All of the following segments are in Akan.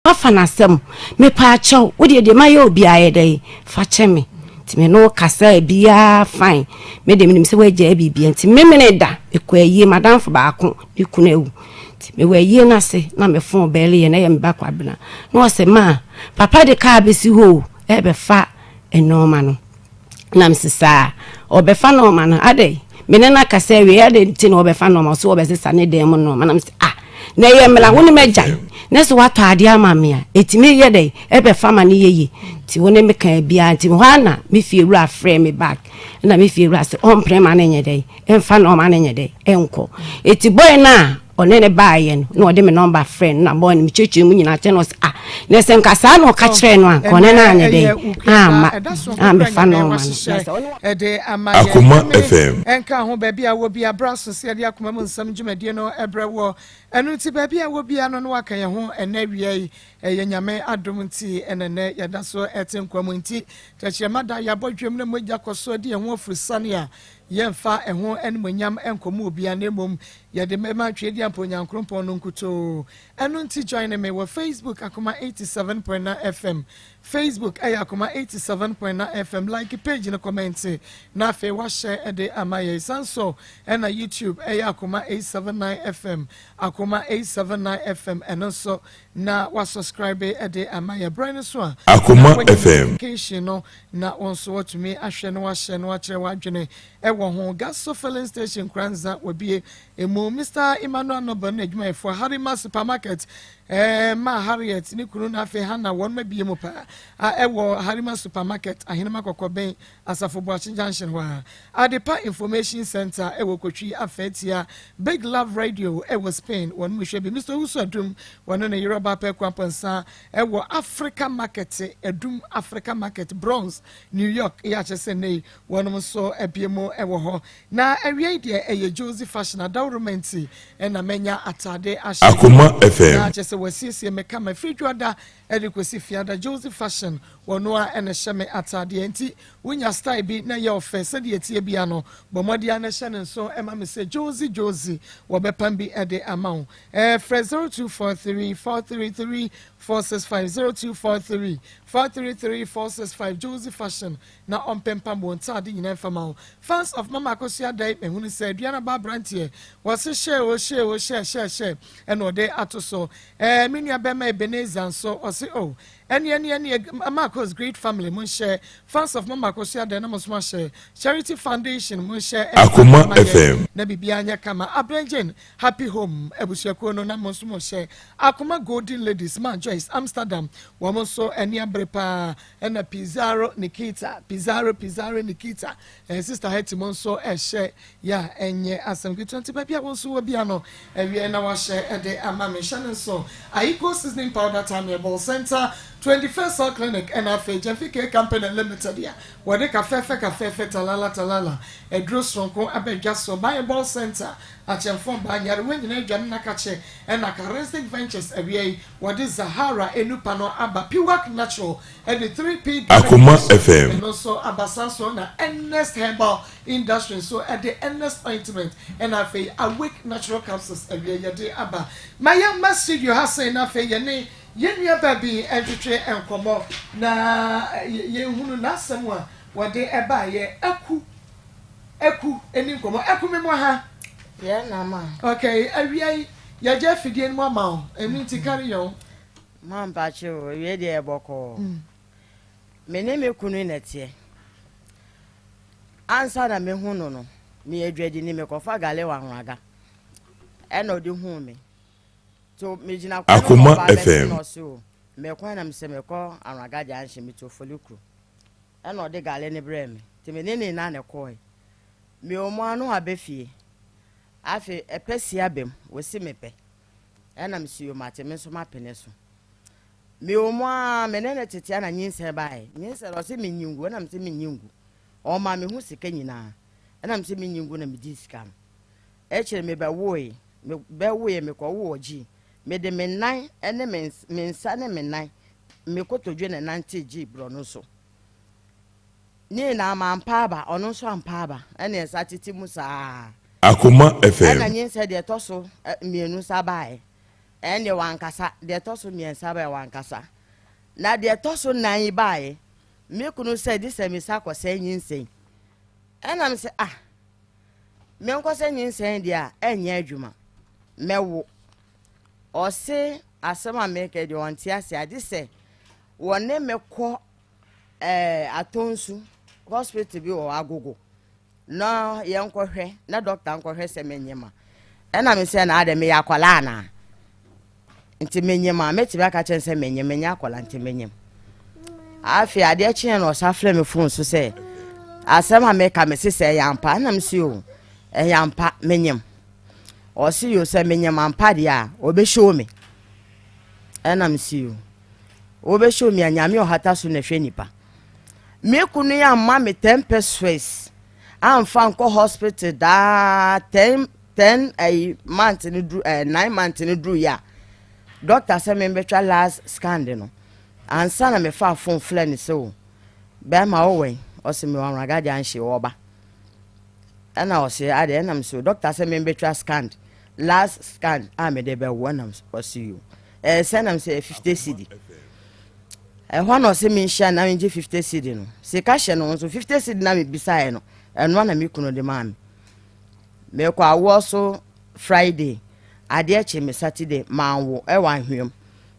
Wafa n'asɛm. Mepaakyɛw, wo deɛ deɛ mayɛ obiara yɛ dɛn? Fa kyɛ me. Nti me ne wo kasaa biara fine. Me deɛ menim sɛ woagyae biribiara nti memene da mekɔ ayie m'adamfo baako ne kunu awu. Nti mewɔ ayie no ase na me phone bɛɛle yɛ na ɛyɛ me ba Kwabena. Na ɔse maa papa de kaa bɛsi hɔ o ɛrebɛfa nnoɔma no. Na mese saa ɔbɛfa nnoɔma no adɛn me ne no akasa awie adɛn nti na ɔbɛfa nnoɔma ɔse ɔbɛsesa ne dan mu nnoɔma na mese ah na ɛyɛ mmara wo ne m'agyae na sɛ woatɔ adeɛ ama me a ɛtumi yɛ dɛn ɛbɛfa ma no yɛye nti wo ne me kaa biara nti hɔ a na me fie wura frɛ me back na me fie wura sɛ ɔmpene ma no nyɛ dɛn ɛmfa nnoɔma no nyɛ dɛn ɛnkɔ ɛti boy no a Ɔne no baeɛ no, na ɔde me nɔmba frɛɛ no, na bɔɔ no, mekyerɛkyerɛ mu nyinaa kyerɛ no, ɔse ah, na sɛ nka saa na ɔka kyerɛɛ no a, nka ɔne no anyɛ dɛn amma ammɛfa nɔɔma no. Na sɛ ɔne. Ɛde ama yɛn. Akoma Nyame FM. nka ho baabi a wɔ bia bra so sɛ yɛde akoma mu nsɛm dwumadie no brɛ woɔ. Ɛno nti baabi a wɔ bia no na waka yɛn ho ɛnɛ awia yi. Ɛyɛ Nyame adom nti ɛna ɛnɛ yɛda so ɛte nkwa mu nti tɛkyerɛma da yɛabɔ dwam na mogya kɔ so di yɛn ho afurusane a yɛmfa ɛho animuonyam nkɔma obiara na mmom Yɛde mɛma Tweaduampa Onyankrompɔn no nkutoo. Ɛno nti joine me wɔ Facebook Akoma 87.9 FM. Facebook ɛyɛ Akoma 87.9 FM. Like page no kɔmɛnte na afei wahyɛ de ama yɛn. San so ɛna YouTube ɛyɛ Akoma 879 FM. Akoma 879 FM ɛno nso na wa subscribe de ama yɛn. Berɛ no so a na Akoma wanya FM. notification no na wo nso watumi ahwɛ na wahyɛ na wakyerɛ w'adwene Ɛwɔ ho, Gaso Filling Station Kranza wabue emu, Mister Emmanuel Nobel ne n'adwumayɛfoɔ, Harima Supermarket, eh, ma Harriet ne kunu na afei Hannah wɔn abue mu paa, a ɛwɔ Harima Supermarket, Ahenema Kɔkɔben, Asafo Boakye Junction hɔ a. Adepa Information Centre ɛwɔ Kotwi Afaatia, Big Love Radio ɛwɔ Spain, wɔn mu hwɛ bi, Mister Owusu Adum, wɔne ne yere ɔbaa Pɛɛku Amponsah ɛwɔ Africa Market, Adum Africa Market, Bronx, New York, yɛ akyɛ sɛ nnɛ yi Wɔnom nso abue mu wɔ hɔ. Na awiei deɛ ɛyɛ Josie Fashion adawroma nti na manya atade ahyɛ yi. Akoma FM. Na kyerɛ sɛ wɔasiesie me kama firi Dwoada de kɔsi Fiada. Josie Fashion wɔno ara na ɛhyɛ me atadeɛ. Nti wonya style bi na ɛyɛ ɔfɛ sɛdeɛ ɛteɛ biara no, bɔ mmɔden ara na hyɛ no nso ma me sɛ Josie Josie wɔbɛpam bi de ama wo. Frɛ 0243 433 465, 0243 433 465 Josie Fashion na ɔmpempam wɔn ntaade nyinaa mfa ma wo. Fans of Mama Akosua Adai mahunu sɛ aduan aba abranteɛ wɔse hyɛ o hyɛ o hyɛ hyɛ hyɛ ɛna ɔde ato so. Ɛɛ me nua bɛma Ebenezer nso ɔse oh ɛne ɛne ɛne Mama Akos great family mo nhyɛ fans of Mama Akosua Adai na mo nso mo ahyɛ Charity Foundation mo nhyɛ ɛmfa Akoma mma yɛn FM. na biribiara nyɛ kama Abrɛngyen Happy Home abusuakuo no na mo nso mo hyɛ Akoma Golden Ladies Ma Joyce Amsterdam wɔn nso ani abere paa Ɛna Pizarro Nikita, Pizarro, Pizarro Nikita, eh, Sister Hetty mo nso ɛhyɛ yɛ a ɛnyɛ asɛm ketewa nti baabi a wo nso wɔ bia no ɛwiɛ na wahyɛ ɛde ama me hyɛ no nso Aiko Seasoning Powder Tamiable Center 21st Cell Clinic ɛna afei Jeffy K Company Limited a wɔde kafɛɛfɛ kafɛɛfɛ talala talala aduro soronko aba dwa so Bible Center akyɛmfo mbaa nyarewa nyinaa adwane n'akakye ɛna Charistic Ventures awia yi Wɔde Zahara enupa no aba Piwak Natural de 3P Garlic Akoma Lotion FM. ɛno nso aba saa nso na Ernest Herbal Industry nso de Ernest Ointment ɛna afei Awake Natural Capsules awie yɛde aba. Ma yɛmma studio ha sei na afei yɛne yɛn nua baa bi ntwetwe nkɔmmɔ na yɛnhunu n'asɛm a wɔde baeɛ. Aku. Aku ɛni nkɔmɔ. Aku me mo ha. Yɛ na ma. Okay, awia yi yɛgye afidie no mu ama wo, ɛno nti carry on. Ma mpakye o, awie deɛ yɛ bɔkɔɔ. Me ne me kunu na ɛteɛ. Ansa na mehu no no, meyɛ dwadini, mekɔfa gale wɔ Ahoraga. Ɛna ɔde huu me. So megyina kwan no Akoma na ɔba abɛse FM. na ɔse o, mekwan na mesɛ mekɔ Ahoraga junction, metu Ofolikuro. Ɛna ɔde gale no brɛɛ me, nti me ne ne na na ɛkɔɔe. Mewɔ mu ara na waba fie. Afei ɛpɛ si aba mu, wɔsi mepɛ. Ɛna mesi yo mate, me nso mapene so. Mewɔ mu ara, me ne no tete na nyinsɛn baeɛ. Nyinsɛn no ɔse menyi ngu, ɛna mese menyi ngu. Ɔma me ho sika nyinaa. Ɛna mese menyi ngu na medii sika no. Akyire mebɛwoe, mebɛwoeɛ mekɔwoo ɔgyee. Mede me nan ne me nsa ne me nan me kotodwe na ɛnantee gyee borɔno so. Ne nyinaa mampa aba, ɔno nso ampa aba, ɛna ɛsa tete mu saa. Akoma FM. Ɛna nyinsɛ deɛ ɛtɔ so mmienu sa baeɛ. Ɛndeɛ wankasa. Deɛ ɛtɔ so mmiɛnsa baeɛ, wankasa. Na deɛ ɛtɔ so nnan yi baeɛ, me kunu sɛ gye sɛ mesa kɔsɛe nyinsɛn. Ɛna me sɛ ah, menkɔsɛ nyinsɛn deɛ a ɛnyɛ adwuma, mɛwo. Ɔse asɛm a meka deɛ ɔnte ase agye sɛ wɔne me kɔ ɛɛ eh, Atonsu hospital bi wɔ Agogo. Na yɛnkɔhwɛ na dɔkta nkɔhwɛ sɛ menyem a. Ɛna me sɛ na adɛ meyɛ akwadaa anaa? Nti menyem a mɛtumi aka kyerɛ sɛ menyem menyɛ akwadaa nti menyem. Afei adeɛ kyeɛ na ɔsa frɛ me fon so sɛ asɛm a meka me se sɛ ɛyɛ ampa ɛna me se o ɛyɛ ampa menyem. Ɔse yo sɛ menyem ampa deɛ a ɔbɛhyɛ me. Ɛna me se yo wobɛhyɛ me a nyame ɔhata so na ɛhwɛ nipa. Me kunu yi amma me ten pesewas amfa nkɔ hospital daa ten ten ɛyi month no duru ɛɛ 9 month no duru yi a doctor sɛ me mbɛtwa last scan de no ansa na mefa phone frɛ ne sɛ o bɛrima wowɛn ɔsɛ me wɔ Anwraga junction ɔba ɛna ɔsɛ adeɛ ɛna me so doctor sɛ me mbɛtwa scan last scan a mede bɛwo ɛna ɔsɛ yi o ɛɛ sɛ ɛna me sɛ 50 cedi. Ɛhɔ na ɔse menhyia na mengye 50 cedi no. Sika hyɛ no nso 50 cedi na mebisaeɛ no, ɛno na me kunu de maa me. Mekɔ awoɔ so Friday, adeɛ kye me Saturday, manwo ɛwɔ ahweam.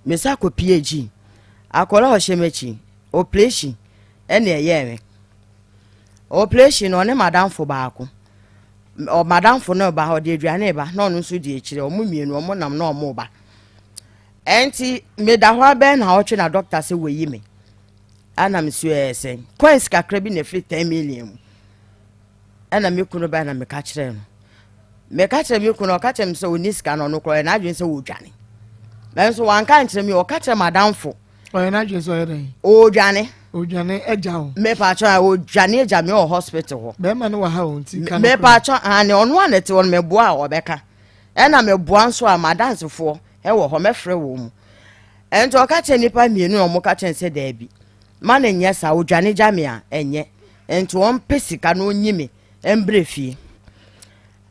Mesa kɔ PAG. Akɔla a ɔhyɛ m'akyi, operation ɛna ɛyɛɛ me. Operation no ɔne madamfo baako. Madamfo no ba, ɔde aduane ba, na ɔno nso di akyire. Ɔmo mmienu, ɔmo nam na ɔmo ba. Ɛnti meda hɔ ara bɛyɛ naawɔtwe na dɔkta sɛ wɔyi me. Ɛna me so ɛyɛ sɛn? Coins kakra bi na ɛfiri 10 million mu. Ɛna me kunu bɛɛ na meka kyerɛ no. Meka kyerɛ me kunu, ɔka kyerɛ me sɛ ɔni sika no ɔno koraa ɔyɛ n'adwene sɛ wɔdwane. Nanso wanka nkyerɛ me, ɔka kyerɛ m'adamfo. Ɔyɛ n'adwene sɛ ɔyɛ dɛn? Ɔdwane. Ɔdwane agya wo. Mepa kyɛ a ɔdwane agya me wɔ hospital hɔ. Bɛrima no wɔ ha o nti ka no koraa. Mepa kyɛ ane ɔno a na ɛte hɔ no meboa a ɔbɛka. Ɛna meboa nso a m'adansefoɔ wɔ hɔ, mɛfrɛ wɔn mu. Ɛnti ɔka kyerɛ nnipa mmienu na wɔka kyerɛ no sɛ daabi, ma no nyɛ saa, ɔdwane gya me a, ɛnyɛ. Ɛnti ɔmpɛ sika na ɔnyi me mbrɛ fie.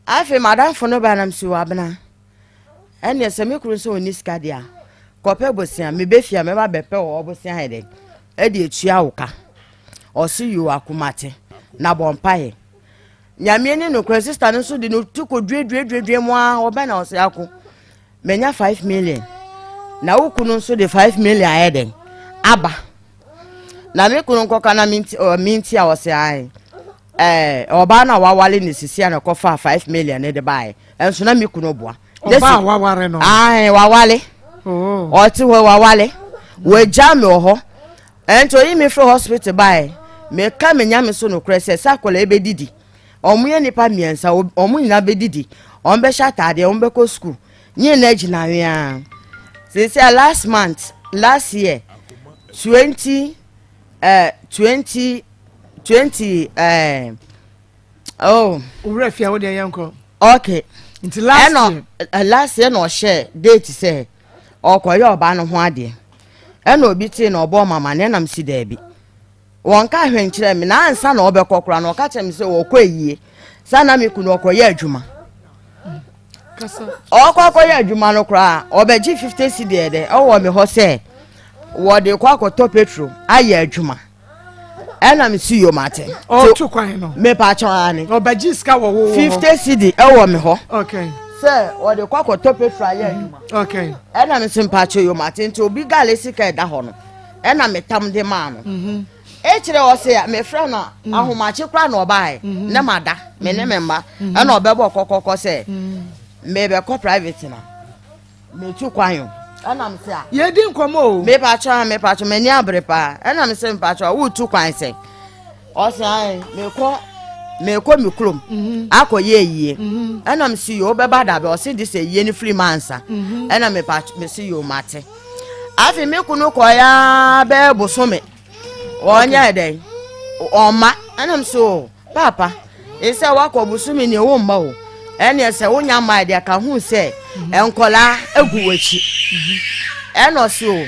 Afei m'adamfo no baa na mesi wabena. Ɛneɛ sɛ me kunu sɛ ɔnni sika deɛ a, kɔpɛ bosea, mebɛ fie a mɛba bɛpɛ wɔ bosea ayɛ dɛn, ɛde atua wo ka. Ɔse yoo akomate, na bɔ mpaeɛ. Nyame ni nokorɛ sister no nso de no ti kɔ duaduaduadua mu ara ɔbɛn na ɔsɛ ako manya 5 million na wo kunu nso de 5 million ayɛ dɛn aba na me kunu nkɔka na menti ɔ menti a ɔsɛ ae ɛɛ ɔbaa no a wawale ne sisi a na ɛkɔfa 5 million ne de baeɛ ɛnso na me kunu boa. Ɔbaa a waware no. Ae wawale. Oh. Ɔte hɔ wawale wagya me wɔ hɔ Ɛnti oyi me firi hospital baeɛ, meka me Nyame so nokorɛ sɛ, sɛ akwadaa yi bɛdidi, wɔn yɛ nnipa mmiɛnsa, wɔn nyinaa bɛdidi, wɔn bɛhyɛ ataadeɛ, wɔn bɛkɔ sukuu, ne nyinaa gyina awea. Seesei last month, last year, 20, 20, 20, oh. Owura fia wo deɛ yɛn kɔ. Okay. Nti last year. Ɛna last year na ɔhyɛ date sɛ ɔkɔyɛ ɔbaa no ho adeɛ. Ɛna obi tee na ɔbɔɔ me amaneɛ na mese daabi. Wɔnka hwee nkyerɛ me na ansa na ɔbɛkɔ koraa no ɔka kyerɛ me sɛ ɔkɔ ayie. Saa na me kunu ɔkɔyɛ adwuma. Ɔkɔ akɔyɛ adwuma no koraa ɔbɛgye 50 cedi ɛdɛ ɛwɔ me hɔ sɛ wɔde kɔ akɔtɔ petro ayɛ adwuma. Ɛna me si yom ate. Ɔto kwan no. Mepa akyɛw ane. Ɔbɛgye sika wɔ wo hɔ. 50 cedi ɛwɔ me hɔ. Okay. Sɛ ɔde kɔ akɔtɔ petro ayɛ adwuma. Okay. Ɛna me si mpa akyɛw yom ate nti obi gale sika ɛda hɔ no ɛna me tam de maa no. Mhm. Ekyirɛ ɔse me frɛ no ahomakye koraa na ɔbaeɛ ne ma da me ne me mma ɛna ɔbɛbɔ kɔkɔkɔ sɛ mebɛkɔ private na. Metu kwan o. Ɛna me se a. Yɛdi nkɔmɔ o. Mepakyɛ a mepakyɛ m'ani abere paa. Ɛna me se mepakyɛ a wotu kwan sɛ. Ɔse ae mekɔ mekɔ me kurom mhm. akɔyɛ ayie. Mhm. Ɛna me se yoo bɛba dabe ɔse de sɛ ayie no firi mu ansa. Mhm. Ɛna mepakyɛ me se yoo mate. Afei me kunu kɔya bɛɛ bosome. Ɔnyɛ dɛn ɔma ɛna me se o. Paapa, nsɛ woakɔ bosome nie wo mma o, ɛneɛ sɛ wonya mmae deɛ ka hu sɛ nkɔlaa egu w'akyi. Ɛna ɔse o,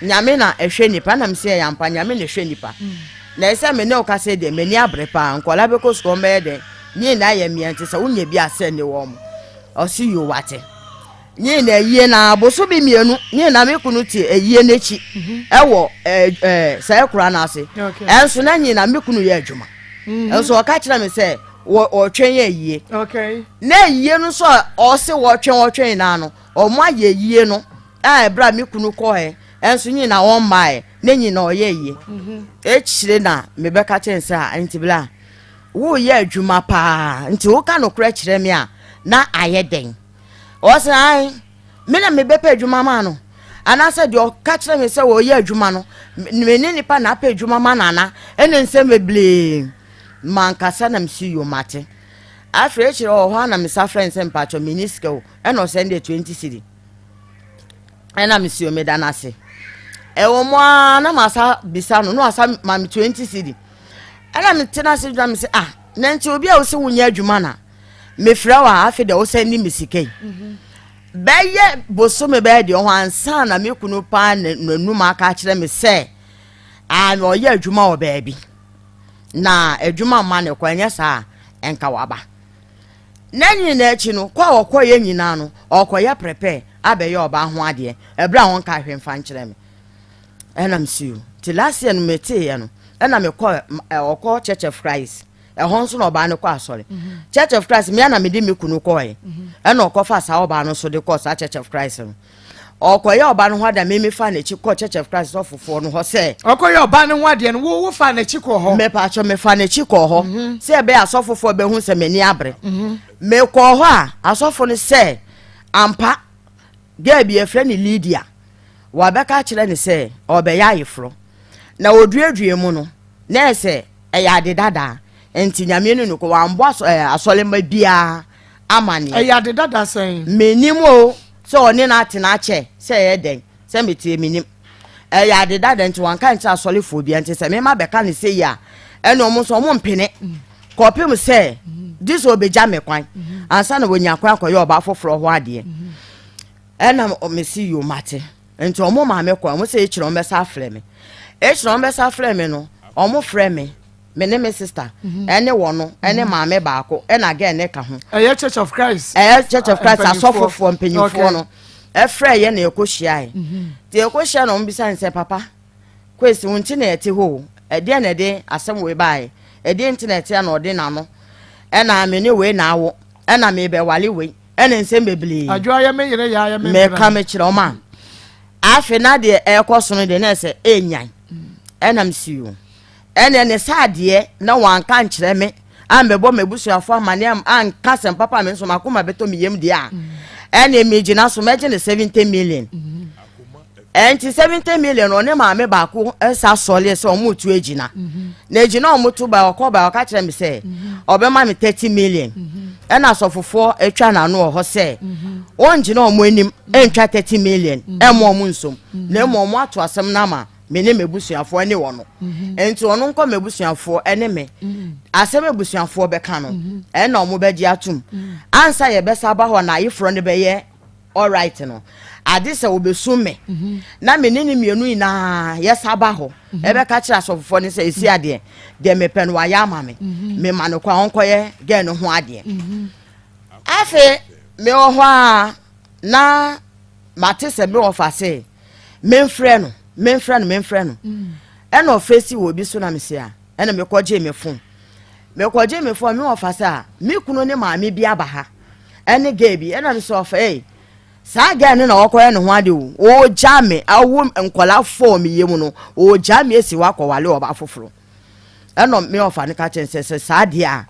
Nyame na ɛhwɛ nipa, ɛna mese ɛyɛ ampa Nyame na ɛhwɛ nipa. Na ɛsɛ me ne wo kasa deɛ m'ani abere paa, nkɔlaa bɛkɔ sukuu wɔn bɛyɛ dɛn, ne nyinaa yɛ mmea nti sɛ wonya bi a sɛ ne wɔn. Ɔse yoo wate. Nye na ayie na bosome mmienu nye na me kunu te ayie n'akyi ɛwɔ ɛɛ ɛɛ saa akura no ase. Ɛnso na nye na me kunu yɛ adwuma. Nso ɔka kyerɛ me sɛ wɔ ɔtwɛn yɛ ayie. Na ayie no nso a ɔse wɔtwɛn wɔtwɛn nyinaa no wɔn ayɛ ayie no a ɛberɛ a me kunu kɔɛ ɛnso nye na wɔn mmaeɛ ne nye na ɔyɛ ayie. Akyire na mebɛka kyerɛ sɛ a nti bla woyɛ adwuma paa nti woka nokorɛ kyerɛ me a na ayɛ dɛn. Ɔse ae, me na mebɛpɛ adwuma ma no anaasɛ deɛ ɔka kyerɛ me sɛ ɔyɛ adwuma no me ne nipa na apɛ adwuma ma no ana ɛne nsɛm bebree mankasa na mesi yo mate afei akyerɛ wɔ hɔ a na mesa frɛ nsɛ mpakyɛ menni sika o ɛna ɔsɛn deɛ 20 cedi ɛna mesi o meda no ase ɛwɔ mu a na masa bisa no na wasa ma me 20 cedi ɛna metena ase dwa me sɛ ah na nti obi a wosɛ wonyɛ adwuma na mefrɛ wo a afei deɛ wosɛn ne me sika yi bɛyɛ bosome bɛyɛ deɛ ɔho ansa na me kunu paa n'anum aka akyerɛ me sɛ ah na ɔyɛ adwuma wɔ baabi na adwuma mma ne kɔ ɛnyɛ saa ɛnka waba na nyinaa akyi no kɔ a ɔkɔyɛ nyinaa no ɔkɔyɛ prepare abɛyɛ ɔbaa ho adeɛ ɛberɛ a wɔnka hwɛ mfa nkyerɛ me ɛna msi o nti last year no meteeɛ no ɛna mekɔ ɔkɔ Church of Christ ɛhɔ nso na ɔbaa no kɔ asɔre mhm. Church of Christ mmea na mede me kunu kɔɛ mhm. ɛna ɔkɔfa saa ɔbaa no so de kɔ saa Church of Christ no ɔkɔyɛ ɔbaa no ho adeɛ meme fa n'akyi kɔ Church of Christ sɔfofoɔ no hɔ sɛ ɔkɔyɛ ɔbaa no ho adeɛ no wo wo fa n'akyi kɔ hɔ mepatwɔ mefa n'akyi kɔ hɔ mhm. sɛ ɛbɛyɛ asɔfofoɔ bɛhu sɛ m'ani abere mekɔɔ hɔ a asɔfo no sɛ ampa girl bi yɛfrɛ no Lydia wabɛka akyerɛ ne sɛ ɔbɛyɛ ayeforɔ na oduadua mu no na ɛsɛ ɛyɛ ade dada nti nyame no nokɔ wambɔ asɔremma biara amaneɛ. Ɛyɛ ade dada sɛn? Menim o sɛ ɔne no atena akyɛ sɛ ɛyɛ dɛn sɛ meteɛ menim. Ɛyɛ ade dada nti wanka nkyerɛ asɔrefoɔ biara nti sɛ mema bɛka no sei a ɛne ɔmo nso ɔmo mpene kɔpem sɛ gye sɛ ɔbɛgya me kwan ansa na wɔnya kwan akɔyɛ ɔbaa foforɔ ho adeɛ. Ɛna mesi yo mate. Nti ɔmo maa me kwan, ɔmo sɛ ekyir ɔmo bɛsa afrɛ me. Ekyir ɔmo bɛsa afrɛ me no, ɔmo frɛ me, me ne me sister, mhm. ɛne wɔn, ɛne mhm. maame baako, ɛna girl ne ka ho. Ɛyɛ Church of Christ. Ɛyɛ Church of Christ asɔfofoɔ mpanyinfoɔ no. Ɛfrɛ yɛ na ɛkɔ hyia yɛ. Mhm. Nti ɛkɔ hyia na ɔmo bisa ne sɛ papa, kwesi wo nti na ɛte hɔ o, ɛdeɛ na ɛde asɛm wei baayɛ, ɛdeɛ nti na ɛte na ɔde n'ano, ɛna me ne wei na awo, ɛna me bɛwale wei. Ɛne nsɛm bebree. Adwoa yɛ me yere yaa yɛ me mpena. Meka me kyerɛ ɔma. Afei na deɛ ɛrekɔ so no deɛ na ɛsɛ ɛnyan. Ɛna msi o. Ɛne ne saa deɛ na wanka nkyerɛ me ambɛbɔ m'abusuafo amane anka sɛm papa me nso makoma bɛtɔ me yam deɛ a ɛne megyina so mɛgye ne 70 million. Ɛnti 70 million ɔne maame baako sa sɔre sɛ ɔmo tu agyina mhm. na agyina ɔmo to ba ɔkɔ ba ɔka kyerɛ me sɛ mhm. ɔbɛma me 30 million mhm. ɛna asɔfofoɔ atwa n'ano wɔ hɔ sɛ wɔngyina ɔmo anim ɛntwa 30 million ɛmo ɔmo nsom na emu ɔmo ato asɛm no ama me ne m'abusuafoɔ ne wɔn nti ɔno nkɔ m'abusuafoɔ ɛne me asɛm abusuafoɔ bɛka no ɛna ɔmo bɛgye atum ansa yɛbɛsa aba hɔ na ayeforɔ no bɛyɛ alright no ade sɛ wɔbɛsum me mhm. na me ne ne mmienu nyinaa yɛsa ba hɔ mhm. ɛbɛka kyerɛ asɔfofoɔ no sɛ ɛsi adeɛ deɛ mepɛ no wayɛ ama me mhm. mema no kɔ a ɔnkɔyɛ gɛɛ no ho adeɛ afei mewɔ hɔ a na mate sɛ mewɔ fa se memfrɛ no memfrɛ no memfrɛ no ɛna ɔfrɛ si wɔ obi so na mese a ɛna mekɔgye me fon mekɔgye me fon mewɔ fa sɛ a me kunu ne maame bi aba ha ɛne gay bi ɛna mesɛ ɔfa ei saa gay no na ɔkɔyɛ ne ho ade o ɔgya me awo nkɔla fɔɔ me yam no ɔgya me esi hɔ akɔwale ɔba foforɔ ɛna me ɔfa no ka kyɛn sɛ sɛ saa deɛ a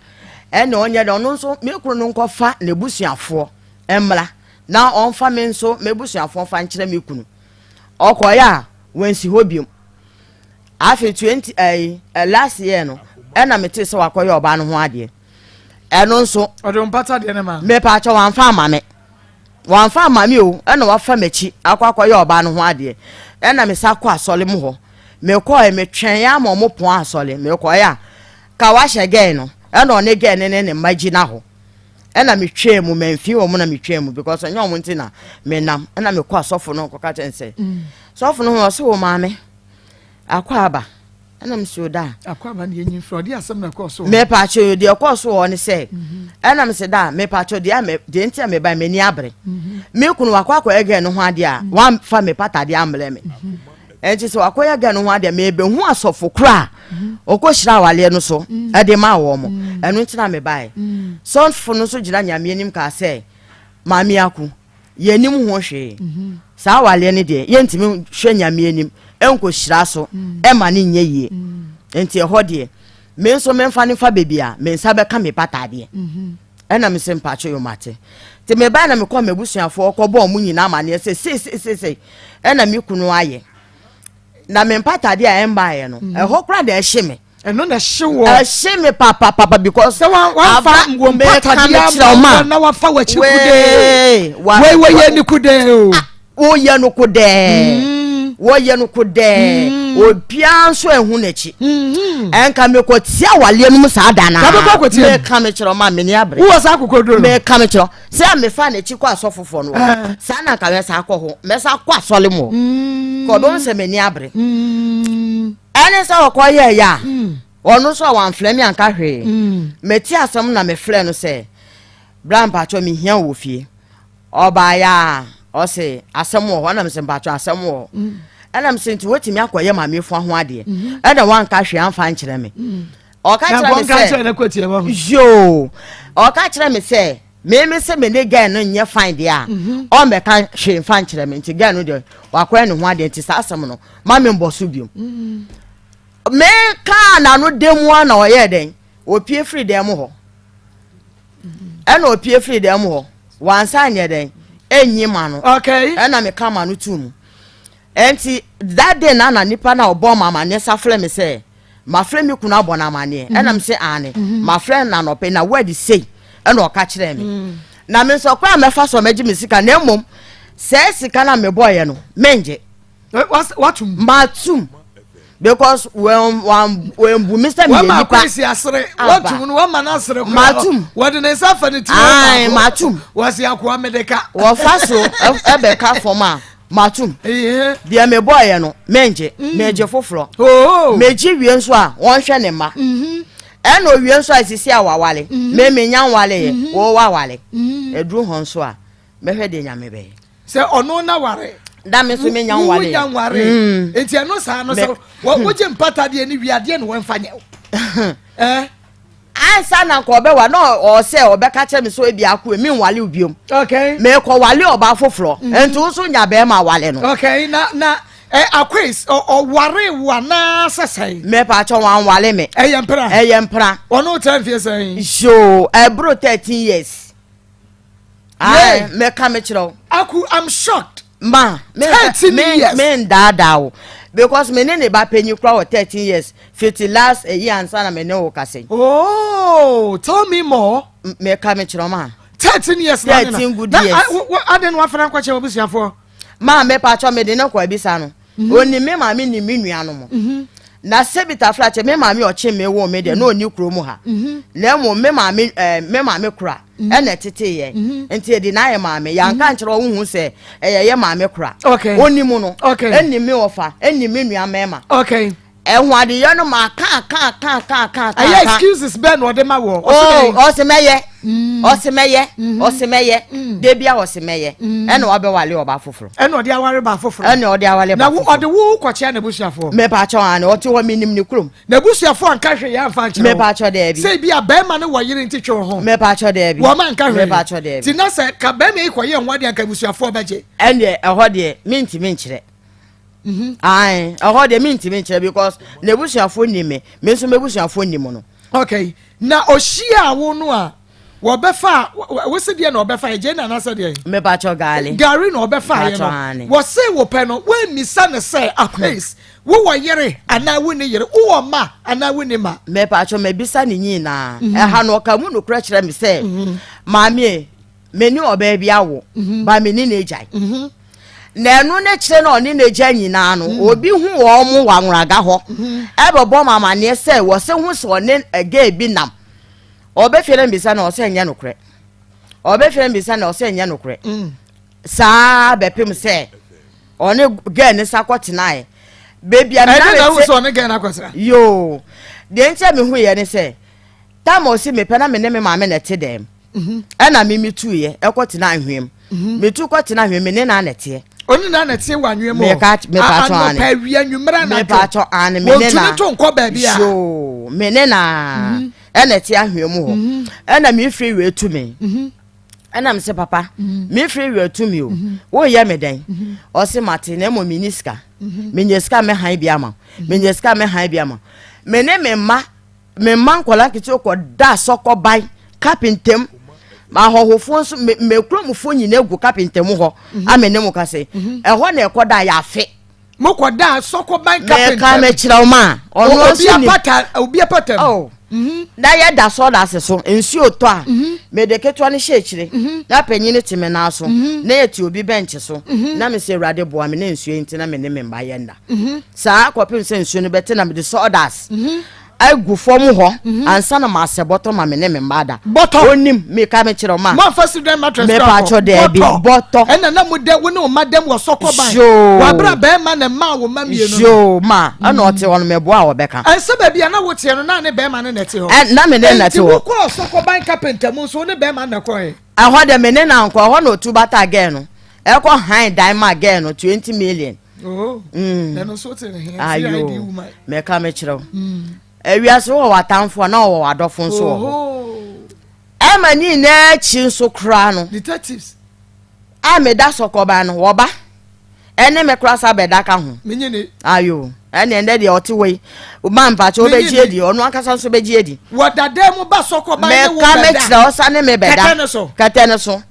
ɛna ɔnyɛ dɛ ɔno nso me kunu no nkɔfa n'abusuafoɔ mmra na ɔmfa me nso m'abusuafoɔ fa nkyerɛ me kunu ɔkɔyɛ a wɔnsi hɔ biom Afei 20 ɛyi eh, last year no ɛna mete sɛ wakɔyɛ ɔbaa no ho adeɛ ɛno nso. Ɔde mpata deɛ ne ma. Mepa akyɛ wamfa ama me wamfa ama me o ɛna wafa m'akyi akɔ akɔyɛ ɔbaa no ho adeɛ ɛna mesa kɔ asɔre mu hɔ mekɔɛ metwɛn ya ama ɔmo pɔn asɔre mekɔɛ a ka wahyɛ gɛɛ no ɛna ɔne gɛɛ ne ne ne mma gyina hɔ ɛna metwɛn mu mamfi wɔn na metwɛn mu because ɛnyɛ wɔn nti na menam ɛna mekɔ asɔfo no kɔka kyɛn sɛ mm. sɔfo no ho ɔsɛ wɔ maame Akwaaba. Ɛna mese o da. Akwaaba ne yɛnyi mfrɛ ɔde asɛm na ɛkɔɔ so. Mepaakyɛ deɛ ɛkɔɔ so wɔ ne sɛ mhm. ɛna mese da mepaakyɛ deɛ me deɛ nti a meba m'ani abere. Mhm. Me kunu wakɔ akɔyɛ gɛn no ho adeɛ a mhm. wamfa me patadeɛ ammrɛ me. Ɛnti sɛ wakɔyɛ gɛn no ho adeɛ mebɛhu asɔfo koro a ɔkɔ hyira awaleɛ no so ɛde maa wɔn mo. Ɛno nti na mebaeɛ. Sɔfo no nso gyina Nyame anim kaa sɛ Maame Aku Yɛnnim ho hwee. Saa awaleɛ no deɛ, yɛntumi hwɛ Nyame anim nkɔhyira so ma no nyɛ yie. Nti ɛhɔ deɛ, me nso memfa no mfa baabi a me nsa bɛka me pataadeɛ. Ɛna me sɛ mpakyɛ yo mate. Nti mebae na mekɔɔ m'abusuafoɔ kɔbɔɔ ɔmo nyinaa amaneɛ sɛ sei sei sei sei ɛna me kunu ayɛ. Na me mpatadeɛ a ɛmbaeɛ no, ɛhɔ koraa na ɛhye me. ɛno na ɛhye wɔ. Ɛhye me papapapa because. Sɛ wa wafa wɔn mpatadeɛ ama wɔn na wafa w'akyi kudee. Wei wɔyɛ ne kudee o. Ah, wɔyɛ no kudee. Mm. Wɔyɛ no kudee. Mm. Obiara nso ehu n'akyi. Mm-hmm. Ɛnka mekɔ tia awaleɛ no mu saa da naa. Kabekɔ akɔ tia. Meka me kyerɛ ɔma mene abere. Wowɔ saa akokoduro no. Meka me kyerɛ sɛ mefa n'akyi kɔ asɔfofoɔ no wɔ. Eh. Saa na nka mɛsa akɔ hɔ mɛsa akɔ asɔle mu hɔ. Mm. Kɔdɔm sɛ m'ani abere. Ɛne sɛ ɔkɔyɛeɛ a, ɔno nso a wamfrɛ me anka hwee. Mete asɛm na mefrɛ no sɛ, bra mpakyɛ mehia wo wɔ fie. Ɔbaeɛ a, ɔse asɛm wɔ hɔ. Ɛna mese mpakyɛ asɛm wɔ hɔ. Ɛna mese nti woatumi akɔyɛ maame fua ho adeɛ. Ɛna wanka hwee amfa nkyerɛ me. Ɔka kyerɛ me sɛ, yoo, ɔka kyerɛ me sɛ, Me me se me ne girl no nyɛ fine deɛ a mhm. ɔmmɛka hwee mfa nkyerɛ me nti girl no deɛ wakɔyɛ ne ho adeɛ nti saa asɛm no ma me mbɔ so biom mm. me kaa n'ano da mu a na ɔyɛɛ dɛn opie firi dan mu hɔ mm. ɛna opie firi dan mu hɔ wansa nyɛ dɛn ɛnyi ma no ɛna meka ma no tuu mu ɛnti that day na na nipa na ɔbɔ ma amaneɛ sa frɛ me sɛ Mafrɛ me kunu abɔ no amaneɛ. Ɛna mese aane, mafrɛ no anɔpa yi na word sei ɛna ɔka kyerɛɛ me. Na me nso ɔkwan a mɛfa so a mɛgye me sika na mmom sɛɛ sika no a mebɔeɛ no mengye. Watum. Matum because wɔn wɔn wɔn bu mi sɛ meyɛ nipa. Wɔma akwesi asere. Watum no wɔma no asere koraa. Matum. Wɔde ne nsa afa ne ti. Ae matum. Wɔsi akoa mede ka. Wɔfa so ɛbɛka fam a. Matom. Deɛ mebɔeɛ no, mengye. Mm. Megye foforɔ. Oh. Megye wie nso a, wɔnhwɛ ne mma. Mm-hmm. Ɛna owie nso a, sisi a wawale. Mm-hmm. Me menya nwaleeɛ, mm-hmm. wo wawale. Ɛduru hɔ nso a, mɛhwɛ deɛ Nyame bɛyɛ. Sɛ ɔno na ware. Da me nso menya nwaleeɛ. Wonya nware. Mm. Nti ɛno saa no sɛ, wogye mpata deɛ ne wie adeɛ na wɔmfa nyɛ wo. Eh? Ansa na nka ɔbɛwa na ɔsɛ ɔbɛka kyerɛ me sɛ ebi ako emi nwale wo biom. Okay. Mekɔ wale ɔbaa foforɔ. Mm. Nti wo nso nya bɛrima wale no. Okay, na na ɛ eh, Akwes ɔware wo anaa sɛ sɛn? Mɛpa akyɛ wɔn anwale me. Ɛyɛ mpra. Ɛyɛ mpra. Ɔno tɛ mfie sɛn? Yoo, ɛboro 13 years. Ayi, mɛka me kyerɛ wo. Aku, I'm shocked. Ma, me 13 years. Me ndaadaa wo. Because me ne ne ba panyin kura wɔ 13 years. Fiti last eyi ansa na me ne wo kasa yi. Oh, tell me more. Mɛka me kyerɛ ma. 13 years na 13 good years. Na aden wa fana nkɔkyɛ wɔ busuafoɔ. Ma me pa kyɛ me de ne kɔ ebisa no. Mhm. Oni me maame ni me nua no mo. Mhm. Na sebi tafra kyɛ me maame ɔkye me wo me deɛ na ɔni kuro mu ha. Mhm. Na mmom me maame eh, me maame kora ɛna ɛtete yɛn. Nti ɛdi na ayɛ maame. Yɛanka nkyerɛ ɔwo hu sɛ ɛyɛ yɛ maame kora. Okay. Ɔni mu no. Okay. Ɛni me ɔfa, ɛni me nua mɛɛma. Okay. Ɛho adeyɛ no ma ka ka ka ka ka ka. Ɛyɛ excuses bɛn na ɔde ma wɔ. Oh, ɔsɛ mɛyɛ. Ɔsɛ mɛyɛ. Ɔsɛ mɛyɛ. Debi a ɔsɛ mɛyɛ. Ɛna ɔbɛwale ɔba foforɔ. Ɛna ɔde aware ba foforɔ. Ɛna ɔde awale ba foforɔ. Na ɔde wo kɔkyea n'abusuafoɔ. Mɛpa akyɛw ane ɔte hɔ menim ne kurom. N'abusuafoɔ anka hwee amfa ankyerɛ wo. Mɛpa akyɛw daabi. Sɛ ebi a bɛrima no wɔ yere nti twe wo ho. Mɛpa akyɛw daabi. Wɔn anka hwee. Mɛpa akyɛw daabi. Ti na sɛ ka bɛrima yi kɔyɛ ho adeɛ anka abusuafoɔ bɛgye. Ɛndeɛ ɛhɔ deɛ mentumi nkyerɛ. Mhm. Ae, ɛhɔ deɛ mentumi nkyerɛ because n'abusuafoɔ nim me, me nso m'abusuafoɔ nim no. Okay, na ɔhyiaa wo no a wɔbɛfa wose deɛ na ɔbɛfa yɛ na anaasɛ deɛ? Mepakyɛ gaale. Gari na ɔbɛfa yɛ no. Wɔse wo pɛ no woammisa no sɛ Akwes wowɔ yere anaa wonni yere, wowɔ mma anaa wonni mma? Mepakyɛ mabisa ne nyinaa. Mhm. Ɛha no ɔka mu nokorɛ kyerɛ me sɛ mhm. maame me ne ɔbaa bi awo mhm. ba me ne n'agyae mhm. na ɛno ne kyerɛ na ɔne n'agya nyinaa no mhm. obi hu wɔn mo wɔ anworaga hɔ ɛbɛbɔ ma amaneɛ sɛ wɔsɛ hu sɛ ɔne gay bi nam ɔbɛfie no mbisa na ɔsɛ nyɛ nokorɛ ɔbɛfie no mbisa na ɔsɛ nyɛ nokorɛ mm. saa bɛpem sɛ ɔne gay ne sa kɔtenaeɛ. Baabi a me Ɛne na na wohu mete sɛ ɔne gɛn akɔsra. Yoo. Deɛ nti a mehuiɛ ne sɛ, tam a ɔsi mepɛ na me ne me maame na ɛte dɛm. Mhm. Ɛna me metuiɛ ɛkɔ tena ahwea mu. Mhm. Metu kɔ tena ahwea mu, me ne na na ɛteɛ. Ɔne na na ɛteɛ wɔ anwea mu. Meka mepatɔ ane. Anɔpa awia nwummerɛ anadwo. Mepatɔ ane me ne na. Wɔntumi to nkɔ baabi a. Yoo me ne na mhm. ɛna ɛte ahwea mu hɔ. Ɛna mefiri wei tu me. Ɛna me sɛ papa mefiri wei tu me o. Woyɛ me dɛn? Ɔse mate na mmom menni sika. Menya sika mɛhan bi ama. Menya sika mɛhan bi ama. Me ne me mma Me mma nkwadaa nketewa kɔ da sɔkɔban kapenta mu. Ahɔhofoɔ nso me me kuromfoɔ nyinaa gu kapenta mu hɔ. Mhm. A me ne mo kasa yi. Mhm. Ɛhɔ na ɛkɔ da yɛ afe. Mo kɔ da sɔkɔban kapenta mu. Mɛka mɛkyerɛ wo ma. Ɔno nso ni. Obi apata mu. Oh. Mhm. Na yɛ da sɔɔda ase so nsuo tɔ a mede ketewa no hyɛ akyire na panyin no te me nan so na yɛte obi bɛnkye so na me sɛ awurade boa me na nsuo yi nti na me ne me mma yɛ nna saa kɔpem sɛ nsuo no bɛte na mede sawdust agu fam hɔ ansa na masɛ bɔtɔ ma me ne me mma ada. Bɔtɔ. Onim meka me kyerɛ ma. Mo afa sidran mattress kura kɔ. Mepatwɔ dɛbi bɔtɔ. Ɛna na mo dɛ wo ne wo mma dɛm wɔ sɔkɔ ban. Yoo. Wabra bɛrima na mmaa wo mma mmienu. Yoo ma ɛna ɔte hɔ no mɛboa a ɔbɛka. Ɛnsɛ baabi a na wo teɛ no na ne bɛrima no na ɛte hɔ. Ɛ na me ne na ɛte hɔ. Nti wokɔɔ sɔkɔ ban kapenta mu nso wo ne bɛrima no na ɛkɔɛ. Ɛhɔ dɛ me ne na nkɔ ɛhɔ na otu bata gɛɛ no ɛkɔ han dan ma gɛɛ no 20 million. Oh, mm. Ɛno nso te ne he ayo mɛka mekyerɛ wo mm. ewiase wɔ w'atamfo a na ɔwɔ w'adɔfo nso wɔ hɔ ɛma ne nyinaa akyi nso koraa no detectives a meda sɔkɔban no wɔba ɛne me koraa sa bɛda ka ho ayo ɛne ɛnɛ deɛ ɔte hɔ yi ma mpakyɛ wobɛgye adi ɔno ankasa nso bɛgye adi wɔda dan mu ba sɔkɔban ne wo mɛka bɛda mekyerɛ ɔsa ne me bɛda kɛtɛ ne so kɛtɛ ne so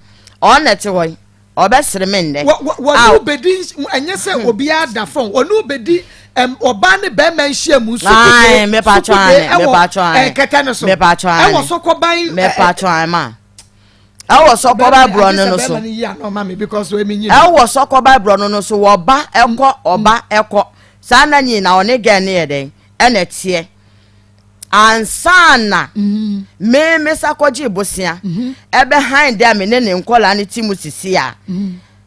ɔno na ɛte hɔ yi Ɔbɛsere me nnɛ. Wɔ wɔ wɔne wo bɛdi ɛnyɛ sɛ hmm. obiara da fam wɔne wo bɛdi ɔbaa ne bɛrima nhyia mu sukude sukude ɛwɔ kɛtɛ no so ɛwɔ sɔkɔban mepatwa ma ɛwɔ sɔkɔban borɔ no so ɛwɔ sɔkɔban borɔ no so wɔba ɛkɔ ɔba ɛkɔ saa na nyina ɔne gɛn ne yɛ dɛn ɛna ɛteɛ. Ansa na me mesa kɔgyee bosea ɛbɛhan dɛ a me ne ne nkɔlaa no te mu sisi a,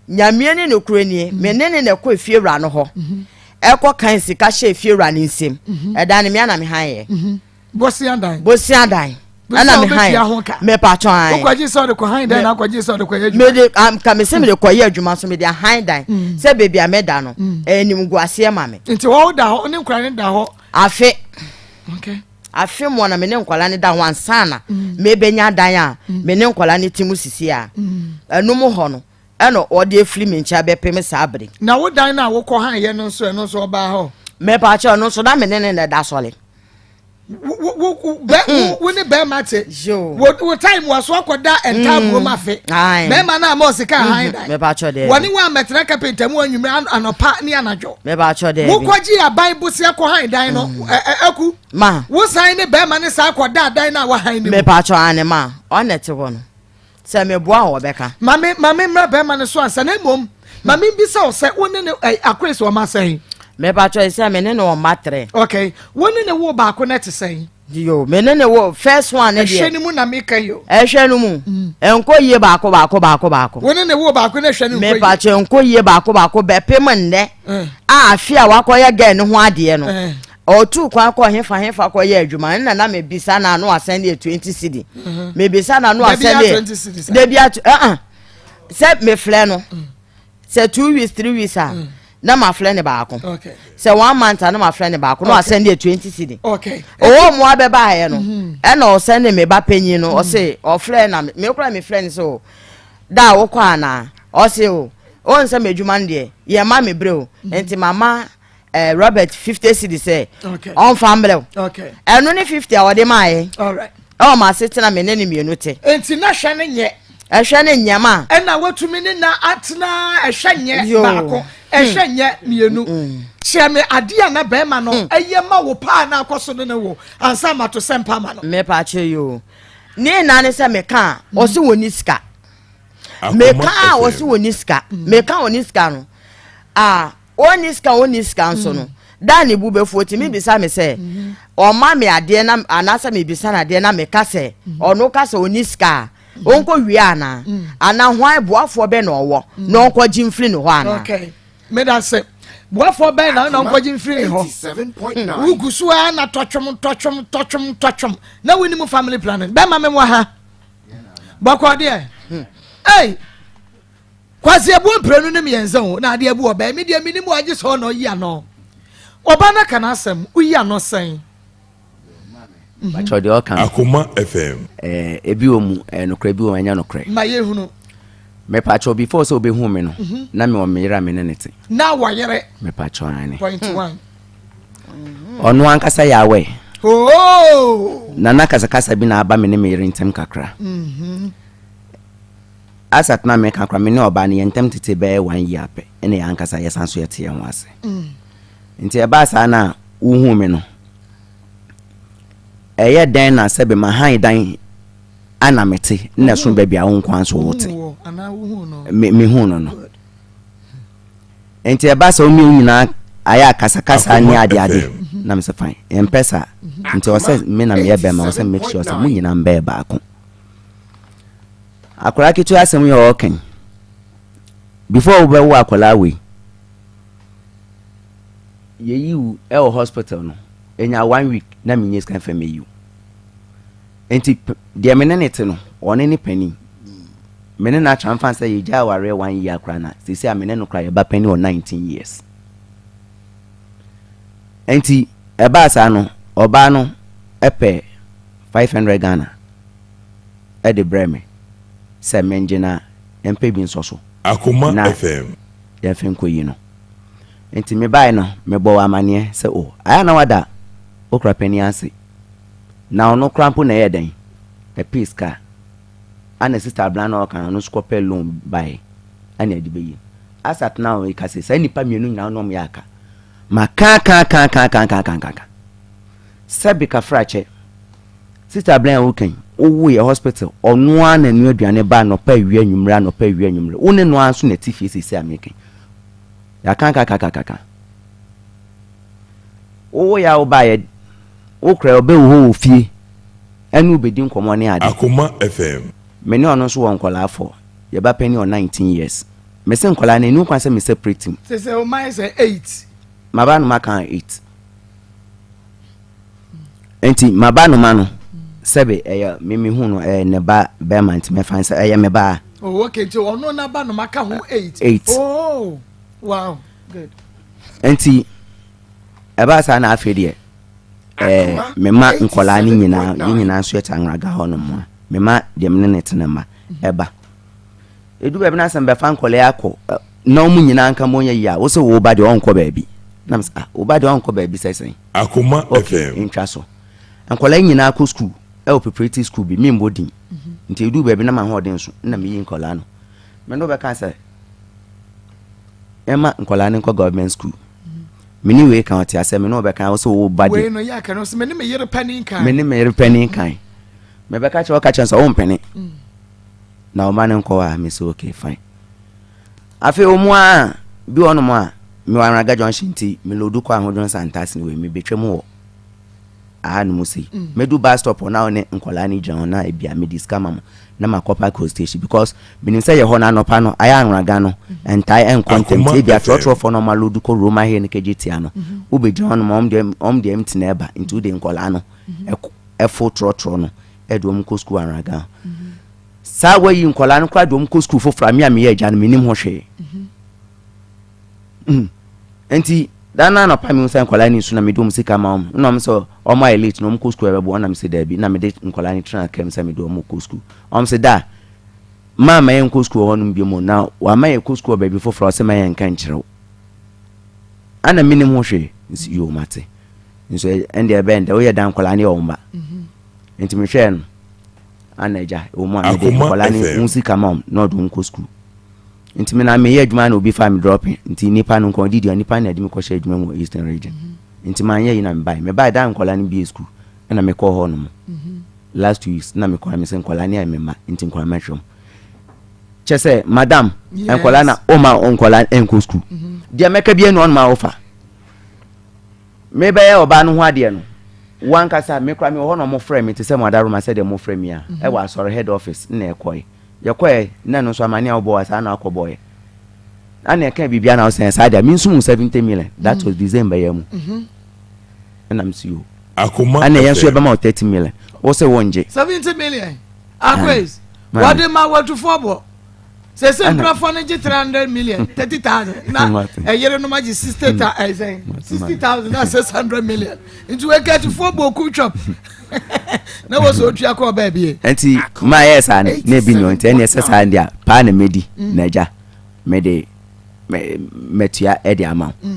Nyamie ne nokorɛ nie, me ne ne na ɛkɔ efiewura no hɔ ɛkɔ kan sika hyɛ efiewura no nsam. Ɛdan no mea na me han yɛ. Bosea dan. Bosea dan. Ɛna me han yɛ. Me patwɔn an. Wokɔgye sɛ ɔde kɔ han dan na akɔgye sɛ ɔde kɔ yɛ adwuma. Me de ka me sɛ me de kɔ yɛ adwuma so me de ahan dan sɛ beebi a mɛda no ɛnim guaseɛ ma me. Nti hɔ da hɔ ne nkura ne da hɔ. Afe. Okay. Afe mu na me ne nkwadaa no da ho ansa na mm. mebɛnya dan a mm. me ne nkwadaa no ti mu sisi a mm. ɛno mu hɔ no ɛna ɔde afiri me nkyɛn bɛpem saa bere. Na wo dan no a wokɔ han yɛ no nso ɛno nso ɔbaa hɔ. Mepaakyɛ ɔno nso na me ne ne na ɛda sɔle. Wo ne bɛrima te wo time wa so akɔda ntaabuo mu afe bɛrima no a ma ɔsika han dan wɔne wo amɛtena kapenta mu anwummerɛ anɔpa ne anadwo wokɔgye aban bosea kɔ han dan no aku wo san ne bɛrima ne saa kɔda dan no a wahan no mu mepatwɔ ane ma ɔna te hɔ no Sɛ meboa a wɔbɛka. Ma me ma me mmra bɛrima no so ansa na mmom ma me mbisa wo sɛ wo ne ne ɛ akoe sɛ ɔma sɛn. Mepatwɔ sɛ me ne ne ɔma trɛ. Okay wo ne ne wo baako na ɛte sɛn. Yo me ne ne wo first one ne deɛ. Ɛhwɛ no mu na meka yi o. Ɛhwɛ no mu. Mm. Ɛnkɔ yie baako baako baako baako. Wo ne ne wo baako na ɛhwɛ no nkɔ yie. Mepatwɔ nkɔ yie baako baako bɛpem nnɛ. Eh. A afe a wakɔyɛ gɛɛ ne ho adeɛ no. Eh. Ɔtuu kwan kɔɔ hefa hefa kɔyɛɛ adwuma nna na mebisa no ano asɛn deɛ 20 cedi mhm. mebisa no ano asɛn deɛ dabi ato ɛɛ sɛ mefrɛ no mm. sɛ two weeks three weeks a mm. na mafrɛ ne baako sɛ one month a na mafrɛ ne baako na wasɛn deɛ 20 cedi ɔwɔ mu abɛbaeɛ no mhm. ɛna ɔsɛn ne me ba panyin no ɔse mm. ɔfrɛ na mekora mefrɛ no sɛ o da a wokɔ anaa ɔse o ɔn sɛ m'adwuma no deɛ yɛma me berɛ o nti mama eh, Robert 50 cedi sɛ ɔmfa mbrɛ wo ɛno ne 50 a ɔde maayɛ ɛwɔ ma asetena me ne ne mmienu te. Nti na hwɛ ne nyɛ. Ɛhwɛ ne nyɛ ma. Ɛna watumi ne na atena ɛhwɛ nyɛ baako ɛhwɛ hmm. nyɛ mmienu hmm. kyerɛ me adeɛ a na bɛrima no hmm. ɛyɛ ma wo paa na akɔ so ne ne wo ansa ma to sɛ mpa ma no. Mepa akyɛ yi o ne na ne sɛ meka a ɔse wɔ ni sika meka a ɔse wɔ ni sika meka wɔ ni sika no a. Ɔnni sika ɔnni sika nso no, da a ne bo bɛfu ɔtumi bisa me sɛ ɔma me adeɛ na anaasɛ mebisa no adeɛ na meka sɛ ɔno ka sɛ ɔnni sika a ɔnkɔ wie anaa anaa hwan boafoɔ bɛ na ɔwɔ na ɔnkɔgye mfiri ne hɔ anaa. Okay. Meda se. Boafoɔ bɛn na na ɔnkɔgye mfiri ne hɔ? Wogu so ara na tɔtwom tɔtwom tɔtwom tɔtwom na wonim family planning. Bɛma me wɔ ha. Bɔkɔ deɛ. Ei! Kwasi abuo mprenu ne mmiɛnsa o na adeɛ abu ɔbɛn me deɛ menim agye sɛ ɔna ɔyi ano. Ɔba no ka n'asɛm woyi ano sɛn? Bakyɛ deɛ ɔka no. Akoma FM. Ɛɛ ebi wɔ mu ɛyɛ nokorɛ ebi wɔ mu ɛnyɛ nokorɛ. Ma yɛ hunu. Mepakyɛw before sɛ obehu me no mhm. na mewɔ me yere a me ne ne te. Na wɔ yere. Mepakyɛw ane. Point mhm. one. Ɔno ankasa yɛ awɛ. Oh. Na na kasakasa bi na aba me ne me yere ntɛm kakra. Mm -hmm. Asa tena me kakra me ne ɔbaa no yɛn ntɛm tete bɛyɛ one year pɛ ɛna yɛn ankasa yɛsan so yɛte yɛn ho ase. Mm. Nti ɛbaa saa na wohu me no ɛyɛ dɛn na sɛbe mahan dan a na mete na ɛsono baabi a wo nkoa nso wote mehu no no nti ɛba sɛ wo mmienu nyinaa ayɛ akasakasa ne adeade na mesɛ fine yɛmpɛ saa nti ɔsɛ me na meyɛ bɛma ɔsɛ make sure sɛ mo nyinaa mbɛyɛ baako akwadaa ketewa asɛm yɛ ɔɔkɛn before wobɛwo akwadaa wei yɛyi wo ɛwɔ hospital no ɛnya one week na menyɛ sika mfa mɛyi wo Nti deɛ me ne no te no, ɔne ne panin. Me ne no atra mfa sɛ yɛgya awareɛ one year koraa na seesei a me ne no koraa yɛba panin wɔ 19 years. Nti ɛbaa saa no, ɔbaa no pɛ 500 Ghana ɛde brɛ me sɛ mengye na yɛmpɛ bi nsɔ so Akoma na FM. yɛmfa nkɔyi no. Nti mebaeɛ no, mebɔɔ wɔ amaneɛ sɛ o, ayɛ a na wada okra panin ase. Na ɔno koraa mpo na ɛyɛɛ dɛn? Ɛpee sika. Ana sister abena na ɔka no, ɔno nso kɔpɛɛ loan baeɛ ɛna ɛde bɛyi. As at now yi ka sɛ saa nnipa mmienu nyinaa na wɔn yɛ aka. Ma ka ka ka ka ka ka ka ka ka. Sɛbi kafrakyɛ. Sister abena a woka yi, wowo yɛ hospital, ɔno ara na ɛnoa aduane ba anɔpa awia anwummerɛ anɔpa awia anwummerɛ. Wo ne no ara nso na ɛte fie seesei a meka yi. Yɛaka ka ka ka ka ka. Wowo yɛ a wobaeɛ Wo koraa ɔbɛ wo hɔ wɔ fie ɛne wo bɛdi nkɔmmɔ ne ade. Akoma FM. Me ne ɔno nso wɔ nkwadaa four, yɛ ba panin wɔ 19 years. Me se nkwadaa no ɛni ho kwan sɛ me separate mu. Sese wo mma yɛ sɛ eight. Maba no maka eight. Nti maba no ma no sɛbe ɛyɛ me me hu no ɛyɛ ne ba bɛrima nti mɛfa sɛ ɛyɛ me ba. Oh okay nti ɔno n'aba no maka ho eight. Eight. Oh wow good. Nti ɛbaa saa na afei deɛ. ɛɛ mema nkwadaa no nyinaa yɛn nyinaa nso yɛte anweraga hɔ nom a mema deɛ me ne ne tena ma ɛba edu baabi na asɛm bɛfa nkwadaa akɔ na wɔn nyinaa nka mo nyɛ yie a wosɛ wo ba deɛ ɔnkɔ baabi na mo sɛ ah wo ba deɛ ɔnkɔ baabi sɛ sɛn Akoma okay FM. ntwa so nkwadaa nyinaa kɔ sukuu ɛwɔ preparatory school bi membɔ din nti edu baabi na ma ahoɔden so na meyi nkwadaa no me ne wobɛka sɛ ɛma nkwadaa no nkɔ government school Me ne wei kan ɔte asɛ me ne ɔbɛka wo sɛ wo ba deɛ. Wei no yɛ aka no sɛ me ne me yere panin kan. Me ne me yere panin kan. Mebɛka kyerɛ ɔka kyerɛ sɛ wompene. Mm. Na ɔma no nkɔ a me sɛ okay fine. Afei ɔmu a bi wɔ nom a mewɔ Anraga junction nti me lodu kɔ ahodwon santase ne wei mebɛtwa mu wɔ aha no mu sei. Mm. Mɛdu bus stop hɔ na ɔne nkɔlaa no gyina hɔ na ebia mede sika ma mo na makɔ park wɔ station because menim sɛ yɛ hɔ no anɔpa no ayɛ anraga no ntae ɛnkɔ ntɛm nti ebia trɔtrɔfoɔ no ɔma load kɔ Roma Hill no kɛgye tia no mhm. wobɛgyina hɔ nom ɔm deɛ ɔm deɛ mt na ɛba nti wode nkɔlaa no mhm. ɛfo trɔtrɔ no ɛde ɔm kɔ sukuu anraga mhm. saa wayi nkɔlaa no koraa de ɔm kɔ sukuu foforɔ a me a meyɛ agya no menim ho hwee Mm. Nti da no anɔpa mehu sɛ nkwadaa no su na mede wɔn sika ma wɔn na wɔn sɛ wɔn ayɛ late na wɔn kɔ sukuu ɛbɛbɔ wɔn na mesɛ daabi na mede nkwadaa no tena kam sɛ mede wɔn kɔ sukuu wɔn sɛ da maa ma yɛn kɔ sukuu wɔ hɔnom bio mu na wama yɛ kɔ sukuu wɔ baabi foforɔ ɔsɛ ma yɛn nka nkyerɛ wo ana menim ho hwee nso yoo mate nso ɛnde ɛbɛn dɛ woyɛ dan nkwadaa no yɛ wɔn ba mhm. nti mehwɛɛ no ana agya ɛwɔ mu a mede nkwadaa no ho sika ma wɔn na ɔde wɔn kɔ sukuu Nti me na meyɛ adwuma na obi fa me dropping nti nipa no nkɔn didi nipa na ɛde me kɔhyɛ adwuma mu wɔ Eastern Region mhm. nti manyɛ yi na mebae mebae da nkɔla no bie school ɛna mekɔɔ hɔ nom mhm. last 2 weeks na mekɔɔ na mesɛ nkɔla ne ayɛ me mma nti nkɔla mɛhwɛ mu kyɛ sɛ madam nkɔla na ɔma nkɔla nkɔ school mhm. deɛ mɛka bia na ɔnoma wofa mebɛyɛ ɔbaa no ho adeɛ no wankasa mekora mewɔ hɔ na ɔmofrɛ me te sɛ mo adaroma sɛdeɛ mofrɛ me a mhm. ɛwɔ asɔre head office na ɛkɔe Yɛkɔɛ na ɛno nso amane a wobɔɔ a saa na akɔbɔeɛ. Ana ɛka biribiara na ɔsɛn saa deɛ me nso mu 70 million. That was December yɛ mu. Ɛna me so yo. Akoma Ɛna yɛn nso FM. yɛbɛma wo 30 million. Wo sɛ wɔngye. 70 million. Akwes. Maame. Wɔde ma watufoɔ bɔ. Sese Ɛna- nkurɔfoɔ no gye 300 million, 30,000. Na Mate. ɛyere no ma gye 60 Mate, 60,000 na 600 million. Nti wɔka atufoɔ bɔ oku twam. Na wɔ sɛ otua kɔɔ baabi yɛ. Nti maa yɛ saa no na ebi nyɛ nti ɛna ɛsɛ saa deɛ a paa na medi na agya mede mɛ mɛtua ɛde ama wo.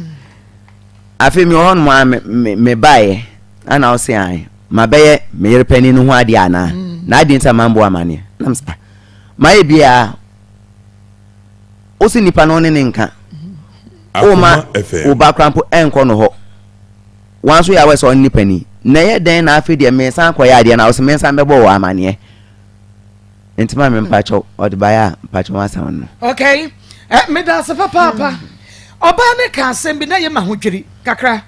Afei mi wɔ hɔnom a me me mebaeɛ ɛna ɔse an mabɛyɛ me yere panin no ho adeɛ anaa na adeɛ nti a mambo amaneɛ na mesɛ ah mayɛ biara wo se nipa no ne ne nka woma Akoma FM. wo ba kora mpo ɛnkɔ no hɔ wɔn nso yɛ awɛ sɛ ɔne nipa ni na ɛyɛ dɛn na afei deɛ mensan kɔyɛ adeɛ na ɔsɛ mensan bɛbɔ wɔ amaneɛ nti ma me mpakyɛw ɔde baeɛ a mpakyɛw asɛm no. Okay, eh, meda ase papaapa. Ɔbaa ne ka asɛm bi na yɛ ma ho dwiri kakra.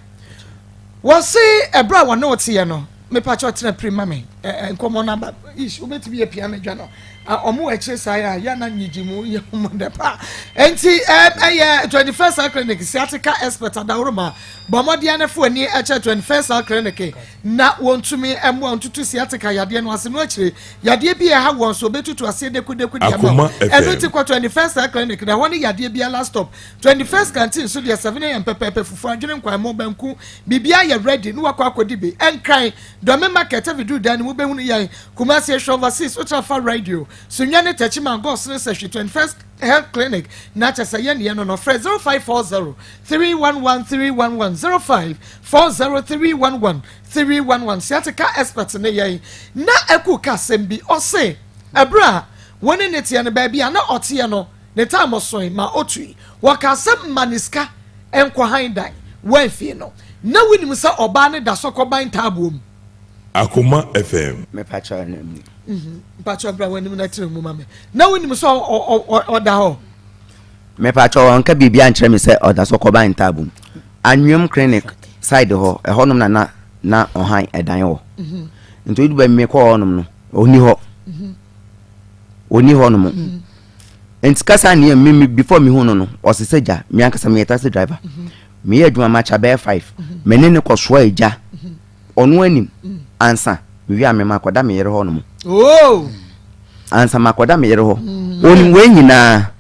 Wɔse ɛberɛ a wɔne wo teɛ no, mepakyɛw tena piri ma me eh, eh, nkɔmmɔ no aba. Ish, wobɛtumi yɛ pia no dwa no. Ah, ɔmo wɔ akyire saa yɛ a, yɛ na nyigye mu yɛ ɔmo dɛ paa. Enti eh, ɛyɛ 21st Cell Clinic, sciatica expert Adaworoma. Bɔ mmɔden na fa w'ani kyerɛ 21st Cell Clinic na wɔntumi mmoa ntutu sciatica yadeɛ no ase no akyire. Yadeɛ bi a ɛha wɔn nso, wɔbɛtutu aseɛ dekudeku de ama wo. Akoma Ɛno FM. nti kɔ 21st Cell Clinic na ɛhɔ ne yadeɛ biara last stop. 21st Canteen nso deɛ 7am pɛpɛɛpɛ, fufu, adwene, nkwanmo, banku, biribiara yɛ ready na wakɔ akɔdi bi. Nkran, Dɔme Market, Aviduru dan no mu wobɛhunu yɛn. Kumasi, Ehwɛ Overseas, wotra fa radio, Sunyani, Techiman, Gɔs ne Sahwi, 21st Health Clinic na kyɛ sɛ yɛn deɛ no no. Frɛ 0540 311 311, 0540 311 311. Sciatica expert ne yɛn. Na Aku ka asɛm bi, ɔse ɛberɛ a wɔne ne teɛ no, baabi a na ɔteɛ no, ne time soe ma otui. Wɔka sɛ ma ne sika nkɔ han dan wɔamfie no. Na wonim sɛ ɔbaa ne da so kɔban taaboɔ mu. Akoma FM. Mepakyɛw na mu. Mpakyɛw bra w'anim na tena mu ma me. Na wonim sɛ ɔda hɔ. Mepakyɛw ɔnka biribi ankyerɛ me sɛ ɔda so kɔban ntaaboɔ mu. Anweam clinic side hɔ, ɛhɔnom na na na ɔhan ɛdan wɔ. Nti odu baabi mekɔɔ hɔnom no, ɔnni hɔ. Ɔnni hɔnom. Nti kasa ne me me before me hu no no, ɔse sɛ gya, me ankasa meyɛ taxi driver. Meyɛ adwuma makya bɛyɛ 5. Me ne ne kɔsoa agya. Ɔno anim ansa mewie a me makɔda me yere hɔ nom. Oh! Ansa makɔda me yere hɔ. Onim wei nyinaa.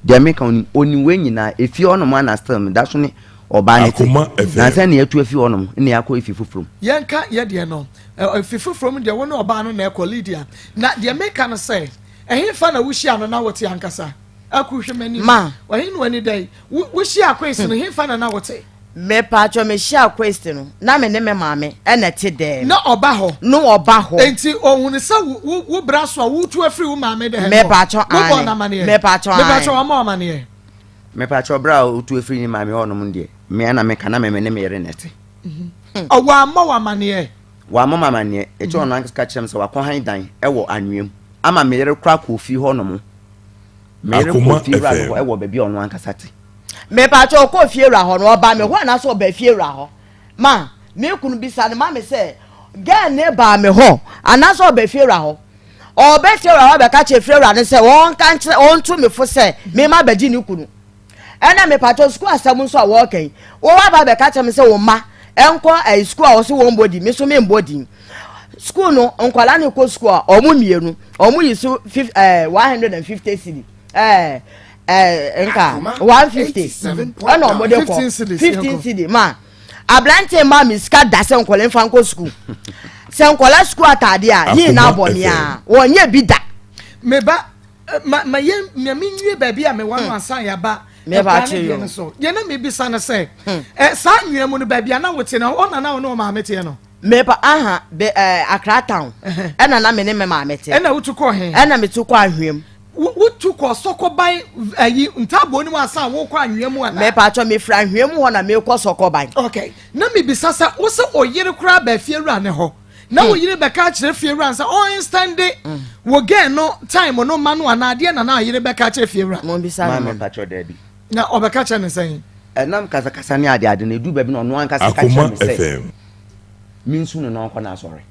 Deɛ meka onim, onim wei nyinaa. Efie hɔ nom ana still meda so ne ɔbaa ne te. Akoma FM. Na ansa na yɛatu afi hɔ nom na yɛakɔ efi foforɔ mu. Yɛnka yɛ deɛ no, efi foforɔ mu deɛ wo ne ɔbaa no na ɛkɔ Lydia. Na deɛ meka no sɛ, ɛhefa na wohyia no na wote ankasa? Aku hwɛ m'anim. Ma. Ɔhe na w'ani da yi? Wo wohyia Kwesi no, hefa na na wote? Mepatwɔ mehyia Kwesi no, na me ne me maame ɛna ɛte dɛm. Na ɔba hɔ. No ɔba hɔ. Enti ohun sɛ wo wo wo bra so a wotu afiri wo maame dɛ hɔ. Mepatwɔ Wobɔ aane. n'amaneɛ. Mepatwɔ aane. Mepatwɔ wama amaneɛ. Mepakyɛw bere a otu afiri ne maame hɔ nom deɛ, me ara na meka na me ne me yere na ɛte. Ɔwɔ ammɔ wo amaneɛ. Wammɔ me amaneɛ, ɛkyɛ ɔno ankasa ka kyerɛ me sɛ wakɔhan dan wɔ anwea mu ama me yere koraa kɔɔ fie hɔ nom. Me yere Akoma kɔɔ fie wura no FM. hɔ wɔ baabi a ɔno ankasa te. Mepatwɔ ɔkɔɔ fie wura hɔ no ɔba me hɔ anaasɛ ɔba fie wura hɔ? Ma me kunu bisa no ma me sɛ girl ne baa me hɔ anaasɛ ɔba fie wura hɔ? Ɔba fie wura hɔ abɛka kyerɛ fie wura no sɛ ɔnka nkyerɛ ɔnto me fo sɛ me ma bɛgye ne kunu. Ɛna mepatwɔ sukuu asɛm nso a wɔɔka yi wo aba abɛka kyerɛ me sɛ wo mma ɛnkɔ ɛyi sukuu a wɔso wɔn bɔ din me so me mbɔ din. Sukuu no nkwadaa no kɔ sukuu a wɔn mmienu wɔn yi so fif ɛɛ 150 cedi ɛɛ ɛɛ nka 150 ɛna wɔn de kɔ 15 cedis, 15 yɛnkɔ. cedi ma aberanteɛ maa mi sika da sɛ nkwadaa nfa nkɔ sukuu sɛ nkwadaa sukuu ataade a ne nyinaa Akoma bɔ mea FM. wɔnyɛ bi da. Me ba, ma ma yɛn ma me nwie baabi a mewɔ no ansa yɛaba Me ba ɛkwan ne kye deɛ yo. no so. Deɛ na mebisa no sɛ, ɛ saa nwea mu no baabi a na wote no, hɔ na na wo ne wo maame teɛ no? Mepa aha be ɛɛ Accra town ɛna na me ne me maame te. Ɛna wotu kɔɔ he? Ɛna metu kɔ anhwea mu. Wotu kɔ Sɔkɔban ayi ntaaboo no mu ansa a wokɔ anhwea mu anaa? Mepa kyɛ mefiri anhwea mu hɔ na mekɔ Sɔkɔban. Okay, na mebisa sɛ wo sɛ oyere koraa baa fiewura ne hɔ na wo yere bɛka akyerɛ fiewura no sɛ ɔnstɛnde wo girl no time no ma no anaa adeɛ na na ayere bɛka akyerɛ fiewura? Mombisa no Maame ma me. mpakyɛw daabi. Na ɔbɛka kyerɛ no sɛn? Ɛnam kasakasa ne ade ade no eduu baabi na ɔno ankasa ka kyerɛɛ Akoma me sɛ FM. mensu no na ɔnkɔ n'asɔre.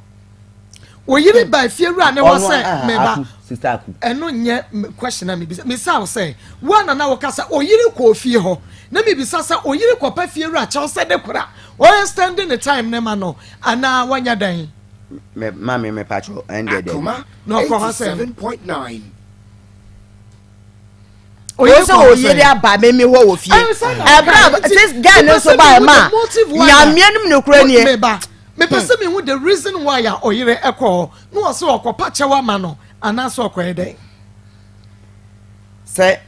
Wo yere ba efie wura ne hɔ sɛ meba. Sister Aku. Ɛno nyɛ question a mebisa. Misa wo sɛ, wo a na na woka sɛ oyere kɔ ofie hɔ. Na mebisa sɛ oyere kɔpa fie wura kyɛw sɛ de kora o extend ne time ne ma no anaa wanya dɛn? Me maame me patrɔ ɛndeɛ dɛbi. Akoma Na ɔkɔ hɔ sɛ. 87.9. Oyere Wo sɛ kɔ hɔ oyere sɛ. aba me me hɔ wɔ fie. Ɛn sɛ na Ɛbrɛ ɔka a nti this girl no mepɛ nso sɛ bae mehu ma the motive why a nyameɛ nom nokorɛ nie. meba. Mepɛ sɛ mehu the reason why a ɔyere kɔ hɔ na ɔsɛ ɔkɔpa kyɛw ama no anaasɛ ɔkɔyɛ dɛn. Sɛ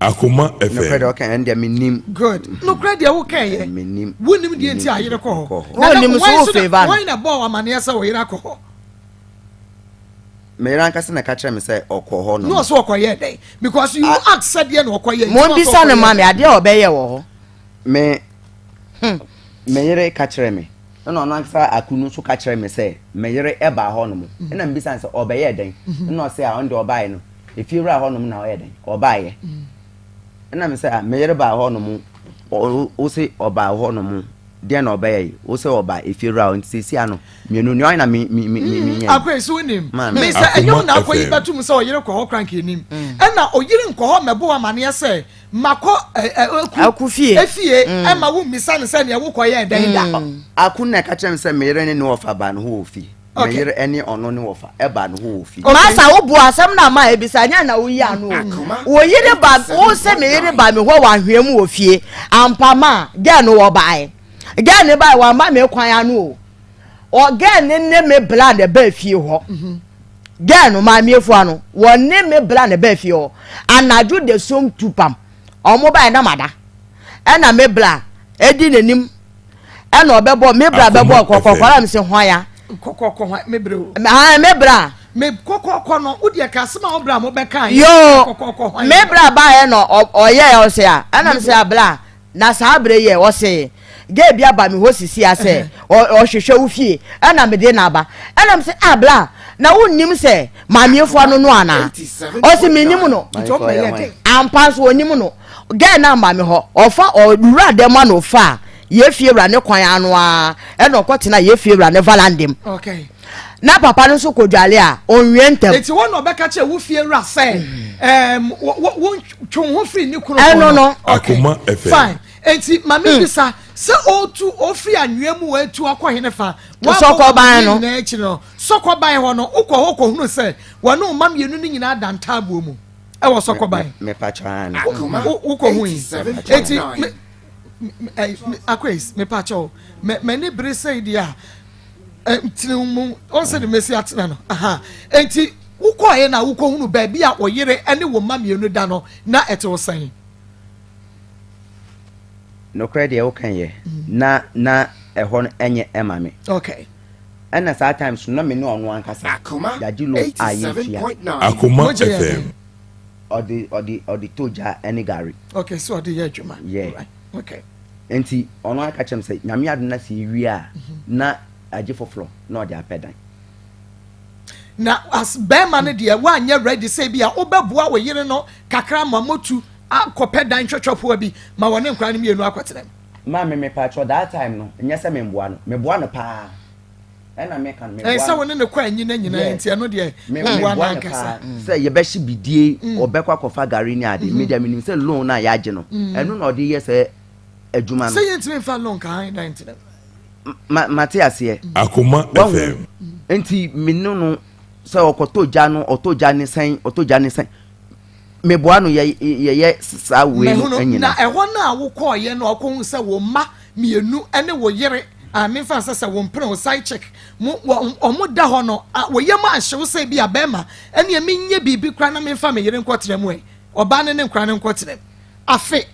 Akoma nokorɛ FM. deɛ ɔka ɛno deɛ mennim. Good. Nokorɛ deɛ woka yɛ. Mennim. Wonim deɛ nti a yere kɔ hɔ. Kɔ hɔ. Na na Wonim nso wɔn wo nso na favour no. wɔn na bɔɔ amaneɛ sɛ ɔyere akɔ hɔ. Me yere ankasa na ɛka kyerɛ me sɛ ɔkɔ hɔ nom. Na ɔsɛ ɔkɔyɛ dɛn? Because you ask sɛ deɛ na ɔkɔyɛ nti na ɔsɛ Mombisa no ɔkɔyɛ ma me dɛn. adeɛ a ɔbɛyɛ wɔ hɔ. Me me yere ka kyerɛ me ɛna ɔno ankasa aku no nso ka kyerɛ me sɛ me yere baa hɔ nom ɛna mebisa no sɛ ɔbɛyɛɛ dɛn ɛna ɔsɛ a ɔno deɛ ɔbaeɛ no efie wura hɔ nom na ɔyɛ dɛn ɔbaeɛ ɛna me sɛ a me yere baa hɔ nom wo se ɔbaa hɔ nom deɛ na ɔbɛyɛ yi wo sɛ ɔbaa efie wura hɔ nti sɛsi ano mmienu nea ɔyɛ na me me me me me nyɛ Akɔ esi wonim me sɛ ɛnyɛ wo na akɔ yi bɛtum sɛ ɔyere kɔ hɔ krank anim ɛna ɔyere nkɔ hɔ mɛbo amaneɛ sɛ Makɔ ɛ ɛ aku Aku fie. efie ɛma wo mmisa no sɛ nea wokɔ yɛɛ dɛn da. Aku na ɛka kyerɛ me sɛ me yere ne ne wɔfa baa ne hɔ wɔ fie. Me Okay. yere ne ɔno ne wɔfa ɛbaa ne hɔ wɔ fie. Okay. Masa wo bu asɛm na ma ebisa nyɛ na woyi ano o. Akoma Wo yere ba wo sɛ me yere ba me hɔ wɔ ahwea mu wɔ fie ampa ma girl no wɔ bae. Girl no bae wamma me kwan ano o. Ɔ girl no ne me bla na ɛbaa fie hɔ. Girl no, Maame Afua no, wɔne me bra na ɛbaa fie hɔ. Anadwo da som tu pam. Wɔn baeɛ na mada. Ɛna me bra edi n'anim. Ɛna ɔbɛbɔ, me bra bɛbɔ kɔkɔkɔ na me se hwan ya. Kɔkɔkɔ hwan, me bra o. Ahan, me bra. Me kɔkɔkɔ no, wo deɛ ka asɛm a wo bra mo bɛka. Yoo, Kɔkɔkɔ hwan. me bra baeɛ na ɔyɛɛ ɔse a, ɛna me se abla. Na saa berɛ yi ɛ, ɔse, Gay bi aba me hɔ sisi a sɛ ɔhwehwɛ wo fie, ɛna mede no aba. Ɛna mese, Ah, bla, na wonnim sɛ Maame Afua no no anaa? Ɔse, Mennim no. Ampa nso ɔnnim no. Gay no amma me hɔ. Ɔfa, ɔwura dɛm a na ɔfaa yɛn fie wura ne kwan ano ara, ɛna ɔkɔtenaa yɛn fie wura ne valande mu. Okay. Na papa no nso kɔdwale a, ɔnwie ntɛm. Enti hɔ na ɔbɛka kyerɛ wo fie wura sɛ, ɛɛm, wo, wo, wo, twe wo ho firi ne kunu ho Ɛno no. Okay. Akoma FM. Fine. Enti ma me bisa sɛ ɔretu ɔfiri anwea mu atu akɔ hene fa wabɔ Sɔkɔban no. nyinaa akyi no sɔkɔban hɔ no wokɔ hɔ kɔhunu sɛ wɔne wo mma mmienu no nyinaa da ntaaboɔ mu ɛwɔ sɔkɔban. Mepakyɛ ane. Akoma Wokɔ hu yi. Enti 87.9. me Akwes mepakyɛ wo m'ani bere sɛi deɛ a tene mu ɔn sɛ de mesi atena no aha enti wokɔɛ na wokɔhunu baabi a ɔyere ne wo mma mmienu da no na ɛte wo sɛn? Nokorɛ deɛ woka yɛ na na ɛhɔ no ɛnyɛ ɛma me. Okay. Ɛna saa time so na me ne ɔno ankasa Akoma yagye loan a yɛtua. 87.9. Akoma Mogye yɛ FM. dɛn? Ɔde ɔde ɔde tɔ gya ɛne gari. Okay, so ɔde yɛ adwuma. Yeah. Right. Okay. Nti ɔno aka kyerɛ me sɛ Nyame adom na sɛ yɛwie a na agye foforɔ na ɔde apɛ dan. Na as bɛrima no deɛ woanyɛ ready sɛ bi a wobɛboa wo yere no kakra ma motu akɔpɛ dan twɛtwɛpoa bi ma wɔne nkwadaa no mmienu akɔtena mu. Maame mepakyɛw that time no nyɛ sɛ memboa no, meboa no paa ɛna meka no meboa no. Sɛ wo ne no kɔ anyina nyinaa nti ɛno deɛ woboa no ankasa. Sɛ yɛbɛhye bidie ɔbɛkɔ akɔfa gari ne ade me deɛ menim sɛ loan no a yɛagye no ɛno na ɔde yɛ sɛ adwuma no. Sɛ yɛntumi mfa loan ka han dan ntena mu. Ma mate aseɛ. Akoma Wahu FM. nti me ne no sɛ ɔkɔtɔ gya no ɔtɔ gya ne sɛn ɔtɔ gya ne sɛn meboa no yɛ yɛyɛ saa wei no Mahunu, na nyina. ɛhɔ no a wokɔɔeɛ no a wokɔhuu sɛ wo mma mmienu ne wo yere a memfa nsɛ sɛ wo mpene wo side chick mo wɔ wɔn da hɔ no a wo yam anhye wo sɛ bi a bɛrima ɛneɛ menyɛ biribi koraa na memfa me yere nkɔtena mu ɛ ɔbaa no ne nkora no nkɔtena mu afe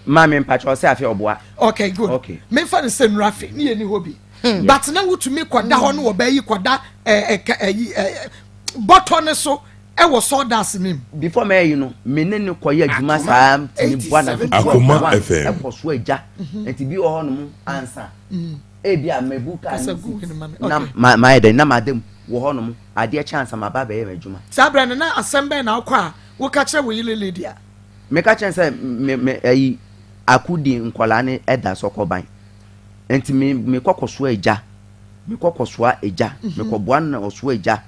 Maame mpakyɛ ɔsɛ afe ɔboa. Okay good. Okay. Memfa no sɛ nnura afe ne yɛni hɔ bi. But na wotumi kɔda hɔ ne ɔbaa yi kɔda ɛɛ ɛyi ɛɛ bɔtɔ ne so ɛwɔ sawdust ne mu. Before mɛyɛ yi no me ne no kɔyɛ adwuma saa tumi boa na Akoma one FM. ɛkɔ so agya nti bi wɔ hɔ nom ansa ebi a mɛbu kaa Kasa ne gu seat hene ma me. na Okay. ma mayɛ dɛn na mada mu wɔ hɔ nom adeɛ kyɛ ansa maba abɛyɛ m'adwuma. Saa berɛ no na asɛm bɛn na wokɔ a woka kyerɛ wo yere Lydia? Meka kyerɛ no sɛ me me ayi aku di nkwadaa no da sɔkɔban nti me mekɔ kɔsoa agya. Mekɔ kɔsoa egya, mekɔboa no na ɔsoa egya.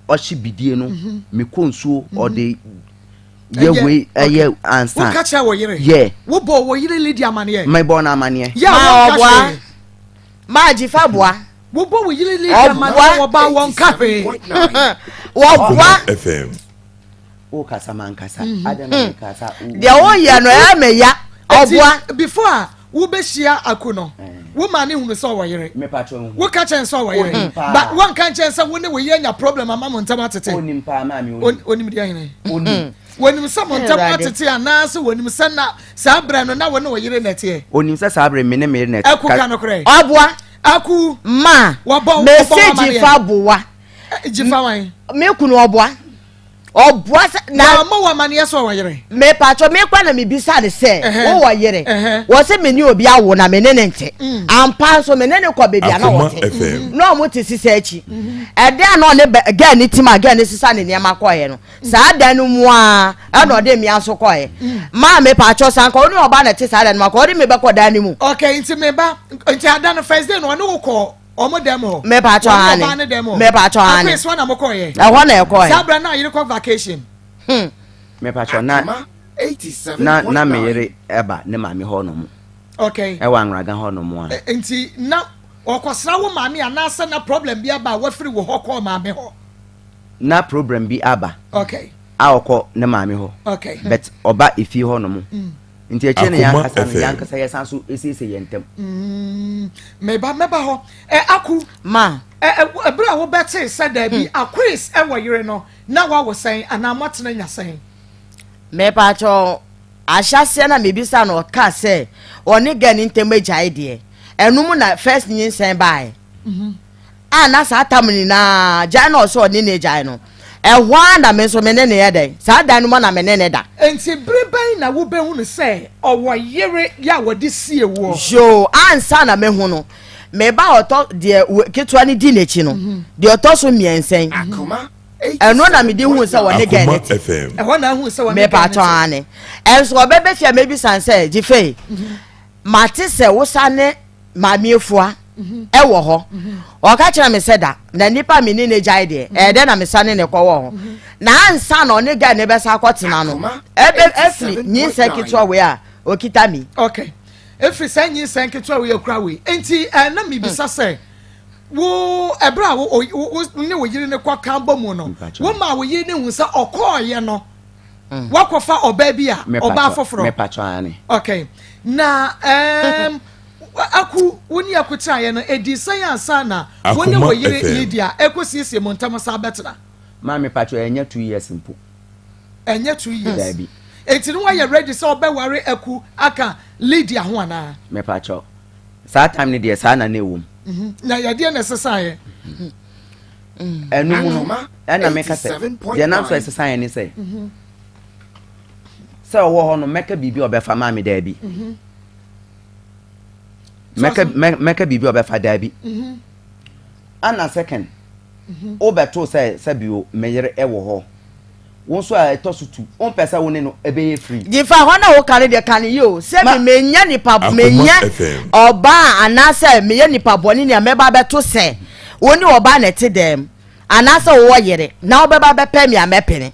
Ɔhye bidie no, mekɔ nsuo, ɔde yɛ wei ɛyɛ ansa. Woka kyerɛ wo yere? Yɛ. Wobɔ wo yere Lydia amaneɛ? Mebɔ no amaneɛ. Yɛ a wɔnka hwee. Maa Gyifa boa. Wobɔ wo yere Lydia amaneɛ wɔba wɔnka hwee. Wɔboa. FM. Wokasa mankasa. Adɛn na mekasa? Deɛ woyɛ no ɛyɛ me ya. Ɔboa. Before a wobɛhyia aku no, wo maa ne hunu sɛ ɔwɔ yere. Woka kyɛn sɛ ɔwɔ yere. But wɔnka nkyɛn sɛ wo ne wo yere anya problem ama mo ntam atete. Onim paa maame onim. Onim deɛ hene. Onim. Wɔnim sɛ mo ntam atete anaasɛ wɔnim sɛ na saa berɛ no na wo ne wo yere na ɛteɛ. Onim sɛ saa berɛ me ne me yere na ɛte. Aku ka nokorɛ. Ɔboa. Aku. Ma. Wɔbɔ Mese gyifa boa. Gyifa wan. Me kunu ɔboa. Ɔboa sɛ na. Wɔammɔ wo amaneɛ sɛ ɔwɔ yere? Mepatwɔ me kora na mebisa no sɛ wowɔ yere? Wɔ se me ne obi awo na me ne ne nte. Mm. Ampa nso me ne ne kɔ baabi a na wɔte. Na ɔmo te sisa akyi. Mm-hmm. Ɛdan a na ɔne gɛɛ ne tim a gɛɛ ne sisa ne nneɛma kɔɛ no. Mm. Saa dan no mu a ɛna ɔde mmea nso kɔɛ. Mm. Maa mepatwɔ sanka ɔne ɔba na ɛte saa dan no mu akɔ ɔde me bɛkɔ dan no mu. Okay, nti me ba nti adan no first day no ɔne wo kɔ Ɔmo dɛm hɔ. Mepatwɔ Wɔne ane. ɔbaa ne dɛm hɔ. Mepatwɔ ane. Akɔ esuo na mo kɔɔ yɛ. Ɛhɔ na ɛkɔɔ yɛ. Saa bra na ayere kɔ vacation. Hmm. Mepatwɔ na na na me yere ɛba ne maame hɔ nom. Okay. Ɛwɔ Anwraga hɔ nom a. Nti na ɔkɔsra wo maame anaasɛ na problem bi aba a wafiri wo hɔ kɔɔ maame hɔ? Na problem bi aba. Okay. A ɔkɔ ne maame hɔ. Okay. But ɔba efie hɔ nom. Mm. Nti akyire na yɛn Akoma ankasa no, FM. yɛn ankasa yɛsan so siesie yɛn ntam. Mm, meba mɛba hɔ. Ɛ aku. Ma. Ɛ ɛ ɛberɛ a wobɛtee sɛ daabi hmm. Aquis ɛwɔ yere no na wawo sɛn anaa moatena nya sɛn? Mepatwɔ ahyɛseɛ na mebisa no ɔka sɛ ɔne gɛ ne ntɛm agyae deɛ ɛno mu na first nyinsɛn baeɛ. Mm -hmm. a na saa tam nyinaa gyae na ɔsɛ ɔne ne gyae no, ɛhɔ ara na me nso me ne no yɛ dɛn? Saa dan no mu na me ne no da. Enti bere bɛn na wobɛhunu sɛ ɔwɔ yere yɛ a wɔde sie woɔ? Yoo, ansa na mɛhu no, me ba a ɔtɔ deɛ ketewa no di n'akyi no, deɛ ɔtɔ so mmiɛnsa yi, ɛno na mede hu sɛ wɔne gɛn no te. Ɛhɔ na ahu sɛ wɔne gɛn no te. Mepatɔ ane. Ɛnso ɔbɛbɛ fie a mɛbisa no sɛ, Gyefei, mate sɛ wosa ne Maame Afua wɔ hɔ. Ɔka kyerɛ me sɛ da na nipa me ne ne gyae deɛ ɛyɛ dɛ na mesa ne ne kɔwɔ hɔ. Na ansa na ɔne guy ne bɛsa akɔtena no ɛbɛ ɛfiri nyinsɛn ketewa wei a okita mi. Okay. Ɛfiri saa nyinsɛn ketewa wei akura wei. Nti eh, na mebisa sɛ wo ɛberɛ a wo wo ne wo yere ne kɔ kan bɔ mu no wo maa wo yere ne hu sɛ ɔkɔɔyɛ no mm. wakɔfa ɔbaa bi a ɔbaa foforɔ. Okay. Na um, Aku, wo ne Aku tenaeɛ no, ɛdii sɛn ansa na wo ne wo Akoma yere FM. Lydia rekɔsiesie mo ntam san abɛtena? Maame pakyɛ ɛnyɛ 2 years mpo. Ɛnyɛ 2 years? Daabi. Enti no woayɛ ready sɛ wobɛware Aku aka Lydia ho anaa? Mepakyɛ, saa time no deɛ saa na na ɛwɔ mu. Na yɛdeɛ na ɛsesaeɛ? Ɛno mu no, ɛna meka sɛ, deɛ nam so ɛsesaeɛ ne sɛ, sɛ ɔwɔ hɔ no mɛka biribi a ɔbɛfa maame daabi. Mɛka mɛka biribi a ɔbɛfa daabi. Mhm. Ana second, mhm. wobɛto sɛ sɛ bio meyere ɛwɔ hɔ. Wo nso a ɛtɔ so tu, wompɛ sɛ wo ne no ɛbɛyɛ free. Gyefa hɔ na woka no deɛ ka no yie o. Sɛ me menyɛ nipa menyɛ ɔbaa anaasɛ meyɛ nipa bɔne ni a mɛba bɛto sɛ wo ne ɔbaa na ɛte dɛm anaasɛ wowɔ yere na wobɛba bɛpɛ me a mɛpene.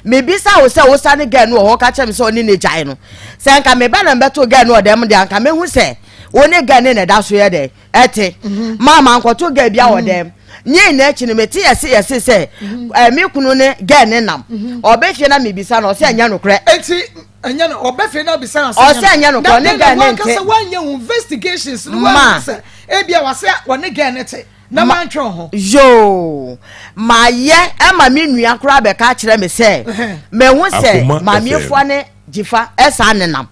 Mebisa wo sɛ wosa ne girl no wɔ hɔ ka kyerɛ me sɛ ɔne no gyae no. Sɛ anka meba na mebɛto girl no wɔ dɛm deɛ anka mɛhu sɛ wo ne girl no na ɛda so yɛ dɛn ɛte. Mhm. Maa mankɔto girl bia wɔ mhm. dɛm. Ne nyinaa akyi no mete yɛse yɛse sɛ mhm. eh, me kunu ne girl ne nam. Ɔbɛfie na mebisa no ɔsɛ ɛnyɛ nokorɛ. Enti ɛnyɛ no ɔbɛfie na bisa no sɛ ɔsɛ ɛnyɛ nokorɛ ɔne girl ne nte. Na wankasa wanyɛ investigations no wɔn sɛ ebia wɔsɛ ɔne girl ne te. Na mantwe wo ho. Yoo, mayɛ ɛma me nua koraa bɛka akyerɛ me sɛ mahu sɛ Akoma Maame FM. Afua ne Gyifa ɛsaa nenam.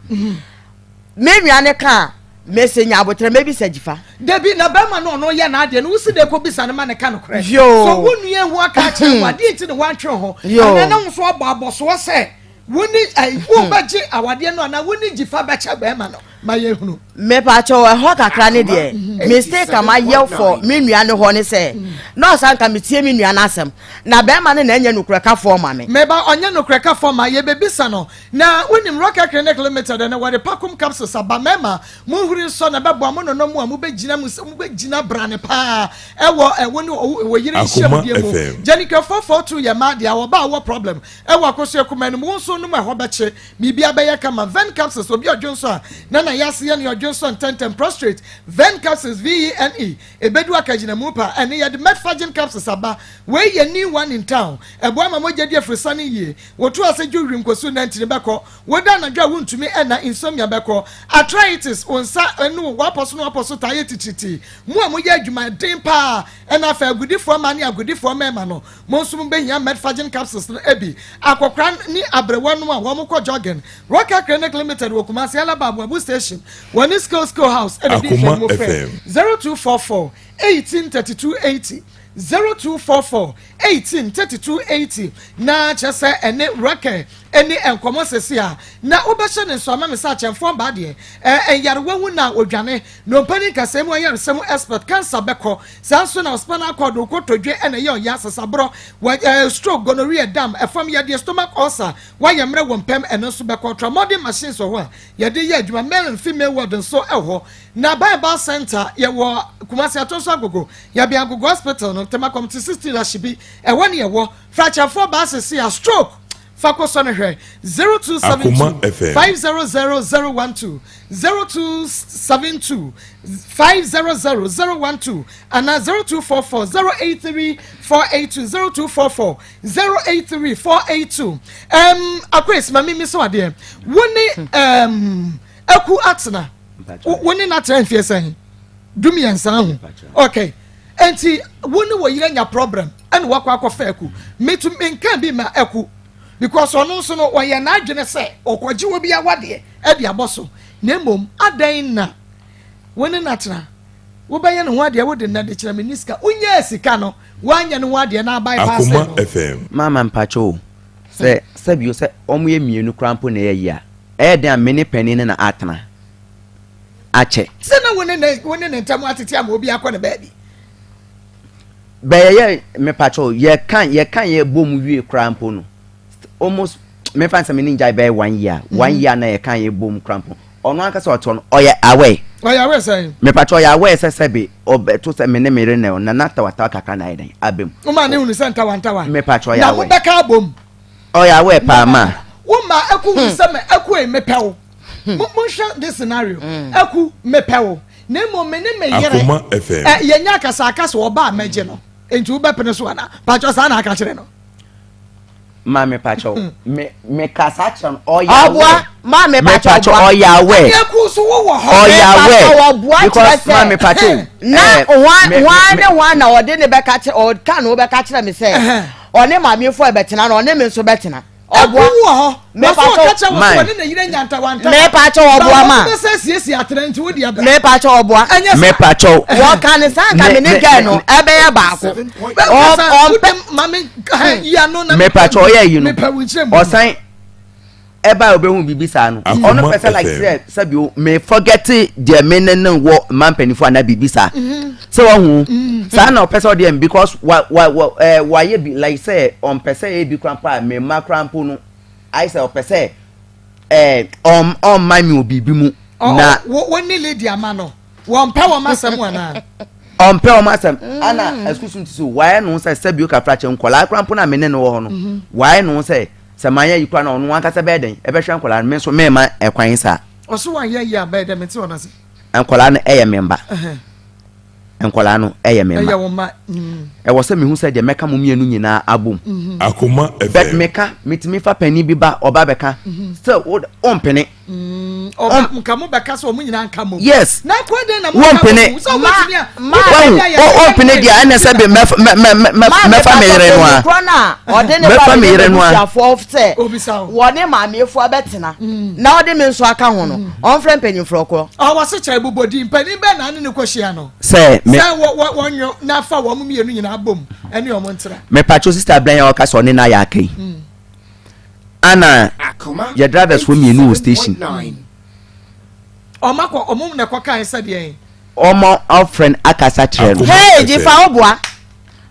Me nua no ka a, mese nya aboterɛ mɛbisa Gyifa. Dabi, na bɛrima no ɔno yɛ n'adeɛ no, wosi dɛ kɔbisa no ma no ka nokorɛ. Yoo. So wo nua ehu aka akyerɛ wo a, deɛ nti na wantwe wo ho? Yoo. Anaa na wo nso abɔ abɔsoɔ sɛ wo ne ɛyi, wobɛgye awadeɛ no anaa wo ne Gyifa bɛkyɛ bɛrima no? Ma yɛhunu. Mepakyɛw ɛhɔ kakra ne deɛ mistake a mayɛ for me nua no hɔ ne sɛ na ɔsan nka metie me nua no asɛm na bɛrima no na ɛnyɛ nokorɛkafoɔ ma me. Meba ɔnyɛ nokorɛkafoɔ ma yɛbɛbisa no na wonim Rocket Clinic Limited ɛnɛ wɔde Pacom capsules aba mmarima monhuri nsɔ na ɛbɛboa mo nonom a mobɛgyina mu sɛ mobɛgyina brane paa ɛwɔ ɛwo ne wɔ yere Akoma nhyiamdeɛ mu FM. Jenica 442 yɛ mmaa deɛ wɔba a wɔ problem ɛwɔ akosua kumaa no mu wo nso nom ɛhɔ bɛkye Biribia bɛyɛ kama. Ven capsules, obi a ɔdwonsɔ a na na yase yɛ nea ɔdwonsɔ ntɛntɛm, prostrate, Ven capsules, VENE, ebedu akagyinamu pa. Ɛne yɛde Metforgen capsules aba. Wei yɛ new one in town. Ɛboa ma mogya di aforosiane yie. Wotu ase dwo wim kɔsu nantini bɛkɔ. Woda anadwo a wontumi nna, insomnia bɛkɔ. Arthritis, wo nsa ne wo w'apɔso ne w'apɔso taa yɛ titiritii. Mo a moyɛ adwumaden paa ɛna afei agudifoɔ mmaa ne agudifoɔ mmarima no, Mo nso mobɛhia Medfagin capsules no bi. Akɔkora ne aberewa nom a wɔn kɔ jogging. Rocker Clinic Limited wɔ Kumasi Alaba Aboabo Station. Wɔne Skill Skill House na ɛdi Akoma nhwɛanimu. Frɛ FM. 0244 18 32 80, 0244 18 32 80 na kyerɛ sɛ ɛne Rocker ɛni nkɔmɔ sɛsi a na wobɛhyɛ ne nso ama me sɛ akyɛnfoɔ mbaa deɛ ɛɛ nyarewa hu na odwane nnompe ne nkasɛɛ mu ayaresa mu expert cancer bɛkɔ Saa nso na spinal cord, wo kotodwe na ɛyɛ ɔya, sasaborɔ, wɔ ɛɛ stroke, gonorrhea, dam, ɛfam yadeɛ, stomach ulcer, woayɛ mmerɛ wɔ mpam, ɛno nso bɛkɔ. Ultramodern machines wɔ hɔ a yɛde yɛ adwuma, male and female ward nso wɔ hɔ. Na Bible Center yɛwɔ Kumasi Atonso Agogo, yɛbɛn Agogo Hospital no, Tema Committee 16 Ahyebi, ɛhɔ ne yɛwɔ. Frakyɛfoɔ baa sese a stroke fa kɔ sɔ no hwɛ 0272 Akoma FM. 500 012 0272 500 012 anaa 0244 083 482 0244 083 482 um, Akwes ma mimi so adeɛ wo ne um, aku atena wo ne no atena mfeɛ sɛn dumiɛnsa ho okay nti wo ne wɔ yere nya problem ɛna wakɔ akɔfa aku metu menka bi ma aku because ɔno nso no ɔyɛ n'adwene sɛ ɔkɔgye wɔ bi awadeɛ ɛde abɔ so na mmom adɛn na wo ne no atena wobɛyɛ ne ho adeɛ wode nnɛ de kyerɛ me ne sika wonyaa sika no woanyɛ ne ho adeɛ na abae paa sɛ Akoma no FM. Mama mpakyɛ o, sɛ sɛbio sɛ ɔmo yɛ mienu koraa mpo na ɛyɛ yie a, ɛyɛ den a me ne panin no na atena akyɛ. Sɛ na wo ne ne wo ne ne ntam atete ama obi akɔ ne baabi. Bɛyɛ yɛ mepakyɛ o, yɛka yɛka yɛ bɔ mu wie koraa mpo no, almost mefa nsɛ me ne ngyae bɛyɛ one year, one year na yɛka yɛ bɔ mu koraa mpo, ɔno ankasa ɔte hɔ no ɔyɛ aware. Ɔyɛ aware sɛn? Mepakyɛ ɔyɛ aware sɛ sɛbe ɔbɛto sɛ me ne me yere na na na tawatawa kakra na ayɛ dɛn aba mu. Wo maa ne hunu sɛ ntawantawa. Mepakyɛ ɔyɛ Na aware. mobɛka abom. Ɔyɛ aware paa ma. Wo ma aku hunu sɛ me aku ei mepɛ wo. Mo monhwɛ this scenario. Aku mepɛ wo. Na mmom me ne me yere Akoma FM. ɛ yɛnyɛ akasakasa ɔba a mɛgye no. Enti wobɛpene so anaa? Pakyɛ saa na aka kyerɛ no. Maame pakyɛ me me kasa kyerɛ no ɔyɛ Ɔboa aware. maame Me pakyɛ pakyɛ ɔboa. ɔyɛ aware. Ɛne aku nso wowɔ hɔ. Ɔyɛ Me pakyɛ aware. ɔboa kyerɛ Because sɛ maame pakyɛ na eh, hwan me hwan me ne hwan na ɔde ne bɛka kyerɛ ɔka ne wo bɛka kyerɛ me sɛ ɔne maame fo ɛbɛtena na ɔne me nso bɛtena. Ɛko Ɔboa. wɔ hɔ. Me Wɔsɛ pakyɛ ɔka kyerɛ wɔ sɛ Mine. ɔne ne yere nya ntawantawa. Me pakyɛ ɔboa Ba ma. wɔn bɛsɛ siesie atena nti wo deɛ bra. Me pakyɛ ɔboa. Ɛnyɛ me saa. pakyɛ Wɔka ne saa nka me ne Me- girl me- no me- ɛbɛyɛ baako. Bɛkasa Ɔmpɛ. wode ma me yi ano na me pakyɛ ɔyɛ yi no mepɛ wo nkyerɛ mu. ɔsan ɛba a obehu biribi saa no Akoma ɔno pɛ sɛ like FM. sɛ sɛbi o me forget deɛ me ne ne wɔ mma mpanyinfoɔ anaa biribi saa sɛ wahu saa na ɔpɛ sɛ ɔde ɛm because wa wa wa ɛɛ wayɛ bi like sɛ ɔmpɛ sɛ ebi kora mpo a me mma kora mpo no ayɛ sɛ ɔpɛ sɛ ɛɛ ɔm ɔmma mi wɔ biribi mu na wo wo ne lady ama no wɔmpɛ wɔn asɛm anaa. ɔmpɛ wɔn asɛm ana ɛsusu ti so wayɛ no sɛ sɛbi o kafra kyɛ nkɔlaa kora mpo na me ne no wɔ hɔ no wayɛ no sɛ. Sɛ manyɛ yi koraa na ɔno ankasa bɛyɛ dɛn? Ɛbɛhwɛ nkwadaa no, me nso memma ɛkwan saa. Ɔso wanyɛ yi a bɛyɛ dɛn? Mente wɔn ase. Nkwadaa no ɛyɛ me mma. Nkwadaa no ɛyɛ me mma. Ɛyɛ wo mma. Ɛwɔ sɛ mehu sɛ deɛ mɛka mo mmienu nyinaa abom. Akoma FM. But meka, metumi fa panin bi ba, ɔba bɛka sɛ wompene. Ɔba nka mo bɛka sɛ ɔmo nyinaa nka mom. Yes. Na kwan dɛn na mo nka Wompene. mom? Sɛ wobɛtumi a. Wahu, wompene deɛ ɛnɛ sɛ bi mɛfa me yere no a. Korɔ no a ɔde ne ba Mɛfa me ne yere no a. n'abusuafoɔ sɛ Obisa wo. wɔne maamefoɔ bɛtena na ɔde me nso aka ho no ɔmfrɛ mpanyimfoɔ korɔ. Ɔwɔ se kyɛ bobɔ din panin bɛn na ne ne kɔhyia no. Sɛ me. Sɛ wɔ wɔ wɔnwo na fa wɔn mmienu nyinaa bom ɛne wɔn ntena. Mepatwo sister Blen a ɔka sɛ ɔne no ayɛ aka yi. Ana yɛ drivers fo mmienu wɔ station. Ɔmo akɔ ɔmo na ɛkɔ kan sɛ deɛn. Ɔmo ɔfrɛ no akasa kyerɛ no. Hey gyifa wo boa.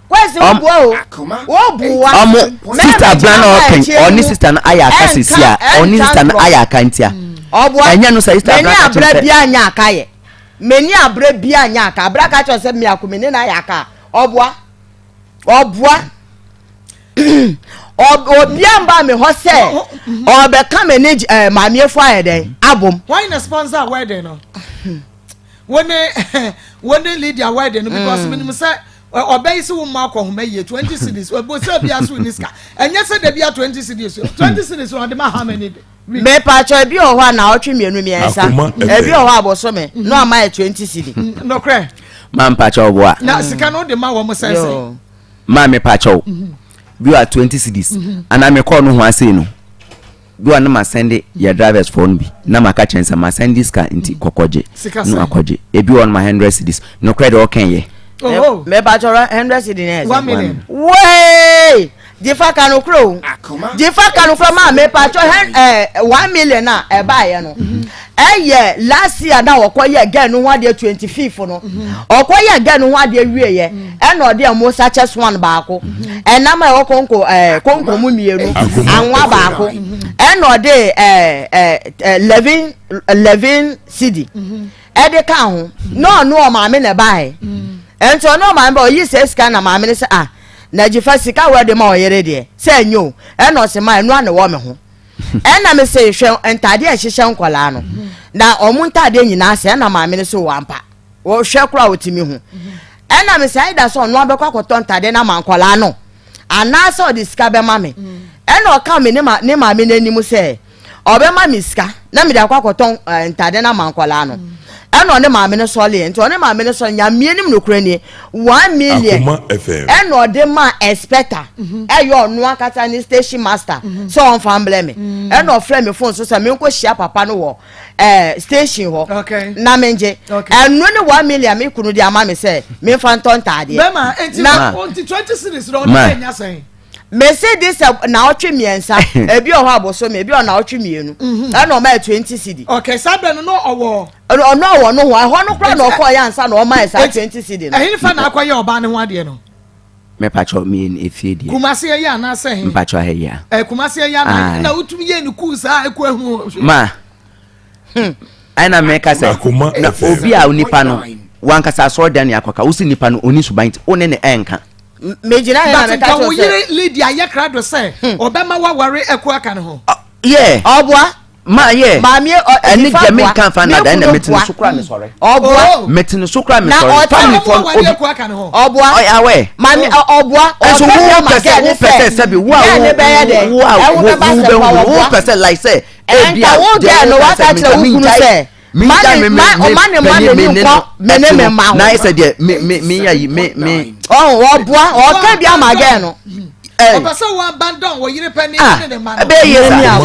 Kwesi wo boa o. Wo boa. Ɔmo sista bla na ɔkɛn ɔne sista no ayɛ aka sisi a ɔne sista no ayɛ aka ntia. Ɔboa. Ɛnyɛ no sɛ sista bla ka kyerɛ sɛ. Meni abira bi anya aka yɛ. Meni abira bi anya aka. Abira ka kyerɛ sɛ mi ako meni na ayɛ aka. Ɔboa. Ɔboa. Obia mba me hɔ sɛ ɔbɛka me ne eh, maame efu ayɛ dɛn abom. Why na sponsor wedding no? Wo ne wo ne Lydia wedding no because mm. menim sɛ ɔbɛyi sɛ wo mma akɔ homa yie 20 cities ɔbɔ sɛ bia so ni sika ɛnyɛ sɛ da bia 20 cities 20 cities ɔde ma how many mepatwɔ ebi wɔ hɔ a na ɔtwe mmienu mmiɛnsa ebi wɔ hɔ abosome no ama yɛ 20 cedi nokorɛ ma mpakyɛ ɔboa na sika no de ma wɔn sɛnsɛn maa me pakyɛw bi wa 20 cedis anaa me kɔɔ no ho asei no bi wa na ma sɛnde yɛ drivers fɔ no bi na ma ka kyɛn sɛ ma sɛnde sika nti kɔkɔgye no akɔgye ebi wɔ no ma 100 cedis no korɛ deɛ ɔkɛn yɛ. Oh. Me pakyɛw 100 cedis na ɛsɛ. Wee jifa kanu kuro o jifa kanu kuro maa me pakyɛw hɛn ɛɛ 1 million a ɛbaa yɛ no. Ɛyɛ last year na ɔkɔ yɛ girl no ho adeɛ 25 no ɔkɔ yɛ girl no ho adeɛ wie yɛ ɛna ɔde ɛmo sachet one baako ɛnam a ɛwɔ konko ɛɛ konko mu mmienu anwa baako ɛna ɔde ɛɛ ɛɛ 11 11 cedi ɛde ka ho na ɔno ɔmaame na ɛbaeɛ ɛnti ɔno ɔmaame ba ɔyi sɛ sika na maame no sɛ ah na gyifa sika wɔ de ma ɔyere deɛ sɛ ɛnyɛ o ɛna ɔsɛ ma ɛno ana ɛwɔ me ho. Ɛna me se hwɛ ntaadeɛ a ɛhyehyɛ nkwadaa no na wɔn ntaadeɛ nyinaa sɛ ɛna maame no so wɔ ampa wɔhwɛ koraa wɔtumi hu ɛna me sɛ ayida sɛ ɔno abɛkɔ akɔtɔ ntaadeɛ no ama nkwadaa no anaasɛ ɔde sika bɛma me ɛna ɔka me ne ma ne maame no anim sɛ ɔbɛma me sika na mede akɔ akɔtɔ eh, ntaadeɛ no ama nkwadaa no ɛna ɔne maame no sɔleɛ nti ɔne maame no sɔle nyamea nim nokorɛ nie 1 million ɛna ɔde maa inspector ɛyɛ ɔno ankasa ne station master sɛ ɔnfa mblɛ me ɛna ɔfrɛ me phone so sɛ menkɔ hyia papa no wɔ ɛɛ station hɔ na mengye ɛno ne 1 million me kunu de ama me sɛ memfa ntɔ ntaadeɛ. Bɛma eti na nti 20 cedis na ɔde bɛ nya sɛn. Mesi de sɛ naawɔtwe mmiɛnsa ebi wɔ hɔ abosome ebi wɔ naawɔtwe mmienu ɛna ɔma yɛ 20 cedi. Okay, saa bɛn no na ɔwɔ. Ɔno ɔwɔ no ho ɛhɔ no koraa na ɔkɔɔ yɛ ansa na ɔma yɛ saa 20 cedi no. Ɛhin fa na akɔyɛ ɔbaa ne ho adeɛ no. Mepakyɛw me yɛ efie deɛ. Kumasi ɛyɛ anaasɛ he. Mpakyɛw ha yi a. Ɛ Kumasi ɛyɛ ana na wotumi yɛ ne kuu saa ɛkɔ ehu. Ma ɛna meka sɛ na obi a nipa no wankasa asɔre dan ne akɔka wosi nipa no oni suban nti wo ne ne ɛnka. Megyina yɛ na meka kyerɛ sɛ. Wo yere Lydia yɛ krado sɛ ɔbɛma waware ɛkɔ aka ne ho. Yɛ. Ɔboa. Ma yɛ. Maame ɔ ɛne deɛ mi nka nfa nada ɛna mete ne so kura mi sɔre. Ɔboa. Mete ne so kura mi sɔre. Family fɔ obi. Ɔboa. Ɔyɛ awɛ. Maame ɔboa. Ɛnso wo pɛ sɛ wo pɛ sɛ sɛbi wo a wo wo a wo bɛ hu wo pɛ sɛ like sɛ ebi a deɛ wo wo ka sɛ mi nka mi gyae mi gyae mi mi mi panyin mi ne no ɛti no na ayɛ sɛ deɛ mi mi mi yɛ yi mi mi. Ɔn ɔboa ɔka bi ama gɛɛ no. Ɔpɛ sɛ wo abandon wo yere pɛ ne ne ne ma no. Ɛbɛyɛ yie saa.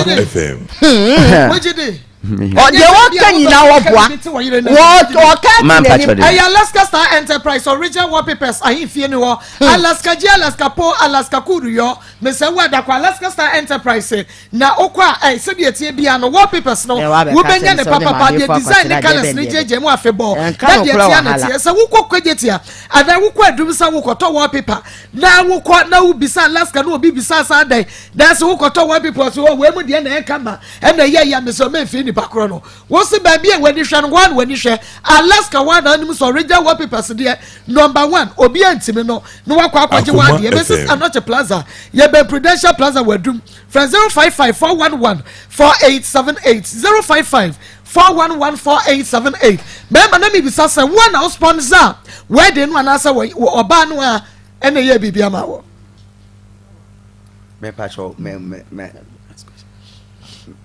Wogye di. Ɔdeɛ wɔka nyinaa wɔboa wɔka n'anim. Ɛyɛ Alaska Star Enterprise original wallpapers ahemfie ni hɔ. Alaska G Alaska Po Alaska Kuruyɔ mesɛ wo adakɔ Alaska Star Enterprise na wokɔ a ɛ sɛdeɛ ɛteɛ biara no wallpapers no wobɛnya ne papapa deɛ design ne colours ne gyegye mu afebɔɔ na deɛ tia na teɛ sɛ wokɔ kwagyetia anaa wokɔ adum sɛ wokɔtɔ wallpaper na wokɔ na wobisa Alaska na obi bisa saa dɛn na sɛ wokɔtɔ wallpaper so wɔ wei mu deɛ na ɛka ma ɛna ɛyɛ yɛ mesɛ ɔmɛmfiri nipa korɔ no wo se baabi a w'ani hwɛ no hɔ a na w'ani hwɛ Alaska hɔ a na anim sɛ original wallpapers deɛ number one obi antimi no na wakɔ akɔgye w'adeɛ Mrs Anokye Plaza yɛbɛn Prudential Plaza wɔ adum frɛ 055 411 4878 055 411 4878 mɛma na mebisa sɛ wo na wo sponsor wedding no anaasɛ ɔbaa no a ɛna ɛyɛ biribi ama wɔ. Mepakyɛw me me me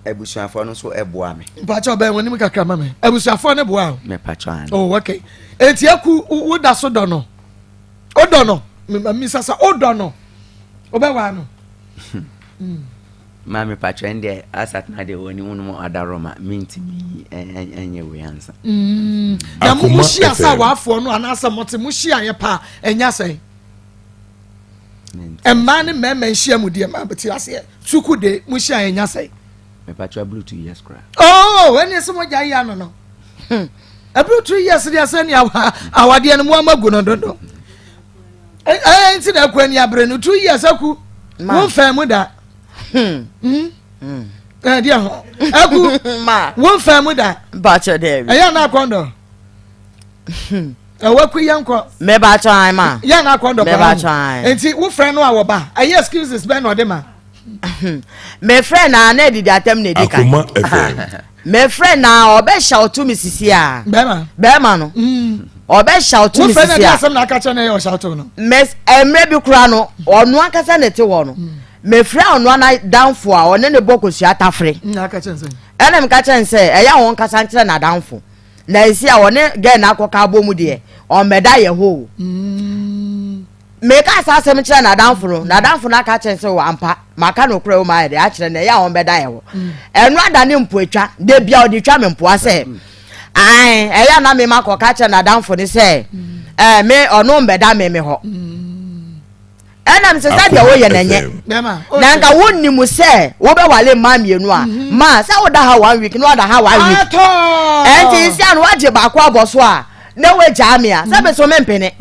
abusuafoɔ no nso ɛboa me. Mpakyɛw bɛn wɔn anim kakra ma me abusuafoɔ no boa o. Mepakyɛw ano. Oh okay eti aku wo da so dɔ no o dɔ no misa sɛ o dɔ no o bɛ waa no. Maa mepakyɛw ɛn deɛ asatena deɛ wɔn anim nom adaroma mintimi ɛnyɛ wei ansa. Na mo mo hyia sɛ awaafoɔ no anaasɛ mo te mo hyia yɛ paa ɛnya sɛn. Mmaa ne mmarima nhyia mu deɛ maa te aseɛ suku de mo hyia ɛnya sɛn. Mepakyɛw aburu 2 years koraa. Oh ɛne sɛ mo gya yɛ ano no. Ɛboro 2 years deɛ sɛ nea awadeɛ no mu ama gu no dodo. Ɛɛ nti na aku ani abere no 2 years aku. Wo nfɛn mu da. Hmm. Hmm. hmm. Ɛɛ deɛ ho. Aku. Wo nfɛn mu da. Bàtchɛ dɛ. Ɛyɛ na akɔndɔ. Ɛwɔ aku yɛn kɔ. Mɛ bàtchɛ ayi ma. Yɛn na akɔndɔ paa. Mɛ bàtchɛ ayi. Nti wo frɛ no a wɔba. Ɛyɛ excuses bɛn na ɔde ma. Mefrɛ na na adidi atɛm na edi kan. Akoma FM. Mefrɛ na ɔbɛ shout me sisi a. Bɛrima. Bɛrima no. Mm. Ɔbɛ shout me sisi a. Wofrɛ na di asɛm na aka kyerɛ na ɛyɛ ɔshout no. Mɛs mmerɛ bi kura no ɔno ankasa na ɛte hɔ no. Mm. Mefrɛ ɔno ana danfo a ɔne ne bɔ kosua tafere. Mm, aka kyerɛ nsɛn. Ɛna meka kyerɛ nsɛ ɛyɛ a wɔn kasa nkyerɛ n'adanfo. Na esi a ɔne gɛn na akɔka abɔ mu deɛ ɔmmɛda yɛ hɔ o. Mm. Mekaa saa asɛm kyerɛɛ n'adamfo no, n'adamfo no aka akyerɛ no sɛ, O ampa, maka nokorɛ wom ayɛ dɛ akyerɛ no, ɛyɛ a ɔmmɛda yɛn hɔ. Ɛno adane mpoatwa, da biara ɔde twa me mpoa sɛ, ae, ɛyɛ a na me makɔka akyerɛ n'adamfo no sɛ, ɛɛ, me, ɔno mmɛda me me hɔ. Ɛna mesɛ sɛ deɛ woyɛ no ɛnyɛ. Na nka wonnim sɛ wobɛwale mmaa mmienu a, ma sɛ woda ha one week na wada ha one week. Ɛnti nsia no woagye baako abɔ so a, na woagyaa me a, sɛ me so mempene.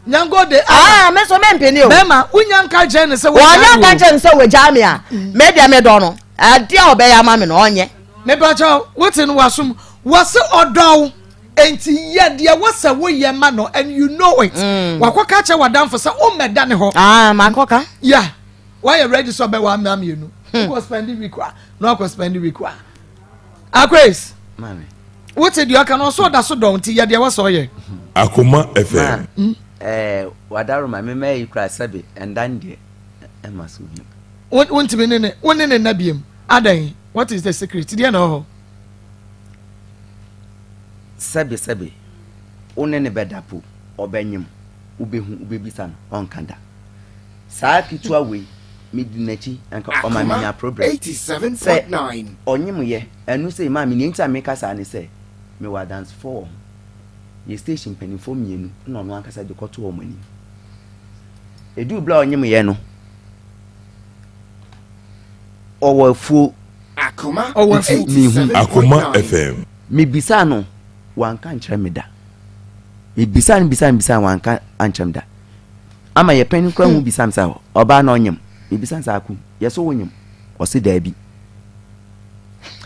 Nyanko de ah me so me mpene o. Bɛma wonya nka kyerɛ ne sɛ wagyaa me. Wɔnya nka kyerɛ ne sɛ wagyaa me a mm. me deɛ me dɔ no adeɛ a ɔbɛyɛ ama me no ɔnyɛ. Mepakyɛw wote no wasom wɔse ɔdɔ wo enti yɛ deɛ wosɛ woyɛ ma no and you know it. Mm. Wakɔka kyerɛ w'adamfo sɛ wommɛda ne hɔ. Ah makɔka. Yeah wayɛ ready sɛ ɔbɛwɔ amena mmienu. Hmm. Wokɔ spend week a na wakɔ spend week a. Akwes. Maame. Wote deɛ ɔka no ɔsɛ ɔda so dɔn nti yɛ deɛ wɔsɛ ɔyɛ. Akoma FM. Ma ɛɛ wadaroma me mɛ yi kura sɛbi ɛnda ne deɛ ɛma so bi. Wontumi ne ne wo ne ne nna biem adɛn what is the secret deɛ na ɔhɔ. Sɛbi sɛbi wo ne ne bɛda po ɔbɛnyem wobɛhu wobɛbisa no ɔnka da. Saa ketewa wei medi n'akyi anka ɔma menya problem sɛ ɔnyem yɛ ɛno sei maame nea nti a meka saa ne sɛ mewɔ adansefoɔ wɔ ho yɛ station mpanimfoɔ mmienu na ɔno ankasa de kɔto wɔn anim ɛduru berɛ a ɔnyem yɛ no ɔwɔ afuo ɔwɔ afuo mehu Akoma FM. Mebisaa no wanka nkyerɛ me da mebisaa no bisaa no bisaa no wanka ankyerɛ me da Ama yɛ pɛn koraa hu bisa me sɛ ɔbaa na ɔnyem. Mebisa no sɛ ako yɛ so wonyem? Ɔse daabi.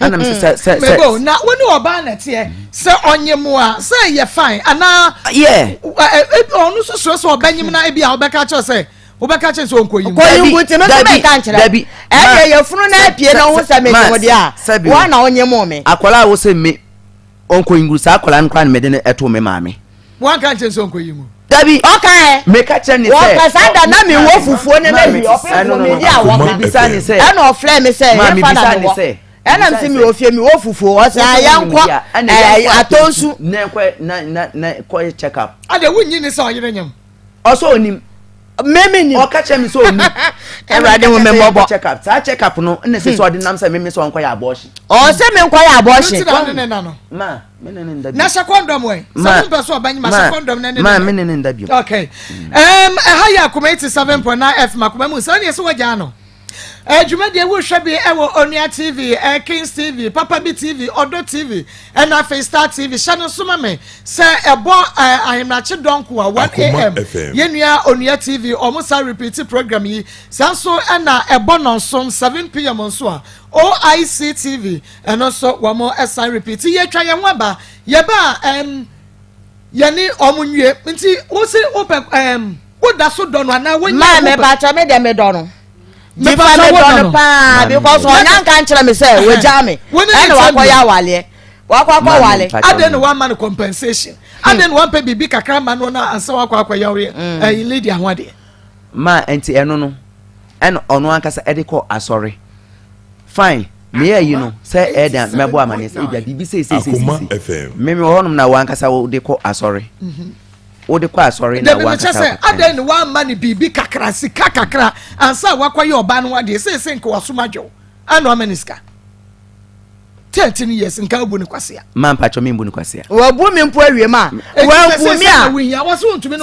Ɛna me sɛ sɛ sɛ. Mebo na wo ne ɔbaa na ɛteɛ sɛ ɔnyem a sɛ yɛ fine anaa. Yeah. Ɔno nso soro sɛ ɔbɛnyem na ebi a ɔbɛka kyerɛ sɛ wobɛka kyerɛ sɛ ɔnkɔ yi mu. Kɔ yi ngu ti me nso mɛka nkyerɛ. Dabi. Ɛdeɛ yɛfunu na apue na ɔho sɛ menyem deɛ a wɔn na ɔnyem me. Akwadaa a wosɛ me Ɔnkɔ yi ngu saa akwadaa no koraa na mede no ɛtoo me maame. Wanka nkyɛn sɛ ɔnkɔ yi mu. Dabi. Ɔka ɛ. Meka kyerɛ ne sɛ. Wɔka saa da na mi wɔ fufuo ne na wi ɔpemfo mi di a wɔka. Mebisa ne sɛ. Ɛna ɔfrɛ mi sɛ efa na mi wɔ. Ɛna mi sɛ mi wɔ fie mi wɔ fufuo ɔsɛ ayɛ nkɔ ɛɛ atɔnsu. Na kɔ na na na kɔ check up. Ade wunyi ne sɛ ɔyere nyam. Ɔsɛ onim. Meme nim. Ɔka kyerɛ me sɛ onim. Awurade hu me mmɔbɔ. Check up. Saa check up no ɛna sɛ sɛ ɔde nam sɛ meme sɛ ɔnkɔyɛ abortion. Ɔsɛ me nkɔyɛ abortion. Ɛno ti na ne ne na no. Ma me ne ne nda bio. Na hyɛ condom ɛ. Sɛ mo mpɛ so ɔbɛnye ma hyɛ condom na ne ne. Ma me ne ne nda bio. Okay. Um, ɛha yɛ Akoma 87.9 FM Akoma mu nsɛm ne ɛsɛ wɔgyaa no. Eh, dwumadie wohwɛ bi ɛwɔ Onua TV, eh, Kings TV, Papa Bi TV, Ɔdɔ TV, ɛna afei Star TV. Hyɛ no nso ma me sɛ ɛbɔ eh, ahemrakye dɔnko a 1 am yɛnua Onua TV ɔmo sa repeat program yi. Saa nso ɛna ɛbɔ nɔnson 7 pm nso a OIC TV ɛno nso wɔn ɛsan repeat. Yɛtwa yɛn ho aba yɛba a ɛm yɛne wɔn nwie nti wosi wopɛ ɛm woda so dɔ no anaa wonya Maa me pakyɛ me deɛ me dɔ no. Nipa me dɔ no paa because ɔnya nka nkyerɛ me sɛ wagya me ɛna wakɔyɛ awaleɛ wakɔ akɔ wale. Adɛn na wamma no compensation adɛn na wampɛ biribi kakra ma no na ansa wakɔ akɔyɛ ɔyɛ ɛyi lady ho adeɛ. Ma nti ɛno no ɛna ɔno ankasa ɛde kɔ asɔre fine meyɛ yi no sɛ ɛdan mɛbɔ amaneɛ sɛ ebia biribi sei sei sei sei meme wɔ hɔnom na wankasa wode kɔ asɔre. Mhm. Wode kɔ asɔre na Dabi mekyɛ wankasa sɛ adɛn ne wamma no biribi kakra sika kakra ansa wakɔyɛ ɔbaa no adeɛ seesei nka wasom adwo ana wama no sika 13 years nka abu no kwasea. Ma mpakyɛ membu no kwasea. Wabu me mpo awie ma wambu me a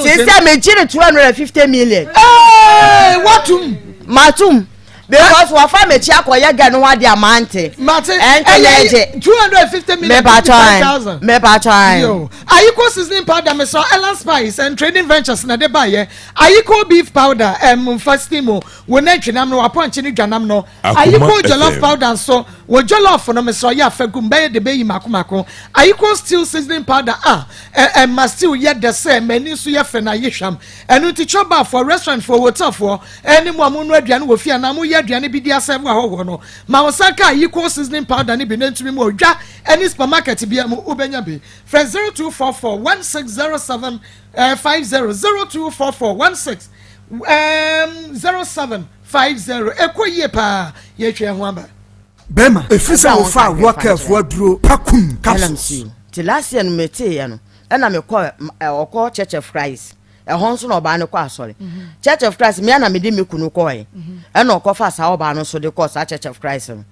seesei megye no 250 million. Ee watum. Matum. Because wafa m'akyi akɔyɛ gɛ no ho adeɛ a mante. Mate. Ɛnti na ɛgye. Ɛyɛ 250 million 55,000. Mepatwa an. Yo. Ayiko seasoning powder mesrɛ Ella Spice and Trading Ventures na de baayɛ. Ayiko beef powder ɛm nfa steam o. Wo nantwinam no wapɔnkye ne dwanam no. Akoma Ayiko jollof FM. powder nso wo jollof no mesrɛ yɛ afa gum bɛyɛ de bɛyi mako mako. Ayiko stew seasoning powder a ɛ ɛma stew yɛ dɛ sɛ m'ani nso yɛ fɛ na yɛ hwam. Ɛno nti chop bar foɔ, restaurant foɔ, hotel foɔ ɛne mo a mo noa aduane wɔ fie anaa mo yɛ aduane bi de asɛve ahɔhoɔ no, ma wo nsa nka Ayiko seasoning powder no bi na ntumi mu odwa ɛne supermarket biara mu wobɛnya bi. Frɛ 0244 1607 50 0244 16 0750. Ɛkɔ yie paa, yɛtwa ɛho aba. Bɛrima, ɛfiri sɛ wofaa Rockɛlfoɔ aduro Pakum capsules. Nti last year no meteeɛ no ɛna mekɔ ɔkɔ Church of Christ. Ɛhɔ nso na ɔbaa no kɔ asɔre. Church of Christ mea na mede me kunu kɔɛ. Ɛna ɔkɔfa saa ɔbaa no nso de kɔɔ saa Church of Christ no.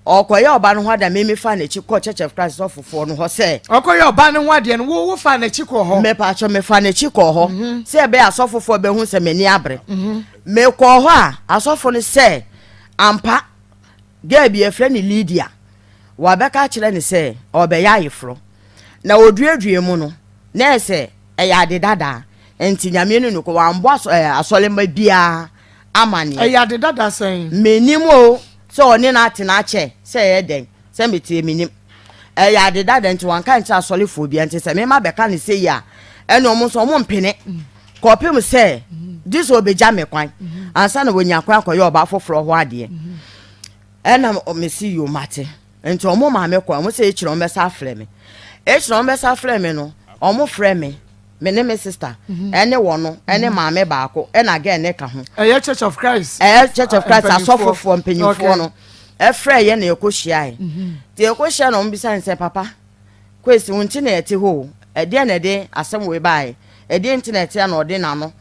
Ɔkɔyɛ ɔbaa no ho adeɛ a me mefa n'akyi kɔɔ Church of Christ sɔfofoɔ no hɔ sɛ. Ɔkɔyɛ ɔbaa no ho adeɛ no wo wo faa n'akyi kɔɔ hɔ. Mepatwɔ mefa n'akyi kɔɔ hɔ sɛ ɛbɛyɛ asɔfofoɔ bɛhu sɛ m'ani abere. Mekɔɔ hɔ a asɔfo no sɛ ampa girl bi yɛfrɛ no Lydia wabɛka akyerɛ no sɛ ɔbɛyɛ ayeforɔ na ɔduadua mu no na ɛsɛ ɛyɛ ade dada nti Nyame no nokɔ wambɔ asɔremma biara amaneɛ. Ɛyɛ ade dada sɛn? Menim o, sɛ ɔne no atena akyɛ sɛ ɛyɛ dɛn, sɛ meteɛ menim. Ɛyɛ ade dada nti wanka nkyerɛ asɔrefoɔ biara nti sɛ mema bɛka no sei a ɛne ɔmo nso ɔmo mpene kɔpem sɛ gye sɛ ɔbɛgya me kwan ansa na wɔnya kwan akɔyɛ ɔbaa foforɔ hɔ adeɛ. Ɛna mesi yo mate nti ɔmo maame kɔ ɔmo sɛ ekyirɛ ɔmo bɛsa afrɛ me. Ekyirɛ ɔmo bɛsa afrɛ me no ɔmo frɛ me, me ne me sister ɛne wɔn no ɛne maame baako ɛna girl ne ka ho. Ɛyɛ Church of Christ. Ɛyɛ Church of Christ asɔfofoɔ mpanyinfoɔ no ɛfrɛ yɛ na ɛkɔ hyia yɛ. Nti ɛkɔ hyia na ɔmo bisa ne sɛ papa Kwesi wo nti na ɛte hɔ o, ɛdeɛ na ɛde asɛm wei baeɛ, ɛdeɛ nti na ɛte na ɔde n'ano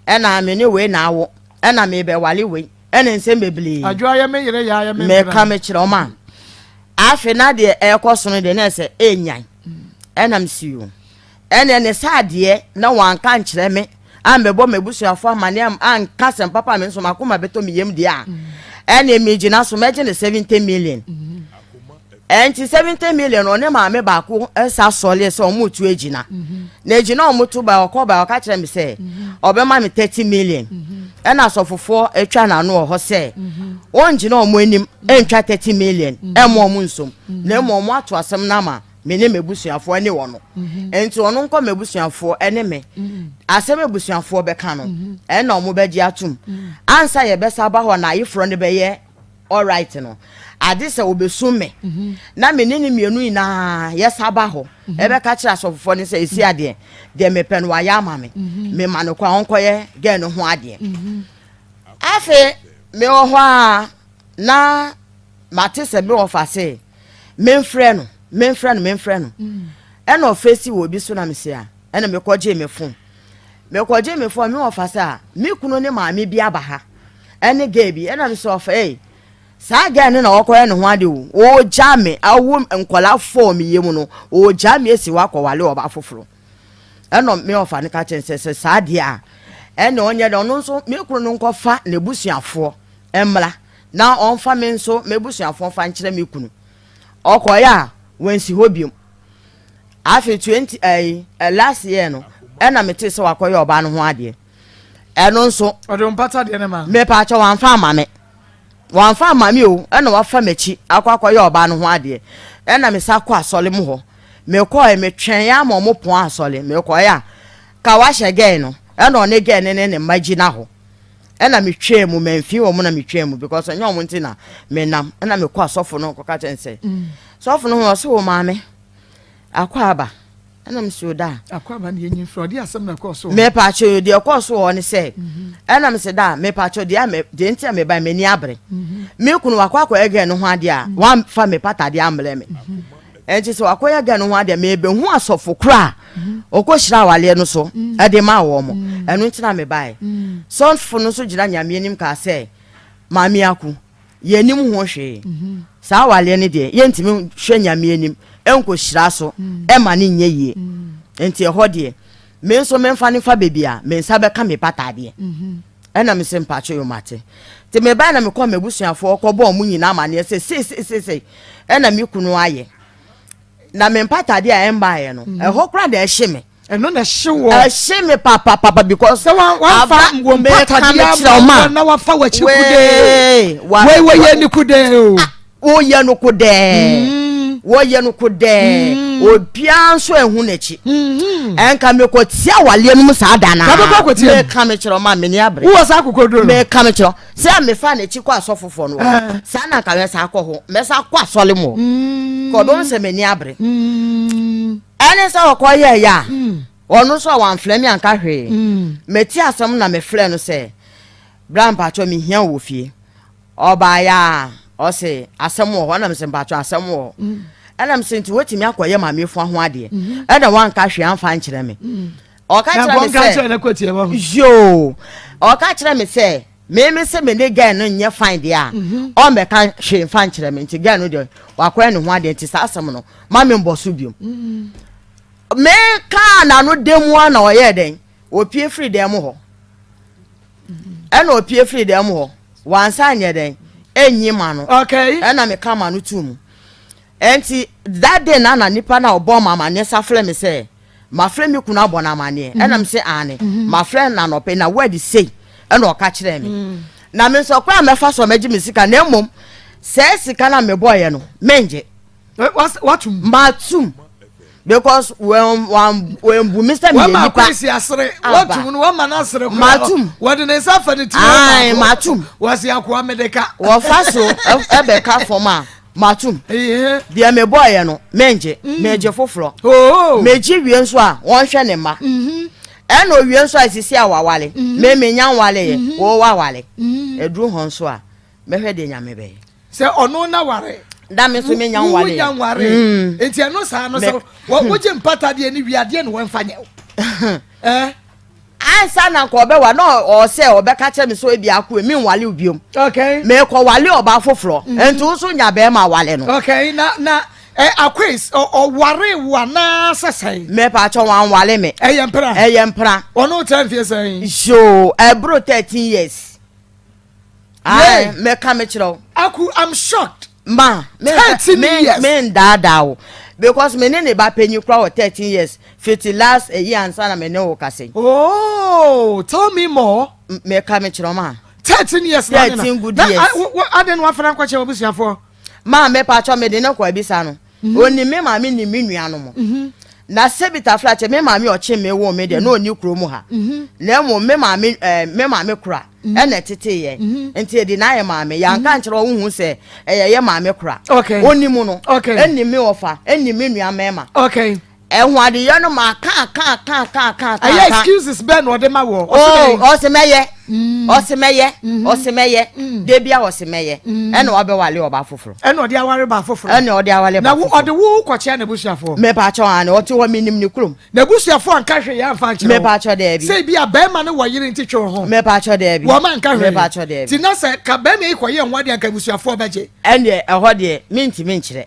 ɛna me ne wei na awo ɛna mebɛwale wei ɛne nsɛm bebree. Adwoa yɛ me yere yɛ ayɛ me mpena. Meka mekyerɛ ɔmo a afei na deɛ ɛrekɔ so no deɛ na ɛsɛ ɛnyan ɛnam si o ɛne ne saa adeɛ na wanka nkyerɛ me ambɛbɔ m'abusuafo amane anka sɛm papa me nso makoma bɛtɔ me yam deɛ a ɛne megyina so mɛgye ne 70 million. Ɛnti 70 million ɔne maame baako ɛsa sɔle sɛ ɔmo tu agyina na agyina ɔmo to ba ɔkɔ ba ɔka kyerɛ me sɛ ɔbɛma me 30 million ɛna asɔfofoɔ atwa n'ano wɔ hɔ sɛ wɔngyina ɔmo anim ɛntwa 30 million ɛmo ɔmo nsom na emu ɔmo ato asɛm no ama me ne m'abusuafoɔ ne wɔ no nti ɔno nkɔ m'abusuafoɔ ɛne me asɛm abusuafoɔ bɛka no ɛna ɔmo bɛgye atom ansa yɛbɛsa aba hɔ na ayeforɔ no bɛyɛ alright no ade sɛ obesum me na me ne ne mmienu nyinaa yɛsa ba hɔ ɛbɛka kyerɛ asɔfofoɔ no sɛ esi adeɛ deɛ mepɛ no wayɛ ama me mema no kwan ɔnkɔyɛ gɛɛ no ho adeɛ. Afei mewɔ hɔ a na mate sɛ me wɔfa se memfrɛ no memfrɛ no memfrɛ no ɛna ɔfɛ si wɔ obi so na mese a ɛna mekɔgye me phone mekɔgye me phone me wɔfa sɛ a me kunu ne maame bi aba ha ɛne gay bi ɛna mesɛ ɔfa ei saa gay no na wɔkɔyɛ ne ho ade o ɔgya me awo nkɔla fɔɔ me yam no ɔgya me esi hɔ akɔwale ɔba foforɔ ɛna me ɔfa no ka kyɛn sɛ sɛ saa deɛ a ɛna ɔnyɛ dɛ ɔno nso me kunu no nkɔfa n'abusuafoɔ mmra na ɔmfa me nso m'abusuafoɔ fa nkyerɛ me kunu ɔkɔyɛ a wɔnsi hɔ biom. Afei 20 ɛyi last year no ɛna mete sɛ wakɔyɛ ɔbaa no ho adeɛ ɛno nso ɔde mpata deɛ ne ma mepaakyɛ wamfa ama me wamfa ama me o ɛna wafa m'akyi akɔ akɔyɛ ɔbaa no ho adeɛ ɛna mesa kɔ asɔre mu hɔ mekɔɛ metwɛn ama ɔmo pɔn asɔre mekɔɛ a ka wahyɛ gɛɛ no ɛna ɔne gɛɛ ne ne ne mma gyina hɔ ɛna metwɛn mu mamfi wɔ mo na metwɛn mu because ɛnyɛ ɔmo nti na menam ɛna mekɔ asɔfo no kɔka kyɛn sɛ sɔfo no ho ɔsɛ wo maame akɔ aba ɛna mesi o da. Akɔ aba ne yɛnyi mfrɛ ɔde asɛm na ɛkɔɔ so. Mepaakyɛ deɛ ɛkɔɔ so wɔ ne sɛ ɛna mesi da mepaakyɛ deɛ me deɛ nti a meba m'ani abere me kunu wakɔ akɔyɛ gɛɛ no ho adeɛ a wamfa me patadeɛ ambrɛ me ɛnti sɛ wakɔyɛ gɛɛ no ho adeɛ mebehu asɔfo koro a ɔkɔ hyira awaleɛ no so ɛde ma wɔn mo ɛno nti na mebaeɛ. Sɔfo no nso gyina Nyame anim kaa sɛ maame aku yɛnim ho hwee saa awaleɛ no deɛ yɛntumi hwɛ Nyame anim ɛnkɔ hyira so ɛma ne nyɛ yie nti ɛhɔ deɛ me nso memfa ne fa baabi a me nsa bɛka me patadeɛ ɛna me sɛ mpatwe yomate. Nti mebae na mekɔɔ m'abusuafoɔ kɔbɔɔ wɔn nyinaa amaneɛ sɛ sei sei sei sei ɛna me kunu ayɛ. Na me mpatadeɛ a ɛmbaeɛ no, mm. ɛhɔ koraa na ɛhye me. Ɛno na ɛhye wɔ. Ɛhye me papapapa because. Sɛ wanfa wɔn mpatadeɛ ama na wafa w'akyi kudee. Wei wɔyɛ ne kudee o. Ah, wɔyɛ no kodɛɛ mm. wɔyɛ no kodɛɛ mm. obiara nso ehu n'akyi mm-hmm. ɛnka mekɔ tia waleɛ no mu saa da naa meka mekyerɛ ɔma mene abere wowɔ saa akokoduro no meka mekyerɛ sɛ mefa n'akyi kɔ asɔfofoɔ no wɔ eh. saa na nka mɛsa akɔ ho mɛsa akɔ asɔle mu mm. kɔ ɔbɛhu sɛ m'ani abere ɛne sɛ ɔkɔ yɛ ɛyɛ a ɔno nso a wamfrɛ me anka hwee meti asɛm na mefrɛ no sɛ bra mpakyɛ mehia wɔ fie Ɔbaeɛ a, ɔse asɛm wɔ hɔ, ɛna mese mpakyɛ asɛm wɔ hɔ. Mm. Ɛna mese nti woatumi akɔyɛ maame fua ho adeɛ. Mm-hmm. Ɛna wanka hwee amfa nkyerɛ me. Mm. Ɔka kyerɛ me sɛ yoo, ɔka kyerɛ me sɛ meme sɛ me ne girl no nyɛ fine deɛ a mm-hmm. ɔmmɛka hwee mfa nkyerɛ me nti girl no deɛ wakɔyɛ ne ho adeɛ nti saa asɛm no ma me mbɔ so biom. Mm. Mekaa n'ano da mu a na ɔyɛɛ dɛn Ɔpue firi dan mu hɔ. Ɛna ɔpue firi dan mu hɔ. Wansa anyɛ dɛn? Ɛnyi ma no. Okay. Ɛna meka ma no tuu mu. Ɛnti that day na na nipa na ɔbɔ ma amaneɛ sa frɛ me sɛ mafrɛ me kunu abɔ no amaneɛ. Mm-hmm. Ɛna me sɛ aane. Mm-hmm. Mafrɛ no anɔpɛ na word sei ɛna ɔka kyerɛɛ me. Mm. Na me nso ɔkwan a mɛfa so a mɛgye me sika na mmom sɛ sika na mebɔeɛ no mengye. Watum. Matum. Because wɔn wɔn wɔn bu mi sɛ mi yɛ nipa. Wɔn akwesi asere. Watum no wɔn ma n'asere kura. Matum. Wɔde ne nsa fa ne ti. Ayi matum. Wɔsi akoa mi de ka. Wɔfa so ɛbɛka fam a matum. Deɛ mi bɔ yɛ no mɛngye mɛgye foforɔ. Mɛgye wie nso a wɔnhwɛ ne mma. Ɛna owie nso a sisi a wawale. Mɛ mɛ nya nwale yɛ wɔ wawale. Eduru hɔ nso a mɛhwɛ deɛ Nyame bɛyɛ. Sɛ ɔno na ware. Da me nso menya nware. Wonya nware. Mm. Nti ɛno saa no sɛ hmm. wogye mpata deɛ ne wie adeɛ na wɔmfa nyɛ wo. Eh? Ansa na nka ɔbɛwa na ɔsɛ ɔbɛka kyerɛ me sɛ ebi ako emi nwale wo biom. Okay. Mekɔ wale ɔbaa foforɔ. Mm. Nti wo nso nya bɛrima wale no. Okay na na eh, Akwes ɔware wo anaasɛ sɛn? Mɛpa atwa wɔn anwale me. Ɛyɛ mpra. Ɛyɛ mpra. Ɔno tɛ mfie sɛn? Yoo ɛboro 13 years. Ae, mɛka me kyerɛ wo. Aku, I'm shocked. Ma, me 13 years. Me ndaadaa wo. Because me ne ne ba panyin kura wɔ 13 years. Fiti last eyi ansa na me ne wo kasa yi. Oh, tell me more. Mɛka me kyerɛ ma. 13 years na 13 good years. Na aden wa fana nkɔkyɛ wabusuafoɔ. Ma me pa kyɛ me de ne kɔ abisa no. Mhm. Oni me maame ni me nua no mo. Mhm. Na sɛbi tafra kyɛ me maame ɔkye me wo me deɛ na ɔni kuro mu ha. Mhm. Na mmom me maame eh, me maame kora ɛna ɛtete yɛ. Nti ɛdi na ayɛ maame. Yɛanka nkyerɛ wo hu sɛ ɛyɛ yɛ maame kora. Ɔni mu no. Ɛni me ɔfa, ɛni me nua mɛma. Ɛho adeyɛ no ma ka ka ka ka ka ka. Ɛyɛ excuses bɛn na ɔde ma wɔ. Oh, ɔsɛ mɛyɛ. Ɔsɛ mɛyɛ. Ɔsɛ mɛyɛ. Debi a ɔsɛ mɛyɛ. Ɛna ɔbɛwale ɔba foforɔ. Ɛna ɔde aware ba foforɔ. Ɛna ɔde awale ba foforɔ. Na ɔde wo kɔkyea n'abusuafoɔ. Mepaakyɛw ane ɔte hɔ menim ne kurom. N'abusuafoɔ anka hwee amfa ankyerɛ wo. Mepaakyɛw daabi. Sɛ ebi a bɛrima no wɔ yere nti twe wo ho. Mepaakyɛw daabi. Wɔn anka hwee. Mepaakyɛw daabi. Ti na sɛ ka bɛrima yi kɔyɛ ho adeɛ anka abusuafoɔ bɛgye. Ɛndeɛ ɛhɔ deɛ mentumi nkyerɛ.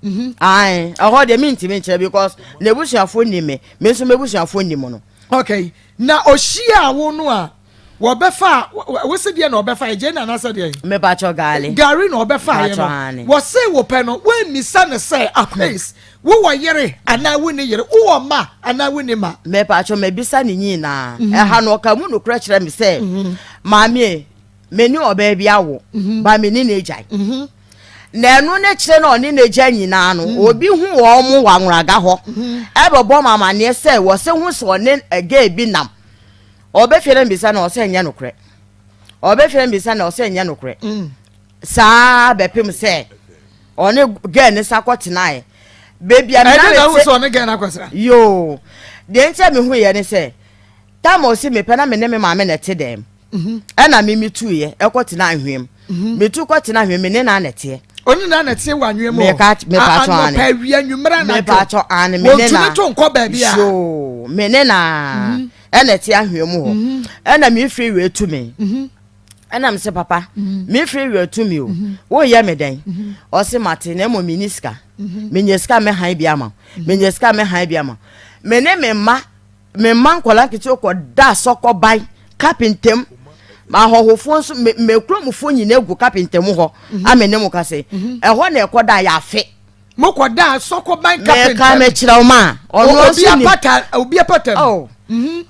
Mhm. Ae, ɛhɔ deɛ mentumi nkyerɛ because n'abusuafoɔ nim me, me nso m'abusuafoɔ nim no. Okay, na ɔhyiaa wo no a, wɔbɛfa a, wo se deɛ na ɔbɛfa yɛ, gye na anaasɛ deɛ? Mepakyɛ gaale. Gari na ɔbɛfa yɛ no. Wɔse wo pɛ no, woammisa no sɛ, Akwes, wowɔ yere anaa wonni yere, wowɔ mma anaa wonni mma? Mepakyɛ mabisa ne nyinaa. Mhm. Ɛha no ɔka mu nokorɛ kyerɛ me sɛ, mhm. maame, me ne ɔbaa bi awo, ba me ne no agyae. Na ɛno ne kyerɛ na ɔne n'agya nyinaa no, mm. obi hu wɔn mo wɔ anworaga hɔ mm-hmm. ɛbɛbɔ ma amaneɛ sɛ wɔsɛ hu sɛ ɔne gay bi nam. Ɔbɛfie no mbisa na ɔsɛ nyɛ nokorɛ. Ɔbɛfie no mbisa na ɔsɛ nyɛ nokorɛ. Mm. Saa bɛpem sɛ ɔne gay ne sa kɔtenaeɛ. Beebi a mena mete. Ɛde na ɔne Yoo. Deɛ nti a mehu yɛ ne sɛ, tam a ɔsi mepɛ na me ne me maame na ɛte dɛm. Ɛna me metuiɛ ɛkɔ tena anhwea mu. Metu kɔ tena anhwea mu, me ne na na ɛteɛ. Ɔne na na ɛteɛ wɔ anhwea mu. Meka mepatɔ ane. Anɔpa awia anwummerɛ anadwo. Mepatɔ ane me ne na. Wɔntumi to nkɔ baabi a. Yoo me ne na ɛna ɛte anhwea mu hɔ. Ɛna me firi wei tu me. Ɛna me sɛ papa me firi wei tu me o. Woyɛ me dɛn? Ɔse mate na mmom menni sika. Menya sika mɛhan bi ama wo. Menya sika mɛhan bi ama wo. Me ne me mma. Me mma nkwadaa nketewa kɔ da sɔkɔban kapintam. Ahɔhofoɔ nso, me me kuromfoɔ nyinaa gu kapenta mu hɔ a me ne mo kasa yi. Ɛhɔ na ɛkɔda a yɛafe. Mokɔdaa sɔkɔban kapenta Meka mu. mekyerɛ wo ma ɔno Obi nso nim. apata obi apata mu. Oh.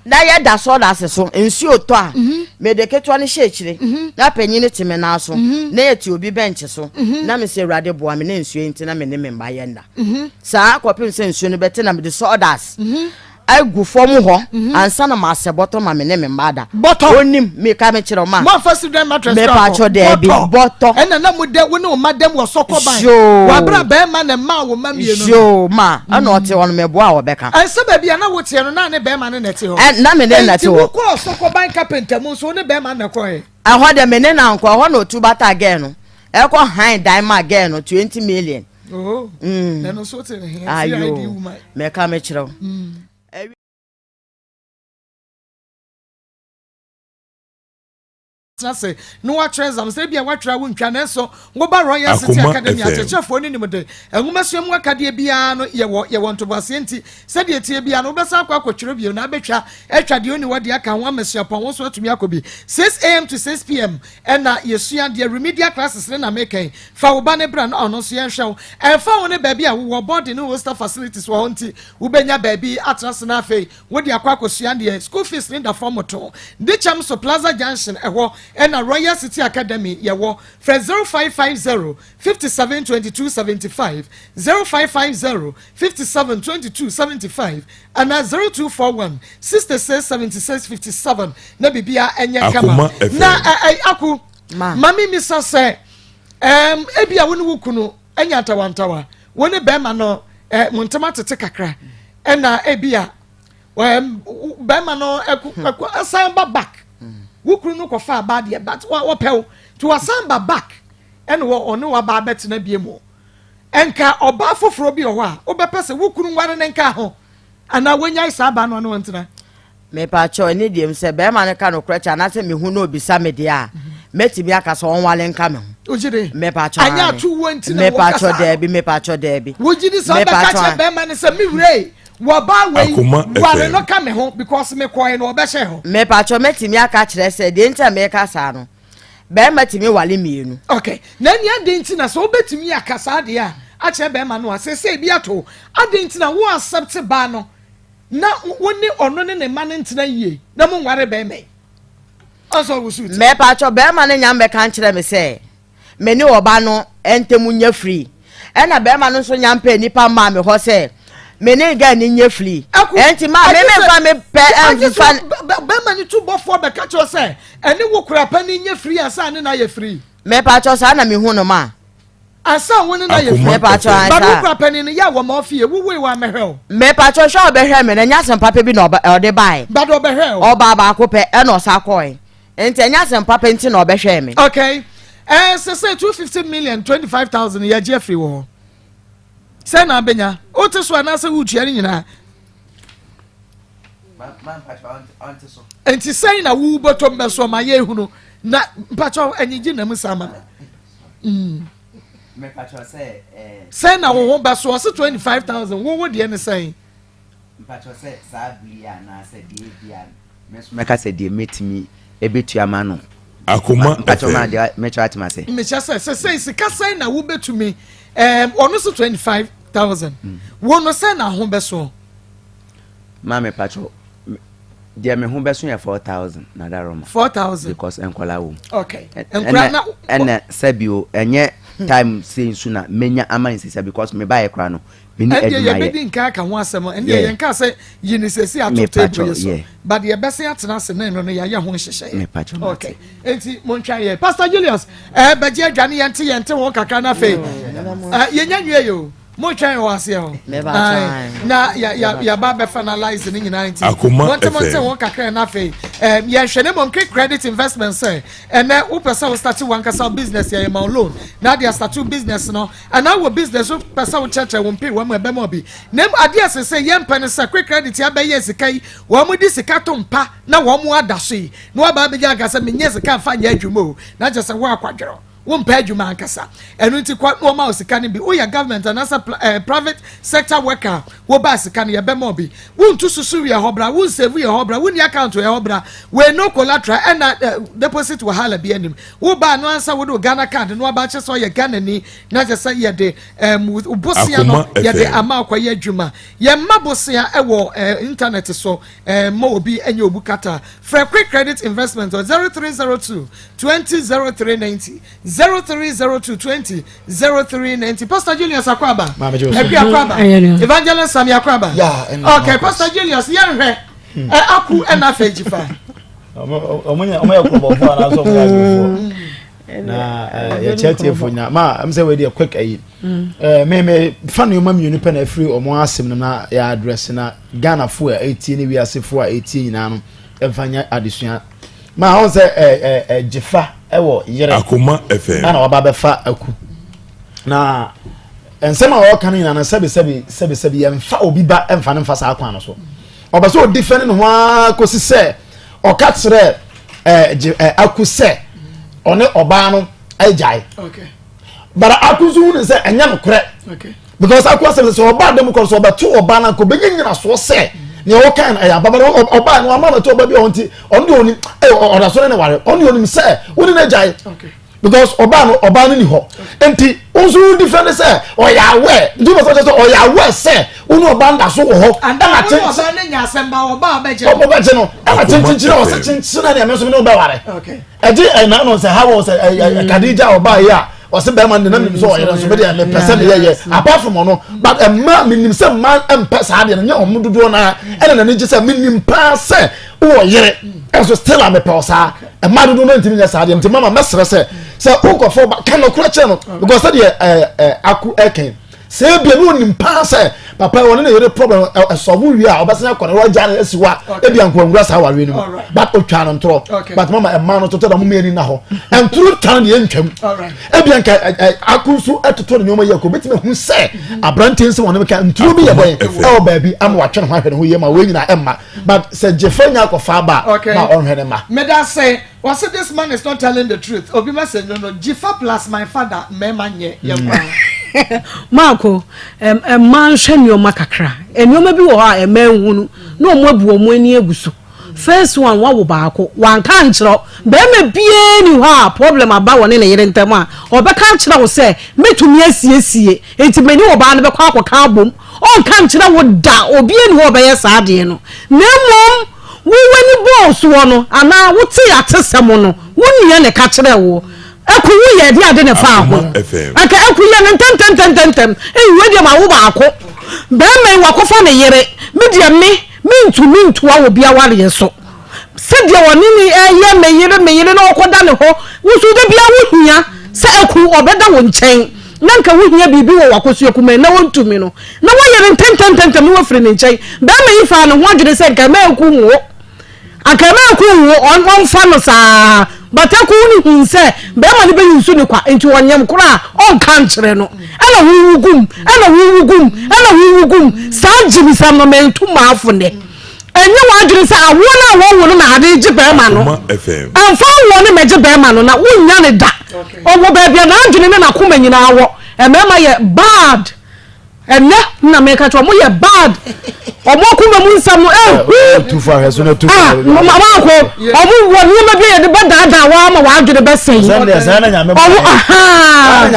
Na yɛda sɔɔdase so, nsuo tɔ a, mede ketewa no hyɛ akyire, na panyin no te me nan so, na yɛte obi bɛnkye so, na mese Awurade boa me na nsuo yi nti na me ne me mma yɛ nna. Saa kɔpem sɛ nsuo no bɛte na mede sɔɔdase agu fam hɔ ansa na masɛ bɔtɔ ma me ne me mma ada. Bɔtɔ. Onim, meka mekyerɛ wo ma. Moamfa sidran mattress Mepa koraa kyɛw kɔ. daabi, bɔtɔ. Ɛna na mo dɛ wo ne wo mma dɛm wɔ sɔkɔban. Yoo. Wɔ abere a bɛrima na ɛmaa wo mma mmienu no. Yoo ma, ɛna ɔte hɔ no meboa a ɔbɛka. Ɛnsɛ baabi a na woteɛ no na ne bɛrima no na ɛte hɔ. Ɛ na me ne na ɛte hɔ. Enti wokɔɔ sɔkɔban kapenta mu nso wo ne bɛrima no na ɛkɔɛ. Ɛhɔ deɛ me ne no ankɔ, ɛhɔ na ɔtu bata girl no, ɛkɔ han dan maa girl no 20 million. Oh, Mm. na ɛno nso wote ne he, CID Ayo, woman. mɛka mekyerɛ wo. Tena ase na woatwerɛ exams ebia woatwerɛ a wontwa nanso woba Royal City Akoma Academy FM. akyerɛkyerɛfoɔ no nim de nwomasua mu akadeɛ biara no yɛwɔ yɛwɔ ntoboaseɛ nti sɛdeɛ ɛteɛ biara no wobɛsan akɔ akɔtwerɛ bio na abɛtwa atwa deɛ ɔni hɔ deɛ aka ho ama suapɔn wo nso atumi akɔ bi 6am to 6pm ɛna yɛsua deɛ remedial classes ne na mekɛn fa wo ba ne bra na ɔno nso yɛnhwɛ wo ɛmfa wo ne baabi a wowɔ boarding ne hostel facilities wɔ hɔ nti wobɛnya baabi atena se na afei Wode akɔ akɔsua deɛ school fees no da fam to. Dikyɛm so Plaza Junction ɛhɔ ɛna Royal City Academy yɛwɔ. Frɛ 0550 57 22 75, 0550 57 22 75 anaa 0241 66 76 57 na biribiara ɛnyɛ kama. Akoma FM. Na ɛ ɛ Aku, Ma. ma me misa sɛ ɛɛm ebia wo ne wo kunu anya ntawantawa, wo ne bɛrima no eh, mo ntam atete kakra, ɛna ebi a bɛrima no ɛko hmm. ɛko asan ba back hmm. wo kunu no kɔfa aba deɛ but wɔpɛ wo nti wasan ba back ɛna wɔ ɔne waba abɛtena bie mu nka ɔbaa foforɔ bi wɔ hɔ a wobɛpɛ sɛ wo kunu nware ne nka ho anaa wɔnyae saa baa no ɔne wɔntena. Mepakyɛw, ɛne deɛ mu sɛ bɛrima no ka nokorɛ kyɛ anaasɛ mehu na obisa me deɛ a, mɛtumi aka sɛ ɔnwale nka me ho. Wogye di? Mepakyɛw, Anyɛ aane. atuwuo nti na Mepakyɛw, wɔkasa no? daabi, mepakyɛw, daabi. Wogye di sɛ wobɛka Mepakyɛw, akyerɛ bɛrima no sɛ me wura ei, wɔbaa wei, Akoma ware FM. no ka me ho because mekɔe no ɔbɛhyɛɛ hɔ? Mepakyɛw, mɛtumi aka akyerɛ sɛ deɛ nti a meka saa no, bɛrima tumi wale mmienu. Okay, na ɛnneɛ adɛn nti na sɛ wobɛtumi aka saa deɛ a akyerɛ bɛrima no a, seesei bi ato wo, adɛn nti na wo accept baa no Na wo ne ɔno ne ne mma no ntena yie na mo nware bɛrima yi. Ɔsɛ ɔwo suit. Mɛpakyɛw bɛrima no nya mbɛka nkyerɛ me sɛ me ne ɔba no ntɛm nyɛ free ɛna bɛrima no nso nya mpɛ nipa mmaa me hɔ sɛ me ne girl no nyɛ free ɛnti maa me me nfa me pɛ ɛnfa. Bɛrima no tu bɔfoɔ bɛka kyerɛ sɛ ɛne wo kora pɛ ne nyɛ free ansa ne na yɛ free. Mɛpakyɛw saa na mehu no maa. Ansa wo ne no ayɛ fie. Mepakyɛw ansa. But wo kura panin no yɛ a wɔma wo fie wo woe wa mɛhwɛ wo. Mepakyɛw hwɛ a ɔbɛhwɛ me no ɛnyɛ asɛm papa bi na ɔde bae. But ɔbɛhwɛɛ wo. Ɔbaa baako pɛ ɛna ɔsa kɔe nti ɛnyɛ asɛm papa nti na ɔbɛhwɛɛ me. Okay ɛɛ sese 250 million 25,000 yɛgye afiri wɔ hɔ sɛ na abɛnya wote so anaasɛ wotua ne nyinaa. Nti sɛn na wobɔtɔ mbɛsoɔ ma yɛhunu na mpakyɛw anyigye na mu saa ma me. Mm. Eh, sɛn na wo ho ba so ɔse 25000 wo wo deɛ ne sɛn mɛka sɛ deɛ mɛtumi ɛbɛtua ma no Akoma FM. Mɛkyerɛ atema sɛ. Mekyɛ sɛ sɛ sɛ sika sɛn na wobɛtumi ɔno so 25000 wo no sɛn na ho bɛsoɔ Maa me patrɔ deɛ me ho bɛso yɛ 4000 na da roma. 4000. Because nkɔla wɔ mu. Okay. Nkɔla na. Ɛnɛ sɛbi o ɛnyɛ time sei nso na menya ama nsesa because me ba yɛ kora no me ni adwuma yɛ. Ɛndeɛ yɛbɛdi nka aka ho asɛm ɛndeɛ yɛn ka sɛ yi ne sɛsi ato table yɛ so but yɛbɛsen atena ase na ɛno no yɛayɛ ho nhyehyɛeɛ. Me patrɔ mate. Okay. Enti montwa yɛ Pastor Julius ɛɛ bɛgye adwane yɛnte yɛnte ho kakra na afei ɛɛ yɛnya nwie yɛ o. Mo twɛn wɔ aseɛ hɔ. Ae, na ya ya yaba bɛ finalize ne nyinaa nti. Akoma Monte monte FM. ho kakra na afei. Eh, yɛhwɛ ne mmom quick credit investment sɛ ɛnɛ wopɛ sɛ wo start wankasa business yɛ ma wo loan na ade start business no anaa wɔ business wopɛ sɛ wokyerɛkyerɛ wo mpe wɔn mu ɛbɛma obi. Na mmom adeɛ ɛsɛ sɛ yɛmpɛ ne sɛ quick credit abɛyɛ sika yi wɔn de sika to mpa na wɔn ada so yi na waba abɛgya aka sɛ menyɛ sika mfa nyɛ adwuma o na kyerɛ sɛ wo akwadwerɛ. Wompɛ adwuma ankasa. Ɛno nti kɔ na wɔma wo sika no bi. Woyɛ government anaasɛ eh, private sector worker a, wobaa sika no yɛbɛma wo bi. Wontu susu yɛ hɔ bra, wonsave yɛ hɔ bra, wonni account yɛ hɔ bra. Wei no collateral ɛna eh, deposit wahala bi anim. Wobaa no ansa wode wo Ghana card no aba akyɛ sɛ ɔyɛ Ghanani na kyɛ sɛ yɛde um, wo bosea no yɛde ama akɔyɛ adwuma. Yɛmma bosea ɛwɔ eh, internet so. Mma obi nyɛ obu kata. Frɛ Quick Credit Investment wɔ 0302 20 0390, 0302 20 0390. Pastor Julius Akwaba. Akua Akwaba. Evangelist Sami Akwaba. Okay, Pastor Julius, yɛnhwɛ. Hmm. Aku ɛna afei gyifa. Ɔmo yɛ kurɔbɔfoɔ anaasɛ ɔmo yɛ adwofoɔ. Na yɛkyɛ tiefo nyinaa. Ma, ɛm sɛ wei deɛ quick ayi. Mm. Me me fa nneɛma mmienu pɛ na afiri wɔn asɛm no na yɛ address na Ghana fo a ɛretie ne wiase fo a ɛretie nyinaa no ɛmfa nyɛ adesua. Ma wɔn sɛ ɛ ɛ ɛ gyefa ɛwɔ yere. Akoma FM. Ɛna waba bɛfa aku. Na nsɛm a wɔka no nyinaa no sɛbi sɛbi sɛbi sɛbi yɛmfa obi ba ɛmfa no mfa saa kwan no so. Ɔbɛ sɛ ɔdi fɛ ne ne ho ara kɔsi sɛ ɔka kyerɛ ɛ gye ɛ aku sɛ ɔne ɔbaa no agyae. Okay. But ako nso hu ne sɛ ɛnyɛ nokorɛ because ako asɛm sɛ sɛ ɔbaa dɛm kɔ sɛ ɔbɛto ɔbaa no anka ɔbɛnya nyinasoɔ sɛ nea ɔka no ɛyɛ ababa no ɔbaa no ama bɛto ɔba bi ɔho nti ɔno deɛ ɔnim ɛyɛ ɔda so ne ne ware ɔno deɛ ɔnim sɛ wo ne no agyae because ɔbaa no ɔbaa no ni hɔ nti wo nso wo different sɛ ɔyɛ awɛ nti wọ́n sọ sɛ ɔyɛ awɛ sɛ wo ne ɔbaa no da so wɔ hɔ ɛna ɔbɛgye no ɛna kyenkyenkyen ɔsɛ kyenkyen na nea me nso me ne wo bɛware. Ɛgye ɛna no sɛ hawa sɛ ɛ Kadija ɔbaa yi a ɔsɛ bɛrima no de na menim sɛ ɔyere nso medeɛ mepɛ sɛ meyɛ yɛ apart from ɔno but mmaa menim sɛ mmaa mpɛ saa deɛ no nyɛ ɔmo dodoɔ naa ɛna n'ani gye sɛ menim paa sɛ wowɔ yere ɛnso still a mepɛ ɔsaa mmaa dodoɔ no ntumi nyɛ saa deɛ nti mama mɛsrɛ sɛ sɛ wokɔfɔ ba ka nɔkorɛ kyerɛ no because sɛdeɛ ɛɛ ɛ ako ɛkɛn Sɛ ebia na onim paa sɛ papa yi ɔne ne yere problem ɛsɔbo wie a ɔbɛsan akɔ ne wagya no asi hɔ a ebia nko nwura saa awareɛ no mu but otwa no ntorɔ but mama ɛma no totɔ da mo mmienu na hɔ ntoro twa no deɛ ntwam ebia nka ako nso ɛtoto ne nneɛma yie kɔ obetumi ehu sɛ mhm. aberanteɛ nsɛm wɔn ka ntoro bi yɛ bɔn ɛwɔ baabi ama watwe ne ho ahwɛ ne ho yie ma wɔn nyinaa ɛmma but sɛ gyefa nya akɔfa aba ma ɔnhwɛ ne ma. meda se Wɔse this man is not telling the truth obi message no no Jifa plus my father mmarima nyɛ yɛn mm. koraa. Maako mmaa nhwɛ nneɛma kakra nneɛma bi wɔ hɔ a mmaa nhunu na wɔn abu wɔn ani agu so first one wawo baako wanka ankyerɛ bɛrima biara ni hɔ a problem aba wɔ ne ne yere ntam a ɔbɛka akyerɛ wo sɛ mɛtumi asiesie nti mene ɔbaa no bɛkɔ akɔka abom ɔnka nkyerɛ wo da obiara ni hɔ ɔbɛyɛ saa adeɛ no na mmom Wo w'ani bɔɔ soɔ no anaa wotee atesɛm no, wo nua na ɛka kyerɛɛ woɔ. Aku wo yɛɛ deɛ ade na ɛfaa ho. Anka Aku yɛ no ntɛmntɛmntɛmntɛm. Ei wei deɛ mawo baako. Barima yi wakɔfa ne yere. Me deɛ me, mentumi ntoa obi awareɛ so. Sɛdeɛ ɔne ne ɛyɛ me yere me yere na ɔkɔda ne hɔ. Wo nso da biara wohia sɛ Aku ɔbɛda wo nkyɛn. Na anka wohia biribi wɔ w'akosua kumaa na wontumi no. Na wayɛ no ntɛmntɛmntɛmntɛm na wafiri ne nkyɛn. Barima yi faa ne ho adwene sɛ nka ɛmɛ aku nwo. Anka ɛmɛ aku nwo, ɔmfa no saa. But aku no huu sɛ barima no bɛyi nsu ne kwa, nti ɔnyem koraa a, ɔnka nkyerɛ no. Ɛna wowu gum, ɛna wowu gum, ɛna wowu gum. Saa gyimisɛm no, mento m'afo nnɛ. Ɛnyɛ w'adwene sɛ awoɔ no a wɔwo no na ade regye barima no. Ɛmfa awoɔ no mmɛgye barima no na wonnya no da. Ɔwɔ baabi a n'adwene ne n'akoma nyinaa wɔ. Mmarima yɛ bad. Ɛnɛ na meka kyerɛ ɔmo yɛ bad. Ɔmo akoma mu nsɛm no ehu. Ah, maako, ɔmo wɔ nneɛma bi a yɛde bɛdaadaa wɔn ama wɔn adwene bɛsɛe. Ɔmo ahaa.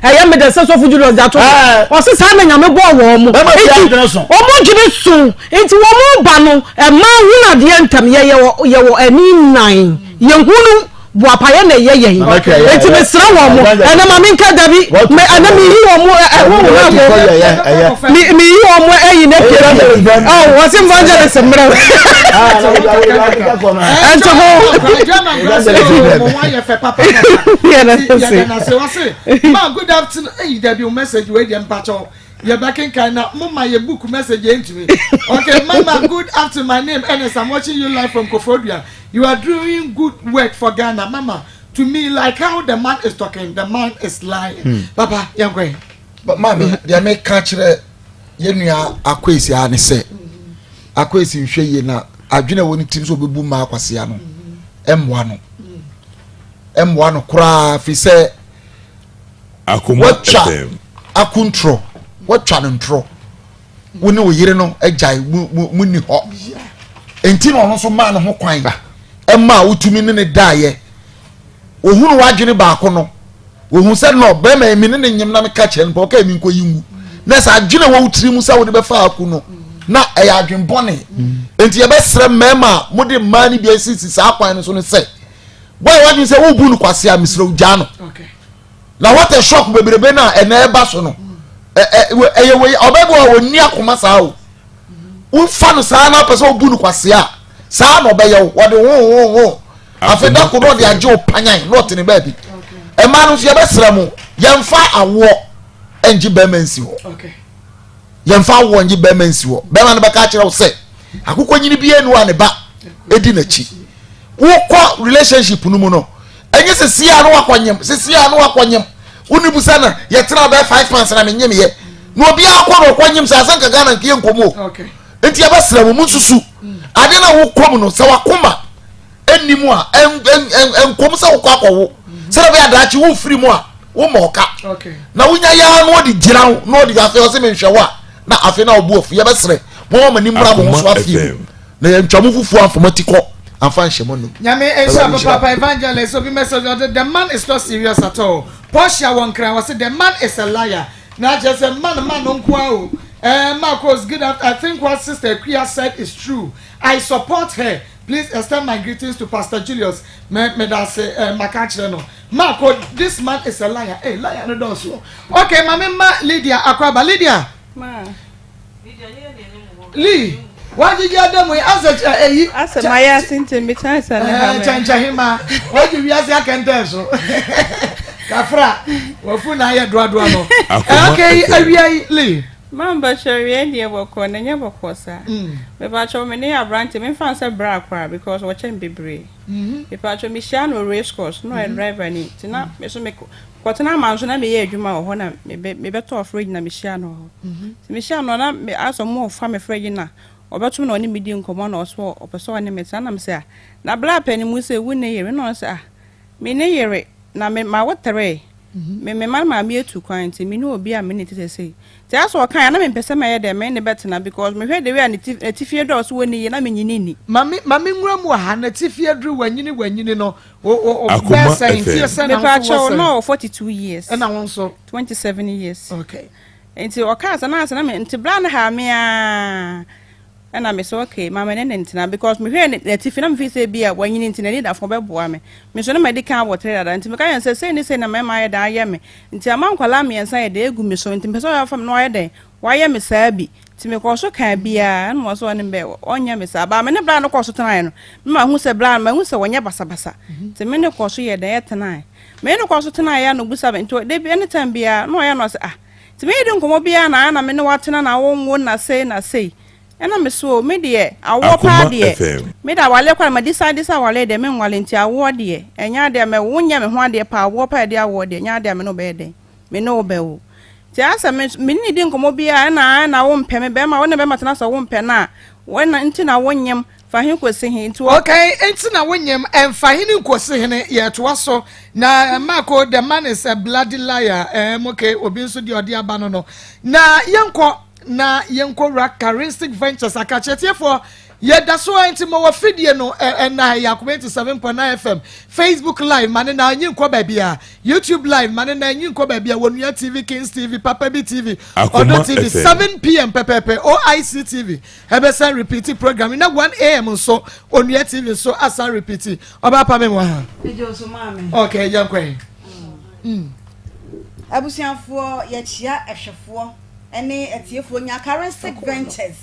Ɛyɛ me dɛ sɛ sɔfo Julius de ato hɔ. Ɔse saa na Nyame bɔɔ wɔn mo. Nti wɔn adwene so. Nti wɔn ba no, mmaa hunu adeɛ ntɛm. Yɛyɛ yɛwɔ ani nnan. Yɛhunu boapayɛ na ɛyɛ yɛn. Nti mesrɛ wɔn mo. Ɛnɛ ma menka dabi. Me ɛnɛ meyi wɔn mo ɛho ho mo. Me meyi wɔn mo ɛyi na pie. Oh, wɔsi evangelist mmerɛ. Ɛnti ho. Yɛ na se. Ma good afternoon. Eyi dabi o message wei deɛ mpakyɛw. Yɛbɛkenkan na mo ma yɛ book message yɛ ntumi. Okay, mama good afternoon. My name Ernest. I'm watching you live from Koforidua. You are doing good work for Ghana, mama. To me, like how the man is talking, the man is lying. Hmm. Papa, yɛn kɔ yi. But maame, deɛ meka kyerɛ yɛn nua Akwesi a ne sɛ, Akwesi nhwɛ yie na adwene a ɛwɔ ne tirim sɛ ɔbɛbu mmaa akwasea no, ɛmmoa no. mmoa no koraa fi sɛ watwa akontorɔ watwa no ntorɔ wo ne wo yere no agyae mu ni hɔ nti na ɔno nso maa ne ho kwan ɛma wotumi ne ne daeɛ ohunu w'adwene baako no ohun sɛ no bɛrima yi mi ne ne nyem na meka kyerɛ no pɛ ɔka mi nkɔ yi ngu na sɛ adwene wɔ wo tiri mu sɛ wode bɛfa aku no na ɛyɛ adwene bɔne nti yɛbɛsrɛ mmarima a mode mmaa no bi asisi saa kwan no so no sɛ wɔyɛ w'adwene sɛ wobu no kwase a mesrɛ wo gyaa no na what a shock bebrebe no a ɛnɛ ɛba so no ɛyɛ wei ɔbɛ bi wɔ wɔnni akoma saa o wofa no saa na apɛ sɛ wobu no kwase a saa na ɔbɛyɛ wo wɔde ho ho ho afei da ko na ɔde agye wo panyan na ɔte ne baabi mmaa no nso yɛbɛsrɛ mo yɛmfa awoɔ ngye bɛrima nsi hɔ yɛmfa awoɔ ngye bɛrima nsi hɔ bɛrima no bɛka akyerɛ wo sɛ akokɔ nyini bi enu a ne ba edi n'akyi wokɔ relationship no mu no ɛnyɛ sɛ sia no wakɔnyem sɛ sia no wakɔnyem wone busa na yɛtena bɛyɛ five months na menyem yɛ na obiara kɔ na ɔkɔnyem sɛ asɛnka Ghana nkeɛ nkɔm o nti yɛbɛsrɛ mo mu nsusu ade na wokɔ mu no sɛ wakoma ɛnni mu a ɛnkɔm sɛ wokɔ akɔwo sɛdeɛ bɛyɛ adaakye wofiri mu a woma ɔka na wonya yaa na ɔde gyina wo na ɔde afei ɔsɛ menhwɛ wo a na afei na ɔbu afu yɛbɛserɛ moma mani mmra mo ho so afei mu na yɛntwa mo fufuo amfa mo ati kɔ amfa nhyɛ mo nom. Nyame nhyira papaapa evangelist obi message ɔde the man is not serious at all Portia wɔ nkran ɔse the man is a liar na kyerɛ sɛ man man no nkoa o eh Marcos good after I think what sister Akua said is true I support her Please extend my greetings to Pastor Julius me medase eh maka akyerɛ no Marko this man is a liar eh liar no dɔɔso okay ma me ma Lydia akɔ aba Lydia Ma. Lee wagyegye adamu yi asɛ kyɛ eyi Asɛ ma yɛ ase nti me kyɛn sɛ ne ha me. Kyɛnkyɛhema wagye wiase akɛntɛn so kafra wafu na ayɛ doadoa no okay awia yi Lee. Ma mpakyɛw wiɛ deɛ bɔkɔɔ na ɛnyɛ bɔkɔɔ saa mepakyɛw me ne aberanteɛ me nfa no sɛ bra koraa because ɔkyɛn bebree mepakyɛw me hyia no wɔ race course na ɔyɛ driver ni nti na me so me kɔ tena ama nso na me yɛ adwuma wɔ hɔ na me bɛ me bɛ tɔɔ fridge na me hyia no wɔ hɔ nti me hyia no na me asɛ ɔmo ɔfa me fridge na ɔbɛto na ɔne me di nkɔmɔ na ɔso ɔpɛ sɛ ɔne me tena na me sɛ ah na bra pɛ ne mu sɛ wo ne yere na ɔno sɛ ah Me ne yere, na me ma wo teree. Me me ma maame atu kwan nti me ne obi a me ne te sesei. Nti asɛ ɔkae a na me mpɛ sɛ mɛyɛ dɛn me ne bɛtena because me hwɛ the way a ne ti n'atifi aduru a ɔse wɔnni yie na me nyi ne nni. Ma me ma me nwura mu wɔ ha n'atifi aduru wanyini wanyini no o o o bɛɛ sɛn mfie sɛn na wo nso wɔ sɛn? Na ɔwɔ 42 years. Ɛna wo nso? 27 years. Okay. Nti ɔkaa sɛ na asɛ na me nti bra no haa me aa. Ɛna me sɛ okay ma me ne no ntena because me hwɛɛ n'atifi na me feel sɛ ebia wanyini nti n'ani da fam ɔbɛboa me. Me nso na madi kan abɔ tire dada nti meka kyerɛ no sɛ sei ne sei na mmarima ayɛ dɛn ayɛ me nti ama nkwadaa mmiɛnsa ayɛ dɛn agu me so nti mepɛ sɛ ɔyɛ fa me na wayɛ dɛn wayɛ me saa bi nti mekɔɔ so kaa biara ɛna ɔsɛ ɔne me bɛ ɔnyɛ me saa baa me ne bra no kɔɔ so tenaeɛ no me ma hu sɛ bra no mahu sɛ wɔnyɛ basabasa nti me ne kɔɔ so yɛ dɛn ɛtenaeɛ me ne kɔɔ so tenaeɛ na ɔbusa me nti da bi anytime biara na ɔyɛ na ɔsɛ ah Nti me di nkɔmɔ biaa na na me ne wo atena na wo nwo na sei na sei ɛna me so o me deɛ awoɔ paa Akoma deɛ FM. me de awaleɛ koraa ma decide sɛ awaleɛ deɛ me nwale nti awoɔ deɛ ɛnyɛ adeɛ a mɛ wo nyɛ me ho adeɛ paa awoɔ paa yɛde awoɔ deɛ ɛnyɛ adeɛ a me ne wo bɛyɛ dɛn me ne wo bɛwo nti ayɛ sɛ me me ne ne di nkɔmɔ biaa ɛna ɛna wo mpɛ me bɛrima wo ne bɛrima tena sɛ wo mpɛ no a wo ɛna nti na wo nyem Fa he kɔsi he? Nti wɔ. Okay, nti na wonyem, ɛmfa hene nkosi hene, yɛtoa so. Na Marko, the man is a bloody liar, ɛɛm okay, obi nso deɛ ɔde aba no no. Na yɛnkɔ, na yɛnkɔ wura Charistic Ventures akakye atiefoɔ, yɛda so ara nti ma wafidie no ɛnna ha yi, Akoma 87.9 FM, Facebook live, ma ne na nyi nkɔ baabi a, YouTube live, ma ne na nyi nkɔ baabi a, Wɔnua TV, Kings TV, Papa Bi TV, Ɔdɔ Akoma TV, FM. 7 pm pɛpɛɛpɛ, OIC TV. Ɛbɛsan repeat program yi na 1am nso Onua TV nso asan repeat. Ɔbaa pa me wɔ ha. Megye wo so maame. Okay, yɛn kɔ yi. Mm. Abusuafoɔ yɛkyia ɛhwɛfoɔ ɛne atiefoɔ nya Karensic Ventures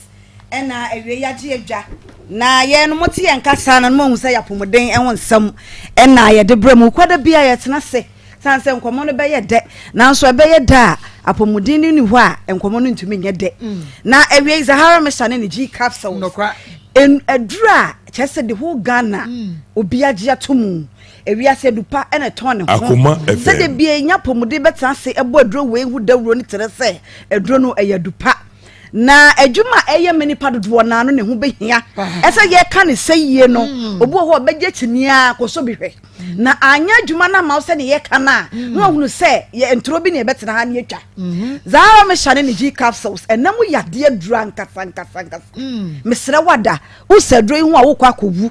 ɛna awie yagye adwa na yɛn no mote yɛn kasa no no moahu sɛ yɛapɔmuden ɛho nsɛm ɛna yɛde brɛ mu kwada bia yɛtena se Sane sɛ nkɔmmɔ no bɛyɛ dɛ, nanso ɛbɛyɛ dɛ a apɔmuden no nni hɔ a, nkɔmmɔ no ntumi nyɛ dɛ. Mm. Na awiei Zahara Mixture ne ne G capsules. Aduru a kyerɛ sɛ the whole Ghana mm. obi agye ato mu. Ewiase adupa ɛna ɛtɔn ne ho. Sɛdeɛ bia nya apɔmuden bɛtena ase ɛbɔ aduro wei ho dawuro no kyerɛ sɛ aduro no ɛyɛ adupa. Na adwuma a ɛyɛ ma nipa dodoɔ naa no ne ho bɛhia. Ɛsɛ yɛka ne sɛ yie no, mm. obi wɔ hɔ a ɔbɛgye kyiniiɛ a kɔsɔ bi hwɛ. Mm. Na anyɛ adwuma no ama wo sɛdeɛ yɛka no a, mm. na wahunu sɛ yɛ ntoro bi na yɛbɛtena ha ne yɛtwa. Mm-hmm. Zahara mehyɛ ne ne G capsules ɛnam yadeɛ duro ankasa ankasa ankasa. Mesrɛ wada wosɛ aduro yi ho a wokɔ akɔwu.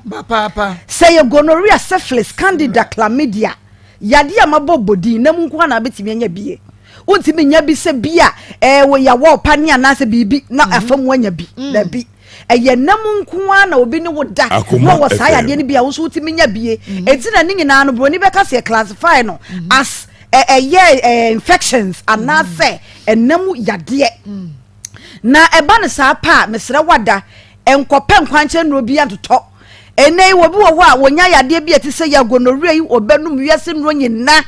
Sɛ yɛ gonorrhea, syphilis, candida, chlamydia yadeɛ a mabɔ bɔdin na mu nko ara na wobɛtumi anya bie. Wontumi nya bi sɛ bi a ɛɛ wɔ yawɔ ɔpa ne anaasɛ biribi na mm. afa mu anya bi. Mm. Dabi. Ɛyɛ nna mu nko ara na obi ne wo da na ɔwɔ saa yadeɛ no bi a wo nso wotumi nya bie. Mm. Enti na ne nyinaa no buroni bɛka sɛ classify no mm-hmm. as ɛyɛ infections anaasɛ ɛnna mu yadeɛ. Na ɛba no saa pɛ a mesrɛ wada nkɔpɛ nkwankyɛn nnuro bi antotɔ. Ɛnnɛ yi obi wɔ hɔ a wɔnya yadeɛ bi a ɛte sɛ yɛ gonorrhea yi ɔbɛnom wiase nnuro nyina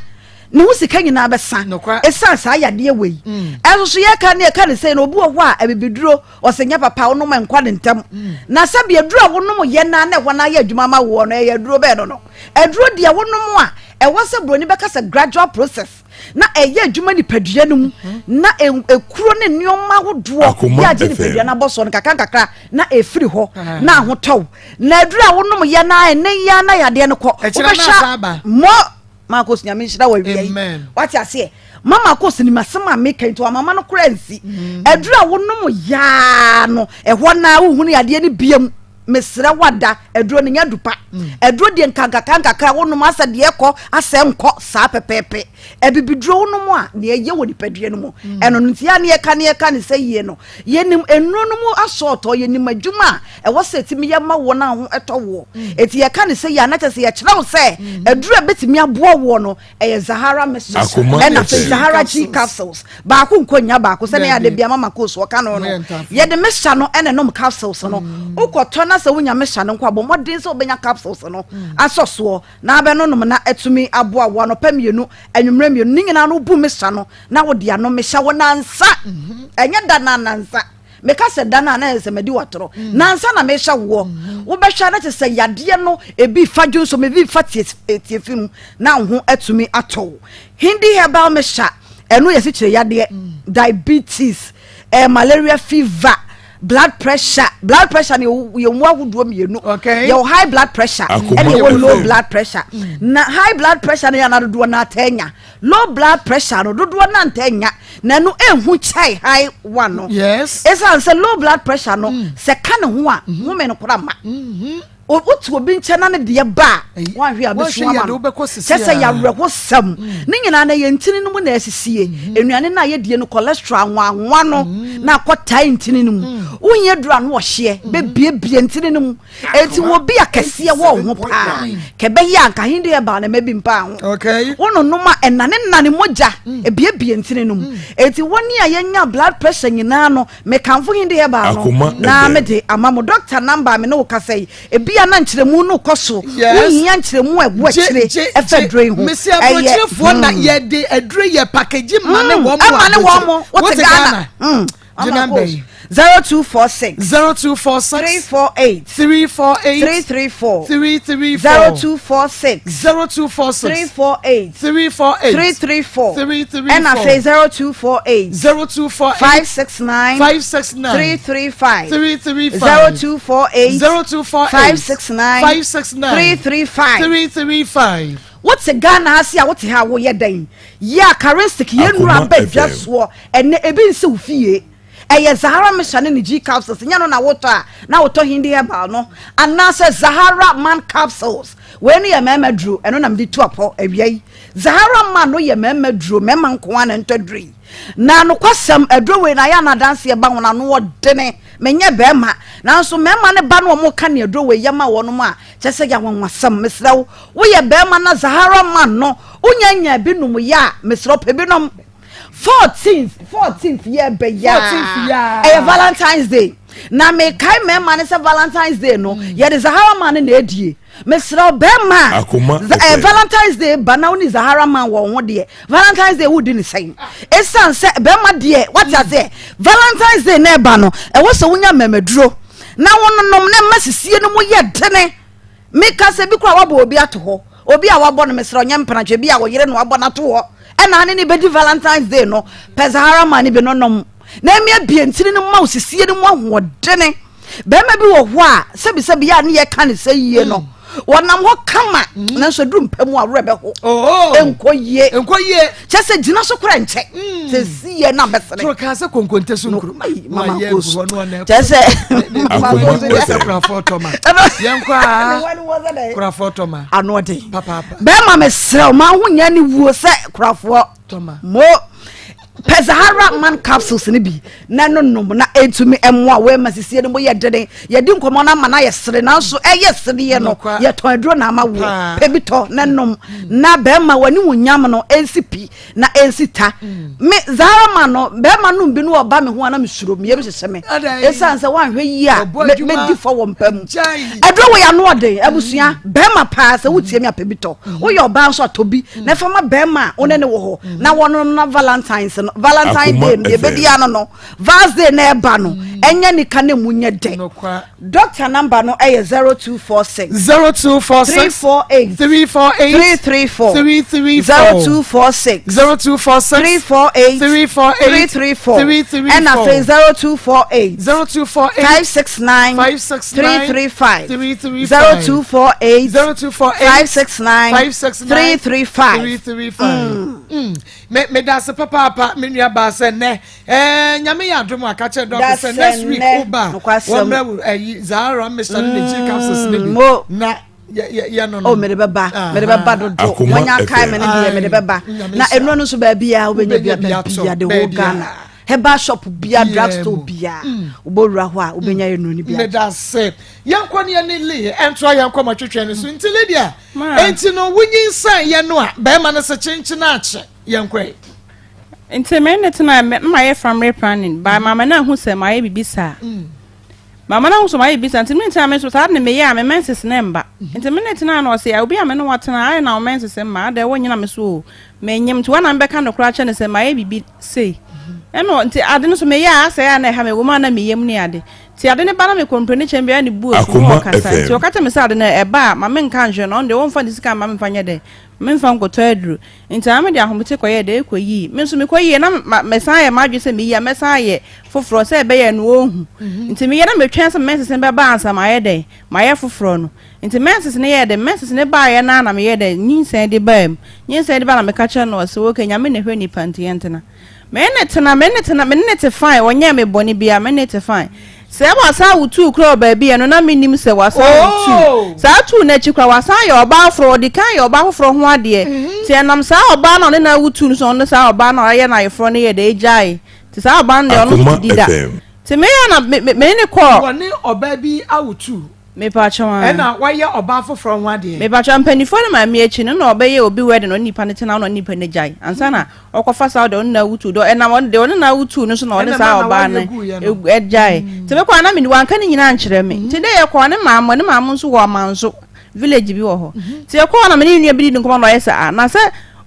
ne ho sika nyinaa bɛsa ɛsiane saa yadeɛ wei mm. ɛnso so yɛka ne yɛka ne sɛ no obi wɔ hɔ a abibiduro ɔsɛ nyɛ papa wonom nkwa ne ntam mm. na sɛbi aduro a wonom yɛ naa na ɛhɔ no ayɛ adwuma ma woɔ no ɛyɛ aduro bɛɛ no no aduro deɛ wonom a ɛwɔ sɛ buroni bɛka sɛ gradual process na ɛyɛ adwuma nipadua no mu na ekuro ne nneɛma ahodoɔ yɛ agye nipadua no abɔ soɔ no kakra nkakra na efiri hɔ na ahotɔw na aduru a wonom yɛ na ɛnɛ yɛ na yadeɛ no kɔ wobɛhwɛ mɔ maakos nyame nhyira wɔ awia yi wate aseɛ mama kos nim asɛm a meka nti wamama no kora nsi mm. aduru a wonom yaa no ɛhɔ na wohunu yadeɛ no biam mesrɛ wada aduro no nyɛ dupa mm. aduro deɛ nkankakra nkakra wonom asɛ deɛ ɛkɔ asɛ nkɔ saa pɛpɛɛpɛ abibiduro wonom a nea ɛyɛ wɔ nipadua no mu mm. ɛno no nti a ne yɛka ne yɛka ne sɛ yie no yɛnim nnuro no mu asɔɔtɔ yɛnim adwuma a ɛwɔ sɛ ɛtumi yɛ ma wɔn a ho ɛtɔ woɔ ɛti mm. yɛka ne sɛ yie anakyɛ sɛ yɛkyerɛ wo sɛ aduro a ɛbɛtumi aboa woɔ no ɛyɛ Zahara mixture ɛna afei Zahara G capsules baako nkɔ nya baako sɛ ne yɛ ade bia mama course wɔka no no yɛde mixture no ɛna nom capsules no mm. wokɔtɔ na sɛ wonya mixture no nko abɔ mmɔden sɛ wobɛnya capsules no mm. asɔ soɔ na abɛnonom na atumi aboa wo anɔpa mmienu anwummerɛ mmienu ne nyinaa no wobu mixture no na wode ano mehyɛ wo nansa mm-hmm. ɛnyɛ da na nansa Meka sɛ da no a na ɛyɛ sɛ madi w'atorɔ. Mm. Nansa na mehyɛ woɔ. Mm. Wobɛhwɛ na kyerɛ sɛ yadeɛ no ebi fa dwonso mu ebi fa tie tiefi mu na wo ho atumi atɔ wo. Hindi herbal mixture ɛno yɛ sikyire yadeɛ, mm. diabetes, eh, malaria fever, blood pressure blood pressure ni yɛ mu ahodoɔ mmienu yɛ wɔ high blood pressure ɛna yɛ wɔ low blood pressure mm. na high blood pressure no yɛ anadodoɔ na atɛ nya. Low blood pressure no dodoɔ no antaa nnya na ɛno ɛnhu kyɛe high one no. Yes. Ɛsiane sɛ low blood pressure no mm. sɛ ka ne ho a mm-hmm. home no kora ma. Mm-hmm. Wote obi nkyɛn na ne deɛ ba a mm. wanhwɛ a bɛsu ama no kyɛ sɛ yɛawerɛhosɛm mm. ne nyinaa no yɛ ntini no mu na asisie mm-hmm. nnuane no a yɛdie no cholesterol anwanwa no na akɔtae ntini no mu wonyɛ duru ano ɔhyeɛ bɛbiebie ntini no mu Enti wɔ bi a kɛseɛ wɔ wo ho paa kɛbɛyɛ a nka hindi herbal na ɛma bi mpaa ho. Wononom a ɛnane nane mogya mm. ebiebie ntini no mu. Mm. Enti wɔne a yɛnya blood pressure nyinaa no mekamfo hindi herbal no na mede ama mo doctor number me ne wo kasa yi ebi a na nkyerɛmu no kɔ so wohia nkyerɛmu a ɛwɔ akyire ɛfɛ aduro yi ho. Mesi aburokyerefoɔ na mm. yɛde aduro yɛ package ma ne wɔn mo ɛma ne wɔn mo wote Ghana. Gye number yi. 0246. 0246. 348. 348. 334. 334. 0246. 0246. 348. 348. 334. 334. And I say 0248. 0248. 569. 569. 335. 335. 0248. 0248. 569. 569. 335. 335. Wote Ghana ase a wote ha woyɛ dɛn? Yɛ a charistic yɛn nnura ba dwa soɔ ɛnɛ ebi nsi wo fie. Ɛyɛ Zahara Mixture ne ne G capsules nyɛ no na wotɔ a na wotɔ Hindi herbal no anaasɛ Zahara man capsules. Wei no yɛ mmarima duro ɛno na mede tu apɔ awia yi. Zahara man no yɛ mmarima duro mmarima nko ara na ntɔ duro yi. Na nokwasɛm aduro wei na ayɛ na adanseɛ ba ho na ano ɔdene. Menyɛ barima nanso mmarima no ba no wɔn ka ne aduro wei yɛ ma wɔn a kyɛ sɛ yɛ anwanwasɛm mesrɛ wo woyɛ barima na Zahara man no wonya nya bi nom yɛ a mesrɛ wo pɛ bi nom. 14th 14th yɛ bɛyɛ ɛyɛ Valentine's Day na mekae mmarima no sɛ Valentine's Day no mm. yɛde Zahara man no na adie mesrɛ bɛrima a Valentine's Day ba na wo ne Zahara man wɔ ho deɛ Valentine's Day wodi ne sɛn ɛsiane sɛ bɛrima deɛ wate mm. aseɛ Valentine's Day na ɛba no ɛwɔ sɛ wonya mmamaduro na wononom na mma sisie no mu yɛ dene Meka sɛ bi koraa wabɔ obi ato hɔ. Obi a wabɔ no mesrɛ ɔnyɛ mpenatwe bi a ɔyere na wabɔ no ato hɔ ɛna ane ne bɛdi Valentine's Day no pɛ Zahara man no bi no nom. Na ɛmi abie ntini no ma wo sisie no mu ahoɔdene. Bɛrima bi wɔ hɔ a sɛbisɛbi yɛ a ne yɛka ne sɛ yie no. Wɔnam hɔ kama mm. nanso aduru mpa mu a werɛ bɛho. Oh. Nkɔ yie. Nkɔ yie. Kyɛ sɛ gyina so kora nkyɛ. Mm. Sɛ si yɛ na bɛsene. Toro kan sɛ konkonte so nkuruma. Mama ko so. Kyɛ sɛ. Mama ko so. Kurafoɔ tɔma. Yɛn kɔ a. Kurafoɔ tɔma. Ano ɔden. Papaapa. Bɛrima mesrɛ wo ma ho nyɛ ne wuo sɛ kurafoɔ. Tɔma. Mo pɛ Zahara man capsules no bi na no nom na ɛntumi mmoa wo ɛma sisie no mu yɛ dene. Yɛdi nkɔmmɔ no ama no ayɛ sere nanso ɛyɛ sereɛ no yɛtɔn aduro na ama woɔ. Pɛ bi tɔ na nom na bɛrima w'ani wo nyam no ɛnsi pi na ɛnsi ta. Mm. Me Zahara man no bɛrima nom bi no ɔba me ho a na mesuro meyam hyehyɛ me. Ɛsiane sɛ woanhwɛ yie a mɛdi fɔ wɔ mpa mu. Aduro wɔ yɛ ano ɔden abusua mm. bɛrima paa sɛ wotie me apɛ bi tɔ. Mm. Woyɛ ɔbaa nso atɔ bi na ɛfa ma bɛrima a wo ne ne wɔ hɔ mm. na wɔnom na valentines no valentine day no deɛ ɛbɛdi ano no vals day na ɛba no mm. ɛnyɛ nika na emu nyɛ dɛ doctor number no ɛyɛ 0246 0246 348 348 334 334 0246 0246 348 348 334 334 ɛna afei 0248 0248 569 569 335 335 0248 0248 569 569 335 335 mm. Me meda ase papaapa me nua baa sɛ nnɛ ɛɛ nyame yɛ adom a ka kyerɛ dɔkta sɛ next week wo ba wɔmmerɛ wo ɛyi zahara mr ne ne g capsules ne bi na yɛ no no. o mede bɛba mede bɛba dodo wɔnya kae me ne deɛ mede bɛba na ɛnuro no nso baabi a wobɛnya bi baabi a the whole Ghana herbal shop bia drug store bia wobɛwura hɔ a wobɛnya yɛ nnuro no bi. meda se yɛnkɔ ne yɛne lee ɛntoa yɛn nkɔmmɔ twetwe no so nti Lydia enti no wonyinsɛn yɛ no a bɛrima no sɛ kyenkyen akyɛ yɛnkɔ yi. Nti me ne tena na mayɛ family planning ba mama no ahu sɛ mayɛ biribi saa mm. mama no ahu sɛ mayɛ biribi saa nti me ne tena me nso saa de meyɛ a me menses ne mba mm-hmm. nti me ne tena na ɔsɛ obi a me ne watena ayɛ na wo menses mma adɛ wɔnyina me so o menyim nti wɔna mebɛka no koraa kyɛ ne sɛ mayɛ biribi sei mm-hmm. ɛna nti ade no so meyɛ a asɛ a na ɛha me wɔ mu a na meyam ne ade Nti ade no ba na me kɔmpleni kyɛn biara ne bu afu na ɔkasa nti ɔka kyerɛ me sɛ ade no ɛba a ma me nka nkyerɛ no ɔno deɛ ɔmfa ne sika mma me mfa nyɛ dɛn me mfa nkɔtɔ aduro nti ama me de ahomete kɔyɛɛ dɛn kɔ yii me nso me kɔ yie na ma mesan ayɛ m'adwene sɛ meyi a mɛsan ayɛ foforɔ sɛ ɛbɛyɛ no ɔnhu nti meyɛ na metwɛn sɛ menses no bɛba ansa mayɛ dɛn mayɛ foforɔ no nti menses no yɛɛ dɛn menses no baeɛ no ara na meyɛ dɛn nyinsɛn de baa mu nyinsɛn de ba na meka kyerɛ no ɔsɛ okay nyame na ɛhwɛ nipa nti yɛntena Me ne tena, me ne tena, me ne te fine, ɔnyɛɛ me bɔne biara, me ne te fine. Sɛ wasan awo tuu koraa wɔ baabi ɛno na mennim sɛ wasan awo tuu. Oh! Saa tuu no akyi koraa wasan ayɛ ɔbaa foforɔ, ɔdi kan yɛ ɔbaa foforɔ ho adeɛ. Nti ɛnam saa ɔbaa no a ɔne no awo tuu no so na ɔne saa ɔbaa no a ɔyɛ no ayeforɔ no yɛ dɛ gyae. Nti saa ɔbaa no deɛ ɔno nso Akoma te di da. FM. Nti me a na me me ne no kɔɔ. Wɔne ɔbaa bi awo tuu. Mepakyɛw aa. Ɛna wayɛ ɔbaa foforɔ ho adeɛ. Mepakyɛw mpaninfoɔ no maame akyi no na ɔbɛyɛ obi wedding ɔne nipa no tena na ɔne nipa no gyae ansa na ɔkɔfa saa ɔde ɔne no awutu dɔ ɛnam ɔne deɛ ɔne no awutu no so na ɔne saa ɔbaa no gyae nti mekɔ a na mene wanka ne nyinaa ankyerɛ me nti dɛ yɛkɔɔ ne maame ne maame nso wɔ amanso village bi wɔ hɔ nti yɛkɔɔ na mene nua bi di nkɔmɔ na ɔyɛ sɛ a na sɛ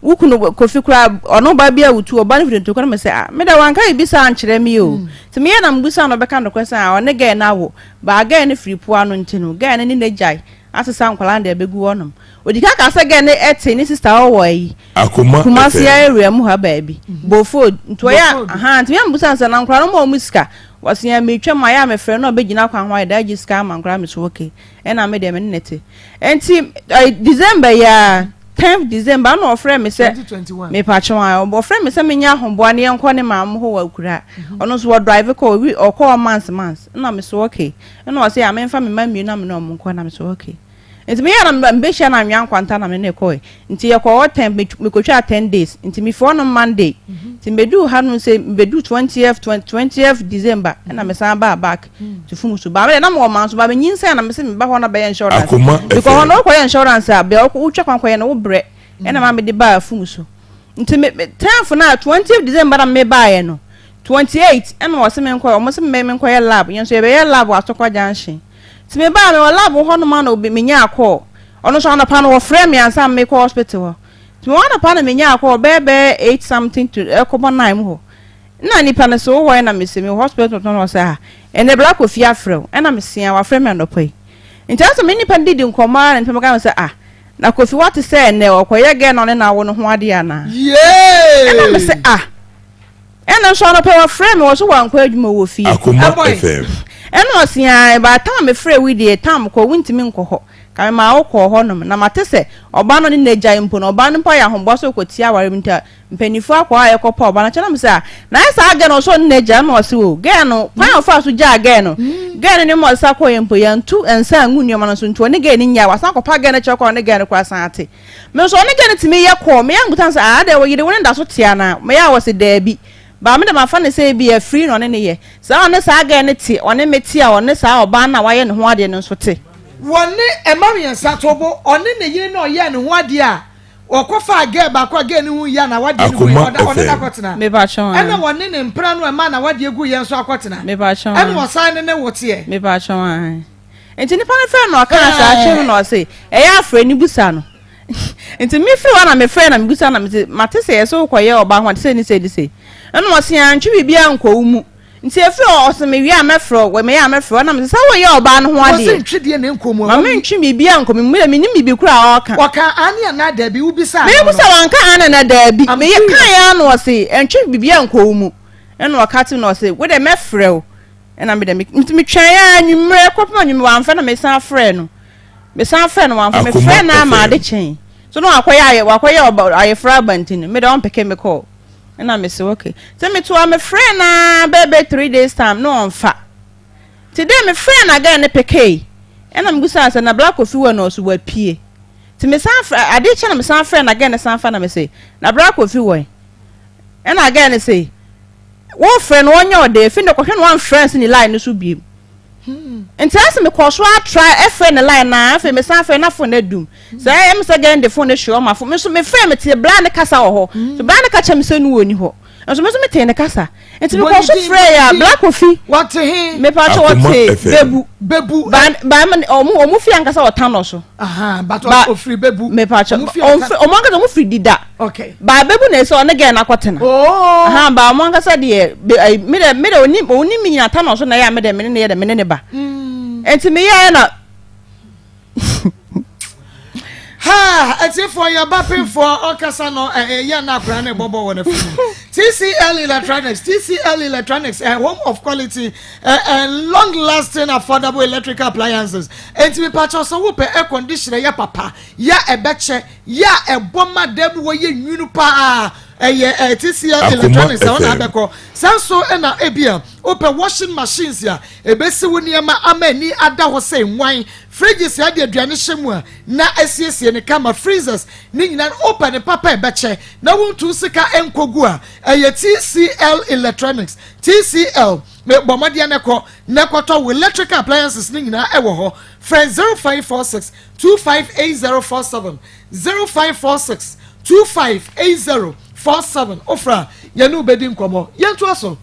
wo kunu Kofi koraa ɔno ɔbaa bi awutu ɔba no firi ntokwa no me sɛ a me dɛ wanka biribi saa ankyerɛ me o nti meyɛ na mebisa no ɔbɛka nokorɛ sɛ a ɔne gɛɛ no awo Baa gɛɛ no firi po ano nti no, gɛɛ no ne n'agyae asesa nkwadaa no de abɛgu hɔnom. Ɔdi kan kaa sɛ gɛɛ no te ne sista hɔ wɔ ayi, Akoma Kumasi FM. area mu ha baabi, Bofod. Nti ɔyɛ a, ahaa, nti me a mebusa no sɛ, na nkwadaa no ma wɔn sika? Ɔse, ɛɛ, metwam a, ɛyɛ a mefrɛ no na ɔbɛgyina kwan ho ayɛ dɛ agye sika ama nkwadaa no, mese okay. Ɛna me deɛ me ne no te. Nti, ɛɛ, December yi ara, tenth December, ɛna ɔfrɛɛ me sɛ, mepakyɛw a, ɔfrɛɛ me sɛ menyɛ ahoboa na yɛnkɔ ne maame hɔ wɔ Akuraa. Ɔno nso ɔdrive kɔ, ɔwi, ɔkɔ hɔ months months. Ɛna me so okay. Ɛna ɔse a memfa me mma mmienu na me ne ɔmo nkɔ, na me so okay. Nti meyɛɛ na mebehyia no anwea nkwanta na me ne no kɔe. Nti yɛkɔɔ hɔ ten, mekotwaa ten days. Nti mefii hɔnom Monday. Nti mebeduu ha nom sɛ mebeduu twentieth, twentieth December ɛna mesan baa back to Fumusu. Baa me deɛ na mewɔ Manso, baa menyinsɛn na mese meba hɔ na bɛyɛ insurance. Akoma Because hɔ no FM. wokɔyɛ insurance a, bea wotwa kwan kɔyɛ no wobrɛ. Ɛna maa mede baa Fumusu. Nti me, me tenth no a, twentieth December na mebaeɛ no, 28 ɛna wɔse menkɔ wɔn se me menkɔyɛ lab yɛn nso yɛbɛyɛ lab wɔ Asokwa junction nti mebaa mewɔ lab hɔ nom a na obi menyaa call ɔno nso anɔpa no wɔfrɛ me ansa mekɔ hospital hɔ nti mewɔ anɔpa na menyaa call bɛyɛ bɛyɛ 8 something to ɛkɔbɔ 9 mu hɔ na nipa no so wowɔ na mese mewɔ hospital no ɔsɛ ah ɛnɛ bra kɔ fie afrɛ wo ɛna mesea wafrɛ me anɔpa yi nti asɛ me nipa no didi nkɔmmɔ a na nipa no ka sɛ ah na Kofi wate sɛ ɛnɛ ɔkɔyɛ gɛ na ɔne na awo no ho adeɛ anaa ɛna mese ah. Ɛna nso anɔpa yi ɔfrɛɛ me ɔse wankɔ adwuma ɔwɔ fie. Akoma FM. Ɛna ɔse ae by time a mefrɛɛ wo yi deɛ tam kɔ wontumi nkɔ hɔ ka memaa wo kɔɔ hɔ nom na mate sɛ ɔbaa no ɔne no agyae mpo no ɔbaa no mpo ayɛ ahoboa sɛ ɔkɔtia aware mu nti a mpaninfoɔ akɔ hɔ a yɛkɔ pa ɔbaa no kyɛ na mese ah na ayɛ saa girl no ɔse ɔne no agyae ɛna ɔse oh girl no kwan a ɔfaa so gyaa girl no girl no nneɛma a ɔde sa kɔeɛ mpo yɛnto nsa angu nneɛma no so nti ɔne girl no nnyae wasan akɔpa girl no kyɛw koraa ɔne girl no koraa san ate Me nso ɔne gya no tumi yɛ kɔɔ. Meyɛ a mebisa no sɛ, ah adɛn wo yere wo ne no da so te anaa? Meyɛ a ɔse daabi. But me de mafa no sɛ ebia afiri na ɔne no yɛ. Saa ɔne saa girl no te, ɔne me te a ɔne saa ɔbaa no a wayɛ ne ho adeɛ no nso te. Wɔne mma mmiɛnsa to bo, ɔne ne yere no a ɔyɛɛ ne ho adeɛ a ɔkɔfaa girl baako a girl no ho yie a n'awadeɛ no guiɛ, Akoma ɔda ɔne no FM. akɔtena. Mepakyɛw Ɛna ae. wɔne ne mpena no a ɛmaa n'awadeɛ guiɛ nso akɔtena. Mepakyɛw Ɛna ae. ɔsan ne ne wo teɛ. Mepakyɛw ae. Nti nipa no frɛ no na ɔkaa saa kyerɛ no na ɔse ɛyɛ afrɛ no busa no nti me firi hɔ na me frɛ na me busa na me se mate sɛ yɛsɛ wokɔyɛ ɔbaa ho ade sei ne sei ne sei ɛna ɔse antwe biribiara nkɔ wo mu nti efiri hɔ ɔse me wie a mɛfrɛ wo meyɛ a mɛfrɛ wo ɛna me se sɛ woyɛ ɔbaa no ho Ɔse adeɛ ntwe deɛ na nkɔ mu ma ɛwɔ me ntwe biribiara nkɔ me mu deɛ menim biribi koraa a ɔka Ɔka aane anaa daabi wobisaa me no busa no. wanka aane anaa daabi I'm meyɛ curious. kaeɛ ara na ɔse ɛntwe biribiara nkɔ wo mu ɛna ɔka te na ɔse wo deɛ mɛfrɛ wo Ɛna me dɛ me nti metwɛn ara anwummerɛ kɔpem anwummerɛ wamfrɛ na mesan frɛɛ no mesan frɛɛ no wamfrɛ mefrɛɛ no ama ade kyee so na wakɔyɛ ayɛ wakɔyɛ ɔba ayefra aba nti no me dɛ ɔmpeke me kɔɔ ɛna me se okay nti metoa mefrɛɛ no ara bɛɛbɛ 3 days time na ɔmfa nti dɛ mefrɛɛ no agɛn ne pekee ɛna mebusaa sɛ na Bra Kofi wɔ na ɔso wapue nti mesan frɛ ade kyɛ na mesan frɛɛ no agɛn ne san fa na me se na Bra Kofi wɔ ɛna agɛn ne se Wo frɛ no ɔnyɛ ɔdɛ efi ndɛ kɔhwɛ no wamfrɛ nsi ne line no so biem nti ase me kɔɔ so atra ɛfrɛ ne line na afei me san frɛ na phone adum sɛ ɛyɛ me sɛ gɛn de phone no hwɛ ɔma phone me so me frɛ me te bra ne kasa wɔ hɔ so bra ne ka kyerɛ me sɛ no wɔ ni hɔ nso me so me te ne kasa nti me kɔɔ so frɛ ya bra kofi wɔte he me pa kyɛ wɔte bebu bebu ba ba ɔmo ɔmo fi ankasa wɔ tan so but ofiri bebu me pa kyɛ ɔmo ankasa ɔmo firi dida Okay. Ba bebu na ese ɔne girl no akɔtena. Oh. Aha ba ɔmo ankasa deɛ be ayi me dɛ me dɛ oni oni mi nyina ta na ɔso na ɛyɛ a me dɛ me ne ne yɛ dɛ me ne ne ba. Mm. Nti me yɛ na. Ha atiefoɔ yɛ ba pemfoɔ ɔkasa no ɛyɛ na akora ne bɔbɔ wɔ n'afunu. TCL Electronics TCL Electronics a home of quality and long lasting affordable electrical appliances. Enti mepakyɛw sɛ wopɛ air conditioner yɛ papa yɛ ɛbɛkyɛ Yɛ a ɛbɔ ma dan mu hɔ yɛ nwunu paa. Ɛyɛ ɛɛ TCL Electronics ɛhɔ na abɛkɔ. Saa nso na ebia wopɛ washing machines a ebesi wo nneɛma ama ani ada hɔ sɛ nwan, fridges a ɛde aduane hyɛ mu a na asiesie no kama, freezers ne nyinaa no wopɛ ne papa a ɛbɛkyɛ na wontu sika nkɔgu a, ɛyɛ TCL Electronics. TCL, bɔ mmɔden na kɔ na kɔtɔ wo electrical appliances no nyinaa ɛwɔ hɔ. Frɛ 0546 258047 0546 258047 Wofrɛ a, yɛne wo bɛdi nkɔmmɔ. Yɛntoa so.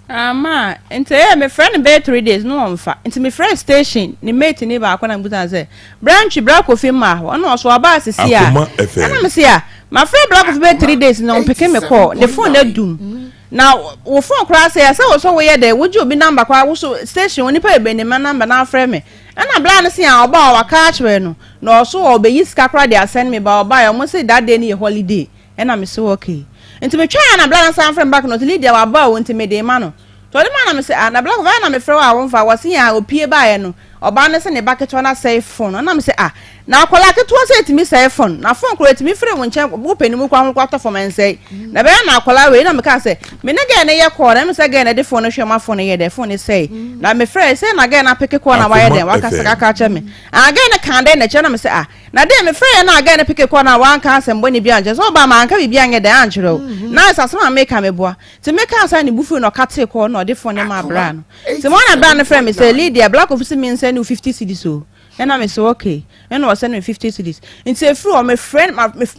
Ama nti ɛyɛ mefrɛ no bɛyɛ 3 days no ɔmfa nti mefrɛ station ne mate ne baako na mebusa no sɛ branch bra kofi mmaa hɔ ɛna ɔso ɔbaa sisi a Akoma FM. ɛna mese a mafrɛ bra kofi bɛyɛ 3 days na ɔmpeke me kɔɔ ne phone adum na wo phone koraa sɛ ɛsɛ wo sɛ woyɛ dɛ wogye obi number koraa wo so station onipa bebree ne ma number na afrɛ me Ɛna bra no se a ɔba a waka akyerɛ no na ɔso ɔbɛyi sika koraa de asɛn me ba ɔbaeɛ ɔmo se that day no yɛ holiday ɛna me se okay nti me twɛn a na bra no san frɛ me back na ɔse Lydia waba o nti mede ma no nti ɔde maa na me se ah na bra kɔfa na me frɛ wo a womfa wɔse a opie baeɛ no ɔbaa no se ne ba ketewa no asɛe phone ɛna me se ah Na akwadaa ketewa sɛ ɛtumi sɛe fon, na fon koraa ɛtumi firi wo nkyɛn wo panin mu koraa ho koraa tɔ fam ɛnsɛe. Na ɛbɛyɛ na akwadaa wei na mekaa sɛ me ne gɛɛ no yɛ kɔɔ na ɛmi sɛ gɛɛ no de fon no hwɛ ma fon no yɛ dɛ fon no sɛe. Na mefrɛ sɛ na gɛɛ no apeke kɔɔ na wayɛ dɛn wakasa kaka akyɛ me. Ah gɛɛ no kaa dɛn na kyerɛ na me sɛ ah na dɛn mefrɛ yɛ na gɛɛ no peke kɔɔ na wanka asɛm bɔne bi ankyerɛ sɛ ɔbaa ma anka biribi anyɛ dɛn ankyerɛ wo. Na ɛsɛ asɛm a meka meboa. Nti mekaa saa ne bu fui na ɔkatee kɔɔ na ɔde fon no maa braa no. Nti mo na braa no frɛ me sɛ Lydia Black Office me nsɛne wo 50 cedis o. Ɛna me se okay, ɛna ɔsɛne me 50 cedis. Nti ɛfiri hɔ mefrɛ no,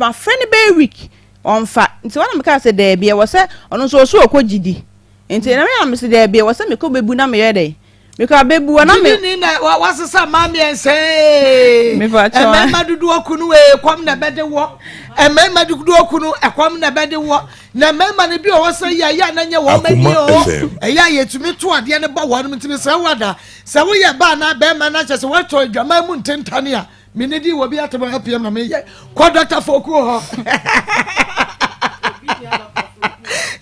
mafrɛ no bɛyɛ week, ɔmfa. Nti hɔ na mekaa sɛ daabi, ɛwɔ sɛ ɔno nso ɔso ɔkɔ gyidi. Nti ɛna meyɛ na mese daabi, ɛwɔ sɛ mekɔ bɛbu na meyɛ dɛn? Mekɔ abɛbu hɔ na me. Gyidi ni na wasesa mmaa mmiɛnsa ee. Mmarima dodoɔ kunu ee, kɔm na ɛbɛde wɔ. Mmarima dodoɔ kunu ɛkɔm na ɛbɛde wɔ. Na mmarima no bi wɔ hɔ sɛ yɛ a yɛ a na nyɛ wɔn ani o. Ɛyɛ a yɛtumi to adeɛ no bɔ wɔn nti mesrɛ wo ada sɛ woyɛ baa na bɛrima na kyɛ sɛ woatɔ adwaman mu ntentane a mene di wɔ bi atem apm na meyɛ kɔ dɔkta fokuo hɔ.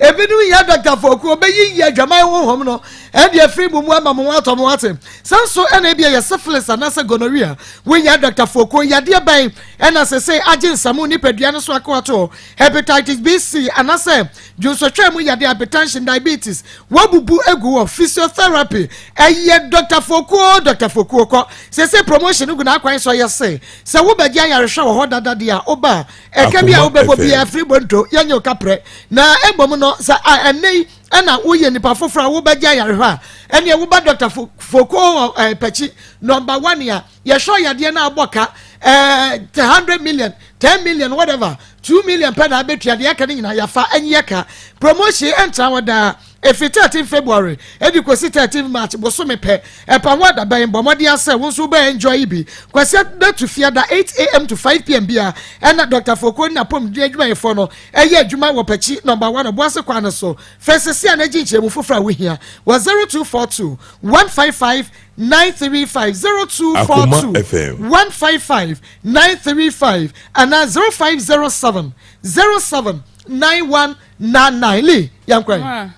Ebinom hia dɔktafoɔ kuo bɛyiyi adwaman honhom no de afiri mo mu ama mo ho atɔ mo ate. Sɛ nso ɛna ebia yɛ syphilis anaasɛ gonorrhea, wohia dɔktafoɔ kuo. Yadeɛ bɛn ɛna sesei agye nsamu nipadua no so akoatoɔ? Hepatitis B, C, anaasɛ dwonsɔtwaa mu yadeɛ, hypertension, diabetes, woabubu agu hɔ. Physiotherapy, ɛyɛ dɔktafoɔ kuo, dɔktafoɔ kuo kɔ. Sesei promotion gu n'akwan so yɛ se sɛ wobɛgye ayarehwɛ wɔ hɔ dada deɛ a, woba a, ɛka bi a wobɛbɔ biara firi bonto, yɛnyɛ wo kaprɛ. Na mmom no, sɛ ɛnnɛ yi ɛna woyɛ nipa foforɔ a wobɛgye ayarehwɛ a, ɛneɛ woba dɔkta Fokuo wɔ Pɛkyi nɔmba one a, yɛhwɛ yadeɛ no abɔ ka 100 million, 10 million, whatever, 2 million pɛ na abɛtua, deɛ ɛka no nyinaa yɛafa ɛnyɛ ka. Promotion ɛntra hɔ daa, ɛfiri 13 February ɛde kɔsi 13 March bosome pɛ. Ɛpa ho adabɛn, bɔ mmɔden asɛ wo nso wobɛ enjoy yi bi. Kwasi da to fiada 8 am to 5 pm bia ɛna Dr. Fokuo ne n'apɔmuden adwumayɛfoɔ no ɛyɛ adwuma wɔ Pɛkyi nɔmba 1 Ɔboase kwan no so. Fɛsɛsi a n'agye nkyerɛmu foforɔ a wohia wɔ 0242 155 935, 0242 155 935 anaa 0507 07 9199. Lee, yankwan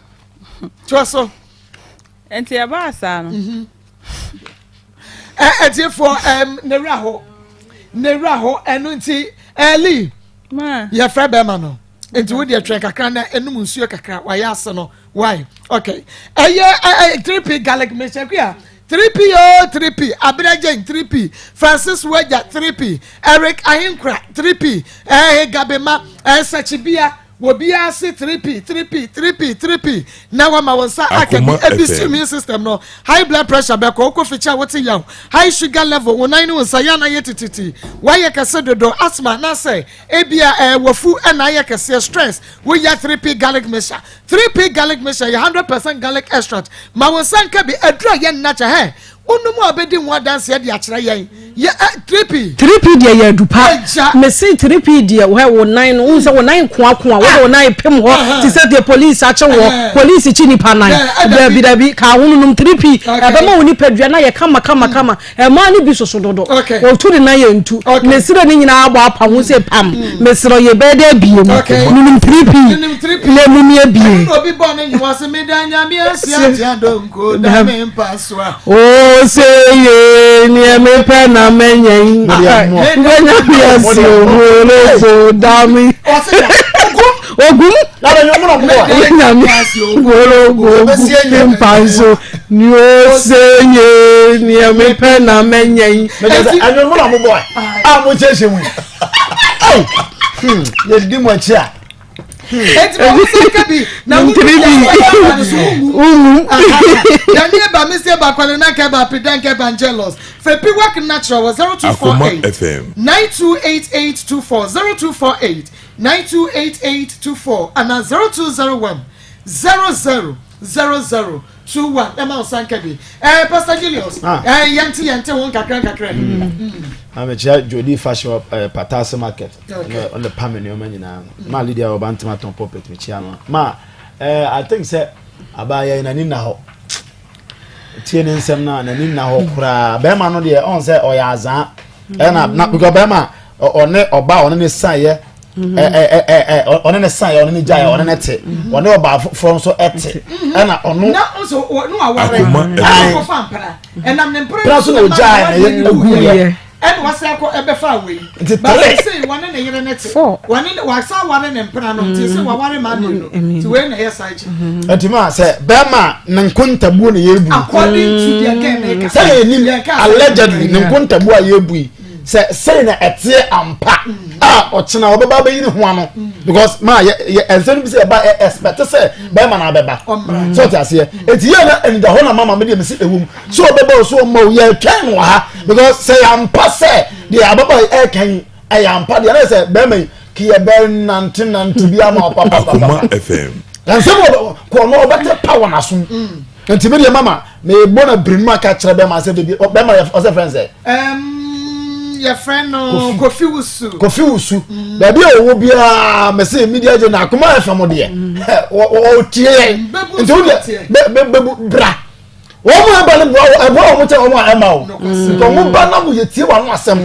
toa so. Nti ɛbaa saa no. Ɛtiefoɔ, ne wura hɔ, ne wura hɔ. Ɛno nti ɛli yɛfrɛ bɛrima no, nti wo deɛ twɛn kakra na enum nsuo kakra wayɛ ase no. Why? Okay, ɛyɛ ɛ 3P garlic mixture kuya 3P o 3P, Abiragye 3P, Francis Wager 3P, Eric Ahinkra 3P, ɛɛ Gabema ɛsɛkyibia obiara se 3P 3P 3P 3P na wama wɔn nsa aka bi. Ebi si immune system no, high blood pressure bɛkɔ okɔ fikyɛ a wote yaw, high sugar level, wɔn nan ne wɔn nsa yɛn ayɛ tititi, wayɛ kɛse dodo, asthma n'asɛ ebia wafu ɛna ayɛ kɛseɛ, stress, woyɛ 3P garlic mixture. 3P garlic mixture yɛ 100% garlic extract. Ma wɔn nsa nka bi. Aduru a yɛn nnakyɛ hɛ wonum a bɛdi ho adanseɛ de akyerɛ yɛn yɛ 3P. 3P deɛ yɛ adupa. Mesi 3P deɛ wɔ wo nan no, wohu sɛ wo nan koakoa, wode wo nan pem hɔ te sɛ deɛ police akye wɔ, police kyi nipa nan. Dabi dabi, ka ho nonom 3P, ɛbɛma wo nipadua na yɛ kama kama kama. Ɛmaa no bi soso dodo, wɔtu ne nan yɛ ntu ne serɛ ne nyinaa abɔ apa ho sɛ pam. Mesrɛ yɛ bɛyɛ dɛ abie mu nonom 3P na mu mi abie. O se ye neɛ mepɛ na mɛnyɛ yi wobɛnya me asi owuo da me ogum nyame worogo mpa nso ni o se ye neɛ mepɛ na mɛnyɛ yi. Ɛnyɛ na mo bɔ a mo kyerɛkyerɛ mu yi, yɛdidi mo akyi a. Eti ma wusa ka bi na wumu yɛ so wumu yanni eba mi se ba kwale na keba pidan keba angelos fepi work natural wɔ 0248 928824, 0248 928824 ana 0201 000021. Ɛma nsa nka bi. Pastor Julius, yɛnte yɛnte ho nkakra nkakra. Amekyia Jodi Fashion, Patase Market, ɔne pam nneɛma nyinaa. Ma Lydia ɔba ntoma tɔn pulpit, mekyia no. Ma I think sɛ abaayɛ yi n'ani na hɔ tie ne nsɛm na n'ani na hɔ koraa. Bɛrima no deɛ, ɔn sɛ ɔyɛ azaa ɛna na because bɛrima ɔne ɔba ɔne ne san yɛ ɛ ɛ ɛ ɔne ne san yɛ, ɔne ne gya yɛ, ɔne ne te, ɔne ɔbaa foforɔ nso ɛte ɛna ɔno. Na nso no aware ɛna kɔfa mpena ɛnam ne mpena mpena so na ogya na ɛyɛ egu yɛ. Ɛna wasa akɔ ɛbɛfa awei. Nti three. Baasi sɛ wɔne ne yere ne te, wɔne ne wasa aware ne mpena no, nti sɛ waware maa mmienu, nti wei na ɛyɛ saa akyi. Nti maa sɛ bɛrima ne nkontabuo na yɛrebu. According to deɛ gɛn ne ka. Sɛ yɛ nim allegedly ne nkontabuo a yɛrebu yi, sɛ sɛyi na ɛteɛ ampa a, ɔkyena ɔbɛba abɛyi ne ho ano, because maa yɛ yɛ ɛnsɛm bi sɛ ɛba ɛ expect sɛ bɛrima na abɛba sɛ ɔte aseɛ. Eti yɛ na ɛnida hɔ na mama mi deɛ mi si ewu mu sɛ ɔbɛba o so ɔma o, yɛ twɛn no wɔ ha, because sɛ yɛ ampa sɛ deɛ ababa yi ɛɛka yi ɛyɛ ampa deɛ, ɛna sɛ bɛrima yi kì yɛ bɛ nante nante bi ama ɔpapapapa. Akoma FM. Nsɛm wɔ kɔ no ɔbɛtɛ pa wɔ n'aso. Nti mi deɛ, mama mebɔ na birim aka kyerɛ bɛrima sɛ bebi bɛrima yɛ ɔsɛ fɛn sɛ. Yɛfrɛ no Kofi Wusu. Kofi Wusu, baabi a ɔwɔ biara, mɛsɛ media gye na Akoma FM deɛ ɔtie yɛn, nti wo deɛ bɛbu bra. Wɔn mu ɛba no boa ɛboa wɔn kyɛ wɔn a ɛma o, nti wɔn ba na mo yɛ tie wɔn ano asɛm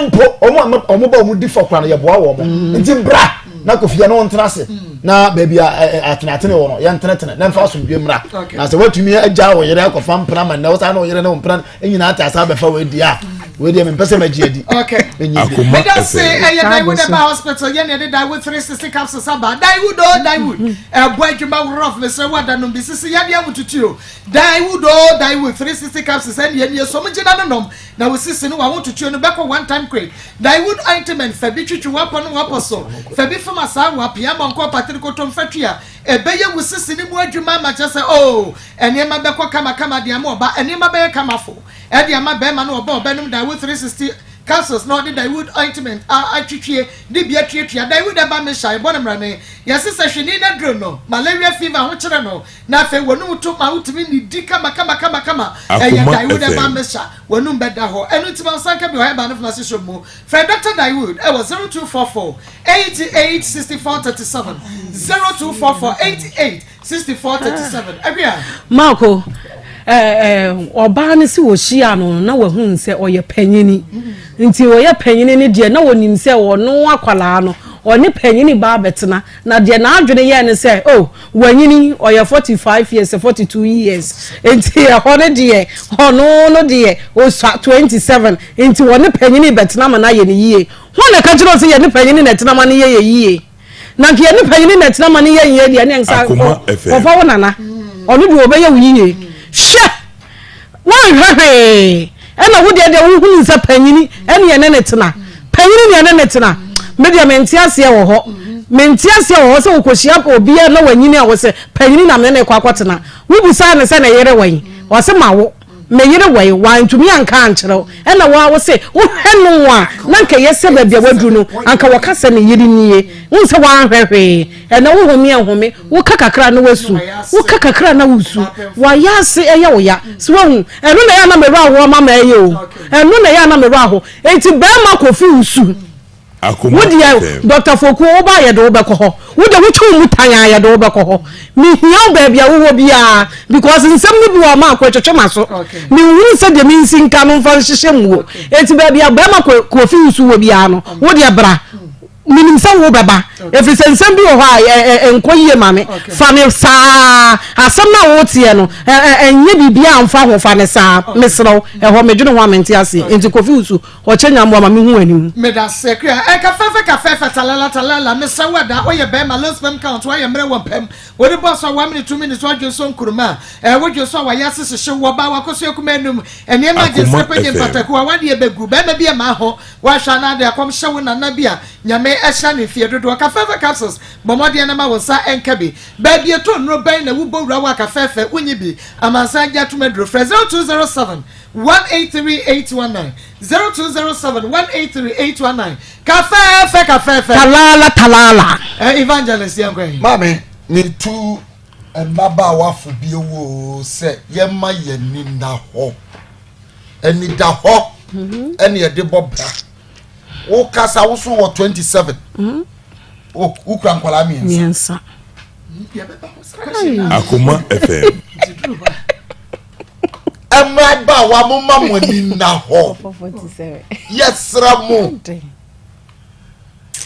mpo, wɔn a wɔn ba wɔn di fɔ kora no yɛ boa wɔn. Nti bra na Kofi yɛ no wɔn tena ase. Na baabi a atenatene wɔ no yɛntenetene na mfa asomdwe mmra. Na sɛ woatumi agya wo yere akɔfa mpena ma nnɛ wo saa na wo yere ne wo mpena nyinaa te asa abɛfa wei deɛ a wei deɛ mempɛ sɛ magye adi. Okay. Meda se ɛyɛ Daiwood Ɛba Hospital yɛ ne yɛde Daiwood 360 capsules aba. Daiwood o Daiwood ɛbɔ adwuma worɔf mesrɛ wo adanom bi sisi yadeɛ ahotutuo. Daiwood o Daiwood 360 capsules ɛne ɛnie som gyina no nom na wo sisi no w'ahotutuo no bɛkɔ one time quick. Daiwood ointment fa bi twitwi w'apɔ ne w'apɔ so fa bi fam asaawa pia mɔnkɔ patiri kotom fa tua ɛbɛyɛ wo sisi no mu adwuma ama kyerɛ sɛ oh nneɛma bɛkɔ kama kama de ama ɔba nneɛma bɛyɛ kama fo ɛde ama bɛrima no ɔba ɔbɛnom Daiwood 360 capsules na ɔde Daiwood ointment a atwitwie de bi atuatua Daiwood ɛba mehyɛ ɛbɔ no mmerane yɛse sɛ hwene na duro no malaria fever ho kyerɛ no na afei wɔnum to ma wotumi nidi kama kama kama kama ɛyɛ Daiwood ɛba mehyɛ W'anum bɛda hɔ. Ɛno nti ma wo nsa nka bi wɔ Herbal no Pharmacy Shop mu. Frɛ Dɔkta Dawood wɔ 0244 88 64 37, 0244 88 64 37. Awia. Marco, ɔbaa no sɛ wɔhyia no na wahunu sɛ ɔyɛ panyini nti ɔyɛ panyini no deɛ na wɔnim sɛ ɔno akwadaa no ɔne panyini baa bɛtena Na deɛ n'adwene yɛɛ ne sɛ, oh, wanyini, ɔyɛ 45 years, 42 years, nti ɛhɔ no deɛ, ɔno no deɛ, ɔsua 27, nti wɔne panyini bɛtena ma no ayɛ no yie. Hwan na ɛka kyerɛ wo sɛ yɛne panyini na ɛtena ma no yɛ yɛ yie? Na nka yɛne panyini na ɛtena ma no yɛ yie deɛ, ɛne nsa kɔfa wo nana, ɔno deɛ ɔbɛyɛ wo yie. Hwɛ! Woanhwɛ hwee ɛna wo deɛ deɛ wohunu sɛ panyini ɛne ɛne ne tena panyini ne ɛne ne tena me deɛ mente aseɛ wɔ hɔ mente aseɛ wɔ hɔ sɛ wokɔhyia obi a na wanyini a wɔ sɛ panyini na mene ne kɔ akɔtena wobusaa ne sɛ ne yere wɔ ɔse ma wo me yere wɔ yi wantumi anka ankyerɛ wo ɛna wo a wo se wohwɛ no a na nka ɛyɛ sɛ baabi a waduru no anka wɔka sɛ ne yere nie wohu sɛ woanhwɛ hwee ɛna wohome ɛhome Woka kakra na wasu, woka kakra na wosu. Wayɛ ase ɛyɛ wo ya. So wahu? Ɛno na ɛyɛ a na me werɛ ahoɔ ma mɛyɛ o. Ɛno na ɛyɛ a na me werɛ aho. Enti bɛrima Kofi nsu. Wo deɛ Dr. Fokuo wo ba yɛde wo bɛkɔ hɔ. Wo deɛ wotwe wo mu tan a yɛde wo bɛkɔ hɔ. Mehia wo baabi a wowɔ biara because nsɛm no bi wɔ hɔ ma akɔ ɛtwetwe m'aso. Menhunu sɛdeɛ mensi nka no mfa nhyehyɛ muo. Enti baabi a bɛrima Kofi nsu wɔ biara no, wo deɛ bra. Menim sɛ wobɛba, ɛfiri sɛ nsɛm bi wɔ hɔ a ɛnkɔ yie ma me. Fa no saa. Asɛm no a woteɛ no, ɛnyɛ biribiara mfa ho. Fa no saa. Mesrɛ wo. Ɛhɔ, medwene ho a mente aseɛ. Enti Kofi Wusu, ɔkyɛ Nyamboa ma mehu w'anim. Medase Akua. Ɛ kafɛɛfɛ kafɛɛfɛ talala talala mesrɛ wo ada woyɛ bɛɛma low sperm count woayɛ mmerɛ wɔ mpam wode bɔ so a one minute two minutes woadwen so nkuruma ɛ wodwen so a wayɛ ase hyehye wo ɔbaa wakosua kuma anum nneɛma agye Akoma nsrɛ pɛgye FM. mpataku a wadeɛ bɛgu bɛɛma bi ɛmaa ho Woahwɛ anaa de akɔm hyɛ wo nana bi a Nyame ahyira no mfeɛ dodoɔ. Kafɛɛfɛ capsules, bɔ mmɔden na ma wo nsa nka bi. Baabi ɛtɔ nnuro bɛn na wobɔ wura wo a kafɛɛfɛ wonyi bi? Amansan agye atom aduro. Frɛ 0207 183 819, 0207 183 819. Kafɛɛfɛ kafɛɛfɛ. Talala talala. Eh, Evangelist yɛnkɔ ɛ. Maame, metu mmabaawafo bio oo sɛ yɛmma yɛn ani nna hɔ. Anidahɔ ɛne ɛde bɔ bra. Wo kasa wo so wɔ 27. Mm-hmm. Wokura nkwadaa mmiɛnsa. Akoma FM. Mmabaawa mo ma mo ani nna hɔ. Yɛsrɛ mo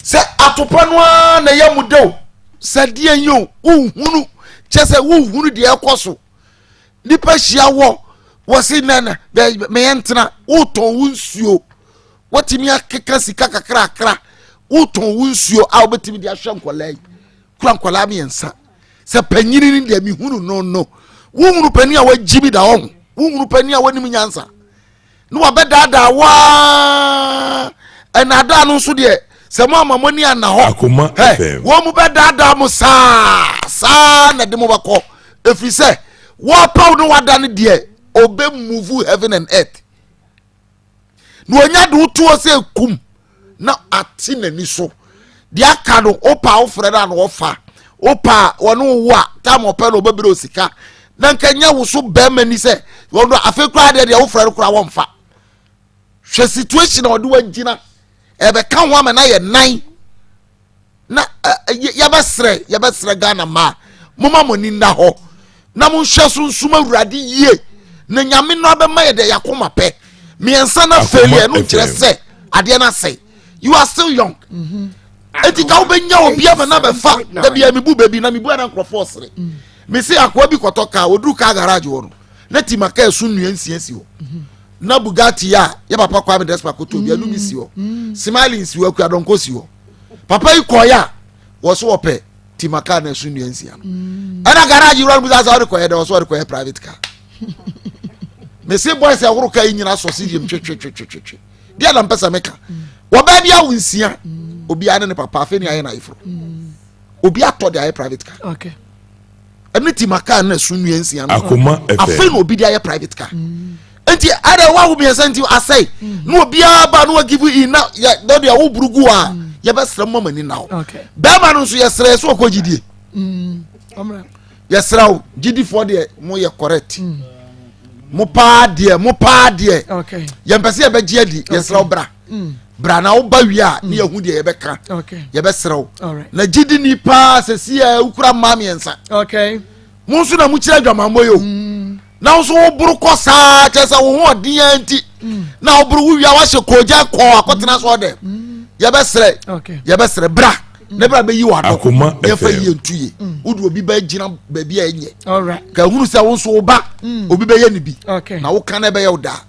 sɛ atopa no ara na ɛyɛ mo dɛ o sɛ deɛ yi o wohunu kyɛ sɛ wohunu deɛ ɛkɔ so. nipa hyia wɔ wɔsi nana mɛyɛ ntena wotɔn wo nsuo wɔtumi akeka sika kakrakra wotɔn wo nsuo a wobɛtumi de ahwɛ nkɔlaa yi kura nkɔlaa mmiɛnsa sɛ panyini no deɛ mehunu no no wohunu panin a wagyi bi da hɔ ho wohunu panin a wanim nyansa na wabɛdaadaa waa ɛnaadaa no nso deɛ sɛ mo ama mo ani anna hɔ ɛ wɔn mu bɛdaadaa mo saa saa na de mo bɛkɔ ɛfiri sɛ wɔpaw no wada no deɛ ɔbɛ move heaven and earth na wɔnya de wotoɔ sɛ kum na ate n'ani so deɛ aka no wopa wofrɛ no a na wɔfa wopa wɔne wo a tam ɔpɛ no ɔbɛbrɛ osika na nka nyɛ wo so bɛrima ni sɛ wɔn afei koraa deɛ deɛ wofrɛ no koraa wɔmfa hwɛ situation a ɔde wagyina ɛbɛka ho ama no ayɛ nan na yɛbɛsrɛ yɛbɛsrɛ ghana mmaa moma mo ani nna hɔ na monhwɛ so nsom awurade yie na nyame no abɛma yɛ deɛ yɛakoma pɛ mmiɛnsa na failure no nkyerɛ sɛ adeɛ no asɛe you are still young mm -hmm. Eti ka wobɛnya obi ama na bɛfa da bia mebu baabi na mebu ana nkurɔfoɔ sere. Mese akoa bi kɔtɔ kaa, ɔduru kaa garage hɔ no, na tima kaa ɛso nnua nsia si hɔ. Na Bugatti a yɛ papa Kwame Despa kɔtɔ bi, ɛno bi si hɔ. Smiling si hɔ, Akuadɔnkɔ si hɔ. Papa yi kɔɔeɛ a, wɔ so wɔpɛ tima kaa na ɛso nnua nsia no. Ɛna garage wura no bisa sɛ ɔde kɔyɛ dɛ, ɔso ɔde kɔyɛ private car. Mese boys ɛhoro kaa yi nyina sɔ si yam twetwetwetwetwe. Deɛ na mpɛ sɛ meka. Wɔbaa bi awo nsia, obiara ne ne papa, afei ne ayɛ no ayeforo. Obi atɔ de ayɛ private car. Okay. Ɛne tima car na ɛso nnua nsia no. Akoma FM. Afei na obi de ayɛ private car. Nti ada wa wo mmiɛnsa nti asɛe. Na obiara ba na wa give in na yɛ dɛ deɛ wo buru gu a yɛbɛsrɛ mo ama ni na wo. Bɛrima no nso yɛsrɛ so ɔkɔ gyidie. Yɛsrɛ wo gyidifoɔ deɛ mo yɛ correct. Mo paa deɛ mo paa deɛ. Yɛmpɛ sɛ yɛbɛgye adi yɛsrɛ wo bra. Bra na woba wie a ne yɛhu deɛ yɛbɛka. Yɛbɛsrɛ wo. Na gyidi ni paa sɛ si a wokura mmaa mmiɛnsa. Mo nso na mokyerɛ adwamammɔ yi o. Na wo nso woboro kɔ saa kyerɛ sɛ wo ho ɔden ara nti na woboro wo wia wahyɛ koogya kɔɔ akɔtena so ɔdɛ. Yɛbɛsrɛ yɛbɛsrɛ bra ne bra bɛyi wɔ adɔ yɛmfa yie nto yie. Wode obi bɛgyina baabi a ɛnyɛ. Ka hunu sɛ wo nso wo ba obi bɛyɛ ne bi na woka no ɛbɛyɛ wo daa.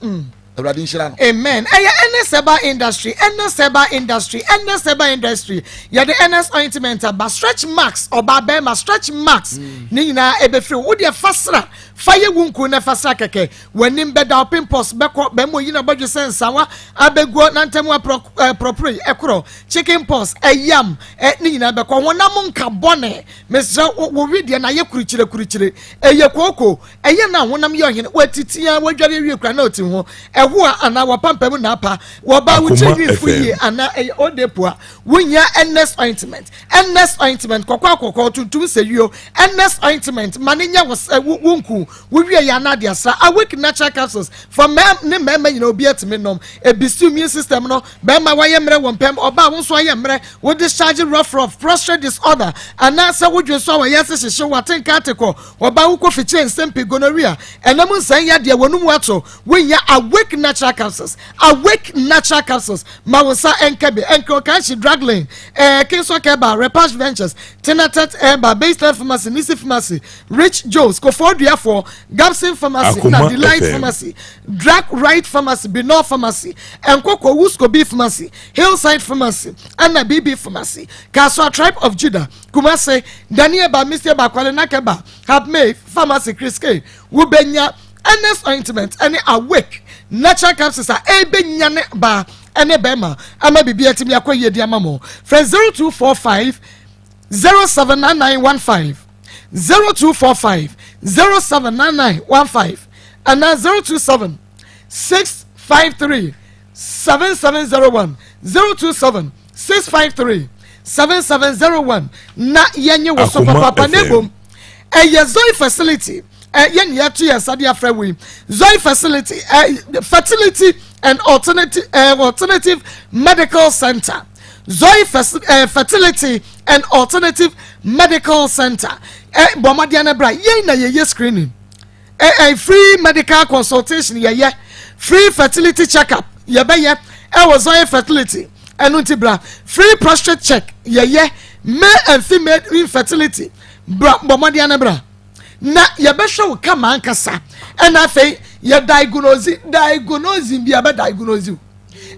Awurade nhyira no. Amen. Ɛyɛ Ernest Herbal Industry, Ernest Herbal Industry, Ernest Herbal Industry. Yɛde Ernest ointment aba, stretch marks, ɔbaa bɛrima, stretch marks. Ne nyinaa ɛbɛfiri wo. Wodeɛ fa sra, fa yɛ wo nku na fa sra kɛkɛ. W'anim bɛda wo, pimples bɛkɔ, bɛrima oyi na bɔdwe sɛ nsawa abɛguo, na ntam aprɔporɔ yi ɛkorɔ, chicken pox, ɛyam, ɛ, ne nyinaa bɛkɔ. Honam nka bɔne. Mesrɛ wo, wo wedeɛ na ayɛ kurukyire kurukyire. Ɛyɛ kooko. Ɛyɛ na honam yɛ ɔhene, watiti ara, wadware awie koraa na ɔte ho. Ɛho a anaa wapampam na apa. Wɔbaa wo Akoma tiri nwi fu FM. yie anaa ɛyɛ odepo a, wohia Ernest ointment. Ernest ointment, kɔkɔɔ akɔkɔɔ, tuntum sɛ yio. Ernest ointment, ma no nyɛ wo sɛ wo wo nku. Wowie yɛ anaa de asra. Awake natural capsules for mmaa ne mmarima nyinaa obi atumi nom. Ɛbisi immune system no, barima wayɛ mmerɛ wɔ mpam, ɔbaa wo nso ayɛ mmerɛ, wo discharge rough rough, prostrate disorder, anaasɛ wodwen so a wɔyɛ ase hyehye wo, atenka atekɔ, Ɔbaa wo kɔ fikyire nsɛm pii gonorrhea ɛnam nsɛn yadeɛ wɔn mu ato wonya awake natural capsules awake natural capsules ma wo nsa ɛnka bi ɛnkɛ ɔkanhye dragline ɛɛ kinsɔ kɛba repash ventures tenatet ɛɛba baseline pharmacy nisi pharmacy rich jones kofoɔ duafoɔ gabson pharmacy na Akoma delight FM. pharmacy drug right pharmacy binor pharmacy ɛnkɔkɔ wuskobi pharmacy hillside pharmacy ɛna bb pharmacy kasoa tribe of judah Kumase, Daniel ba, Mistie ba, Kwale Nake ba, Habmei, Pharmacy, Chris K, Wobɛnya Ernest Ointment ne Awake Natural Capsules a ɛbɛnyane baa ne bɛrima ama biribi atumi akɔ yie de ama mo. Frɛ 0245 079915 0245 079915 anaa 027 653 7701 027 653 7701 na yɛnye wo so Akoma papaapa na FM. mmom ɛyɛ Zoe facility yɛne yɛto yɛn nsa de afrɛ wo yi Zoe facility fertility and alternative, alternative medical center Zoe fertility and alternative medical center bɔ mmɔden no bra yɛn na yɛyɛ screening Eh eh free medical consultation yɛyɛ free fertility check up yɛbɛyɛ ɛwɔ Zion fertility ɛno nti bra free prostate check yɛyɛ male and female infertility bra bɔ mmɔden no bra na yɛbɛhwɛ wo kama ankasa ɛna afei yɛ diagnose diagnose bi abɛ diagnose wo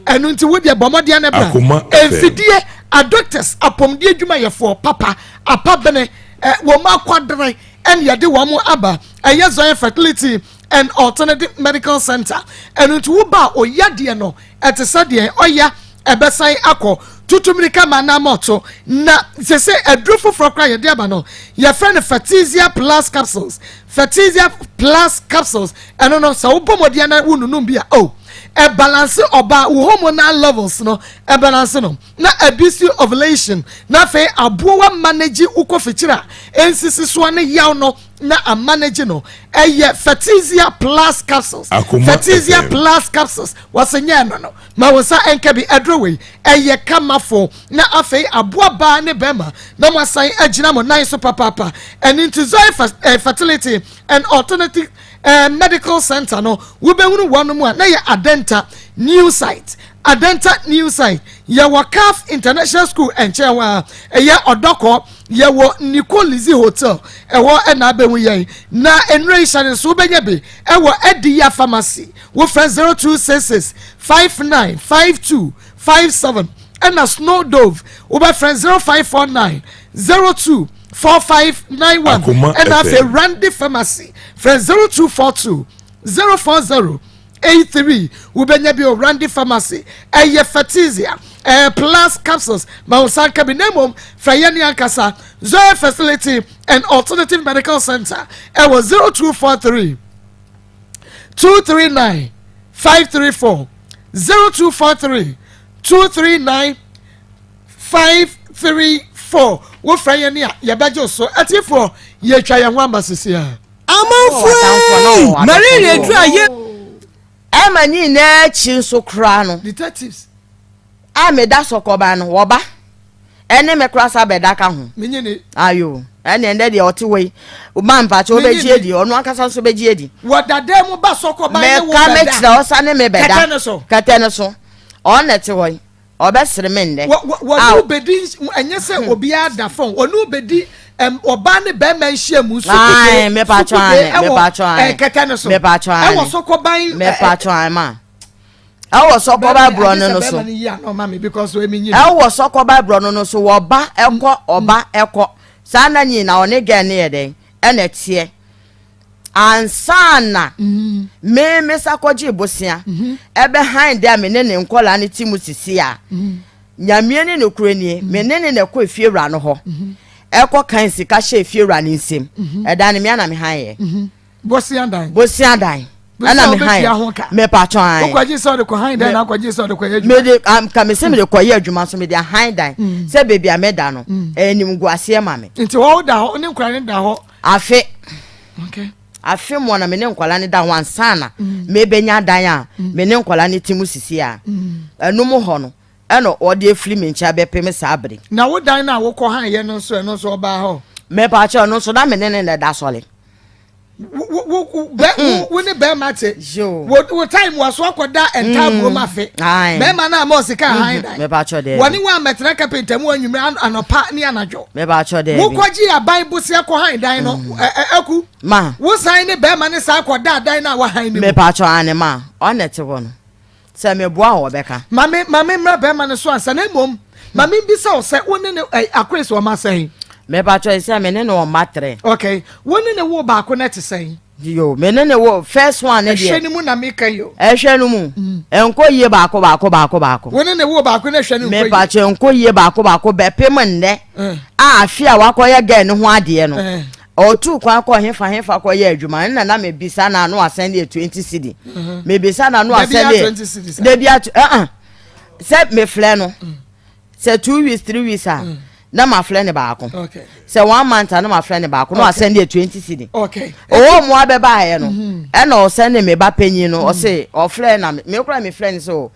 ɛno nti wo deɛ bɔ mmɔden no bra mfidie a doctors apɔmuden adwumayɛfoɔ papa apabene wɔn akwadere ɛna yɛde wɔn aba ɛyɛ Zion Fertility and Alternative Medical Center ɛno nti wo ba a ɔya deɛ no ɛte sɛ deɛ ɔya ɛbɛsan akɔ tutu mirika ma anam ɔto na sese aduro foforɔ koraa yɛde aba no yɛfrɛ no Fertizia Plus capsules Fertizia Plus capsules ɛno no sɛ wobɔ mmɔden na wonunum bi a oh ɛbalanse ɔbaa wo hormonal levels no ɛbalanse no na abisi ovulation na afei aboa wa manage wo kofikyiri a ensisi soɔ ne yaw no na amanage no ɛyɛ Fertizia Plus capsules Akoma Fertizia FM. Plus capsules wɔsi nyɛ ɛno no ma wo nsa nka bi aduro wei ɛyɛ kamafo na afei aboa baa ne bɛrima na mo asan agyina mo nan so papaapa ɛno nti Zoe eh, Fertility and Alternative eh, Medical Center no wobɛhunu wɔn mu a na yɛ Adenta New Site Adenta New Site. Yɛwɔ CAF International School nkyɛn hɔ ara, ɛyɛ Ɔdɔkɔ. Yɛwɔ Nico Lizzy Hotel, ɛhɔ na abɛhu yɛn. Na nnuro yi hyɛ ne nso wobɛnya bi ɛwɔ Adiya Pharmacy. Wofrɛ 0266 5952 57 ɛna Snow Dove wobɛfrɛ 0549 02 4591 ɛna afei Randy Pharmacy frɛ 0242 040 83 wobɛnya bi wɔ Randy Pharmacy. Ɛyɛ Fertizia ɛyɛ plus capsules ma wo nsa nka bi na mmom frɛ yɛn ne ankasa Zoe Fertility and Alternative Medical Center ɛwɔ 0243 239 534 0243 239 534 wofrɛ yɛn a yɛbɛgye so. Atiefoɔ, yɛtwa yɛn ho ama sisi a. Amanfoɔ ei, malaria aduru a yɛ. Ɛma ne nyinaa akyi nso koraa no. Detectives. A meda sɔkɔban no, wɔba. Ɛne me koraa sa bɛda ka ho. Menye ne. Ayo, ɛne ɛndɛ deɛ ɔte hɔ yi. Ma mpakyɛ wobɛgye adi, ɔno ankasa nso bɛgye adi. Wɔda dan mu ba sɔkɔban ne wo Meka bɛda. mekyerɛ ɔsa ne me bɛda. Kɛtɛ no so. Kɛtɛ no so. Ɔno na ɛte hɔ yi. Ɔbɛsere me nnɛ. Wɔ wɔ wɔne wo bɛdi ɛnyɛ sɛ obiara da fam wɔne wo bɛdi ɛm ɔbaa ne bɛrima nhyiamu Ae, sukudee mepatwɔ sukudee ae, ɛwɔ mepatwɔ ae. ɛɛ kɛtɛ no so Mepatwɔ ae. ɛwɔ sɔkɔban ɛ ɛ Mepatwɔ ae ma. Ɛwɔ sɔkɔba bɛrima borɔno agye sɛ no so. bɛrima no yi ano ma me because emi nyi no. Ɛwɔ sɔkɔba borɔno no so wɔba ɛkɔ ɔba ɛkɔ saa na nyina ɔne gɛn no yɛ dɛn ɛna ɛteɛ ansa na me me sa kɔgye bosea ɛbɛhan dɛ me ne ne nkɔla no te mu sisi a nyamie ne nokorɛ nie me ne ne na ɛkɔ efiewura no hɔ ɛkɔ kan sika hyɛ efiewura no nsam ɛdan no mea na me han yɛ. Bosea dan. Bosea dan. Ɛna me han. Me patwɔn an. Wokɔgye sɛ ɔde kɔ han dan na akɔgye sɛ ɔde kɔ yɛ adwuma. Me de ka me sɛ me de kɔ yɛ adwuma so me de ahan dan. Sɛ beebi a me da no ɛyɛ nimguaseɛ ma me. Nti hɔ da hɔ ne nkwadaa ne da hɔ. Afe. Okay. Afe mu na me ne nkwadaa ne da hɔ ansa na me bɛnya dan a me ne nkwadaa ne ti mu sisi a. Ɛno mu hɔ no ɛna ɔde afiri me nkyɛn abɛpem saa bere. Na wo dan no a wokɔ han yɛ no nso ɛno nso ɔbaa hɔ. Mepaakyɛw ɛno nso na me ne ne na ɛda sɔre. Wo ne bɛrima te wo time waso akɔda ntaabuo mu afe bɛrima no a ma ɔsika han dan wɔne wo amɛtena kapenta mu anwummerɛ anɔpa ne anadwo wokɔgye aban bosea kɔ han dan no aku wo san ne bɛrima ne saa kɔda dan no a wahan no mu. Mepaakyɛw ane ma ɔna te hɔ no Sɛ meboa a wɔbɛka. Ma me ma me mmra bɛrima no so ansa na mmom ma me mbisa wo sɛ wo ne ne ɛ akoe sɛ ɔma sɛn. Mepatwɔ sɛ me ne no ɔma trɛ. Okay wo ne ne wo baako na ɛte sɛn. Yo me ne ne wo first one ne deɛ. Ɛhwɛ no mu na meka yi o. Ɛhwɛ no mu ɛnkɔ yie baako baako baako baako. Wo ne ne wo baako na ɛhwɛ no nkɔ yie. Mepatwɔ ɛnkɔ yie baako baako bɛpem nnɛ a afe a wakɔyɛ girl no ho adeɛ no. Ɔtuu kwan kɔɔ hefa hefa kɔyɛɛ adwuma nna na mebisa no ano asɛn deɛ 20 cedi mhm. mebisa no ano asɛn deɛ dabi ato ɛɛ sɛ mefrɛ no mm. sɛ two weeks three weeks a mm. na mafrɛ ne baako sɛ one month a na mafrɛ ne baako na wasɛn deɛ 20 cedi ɔwɔ mu abɛbaeɛ no mhm. ɛna ɔsɛn ne me ba panyin no ɔse mm. ɔfrɛ na me kora mefrɛ no sɛ o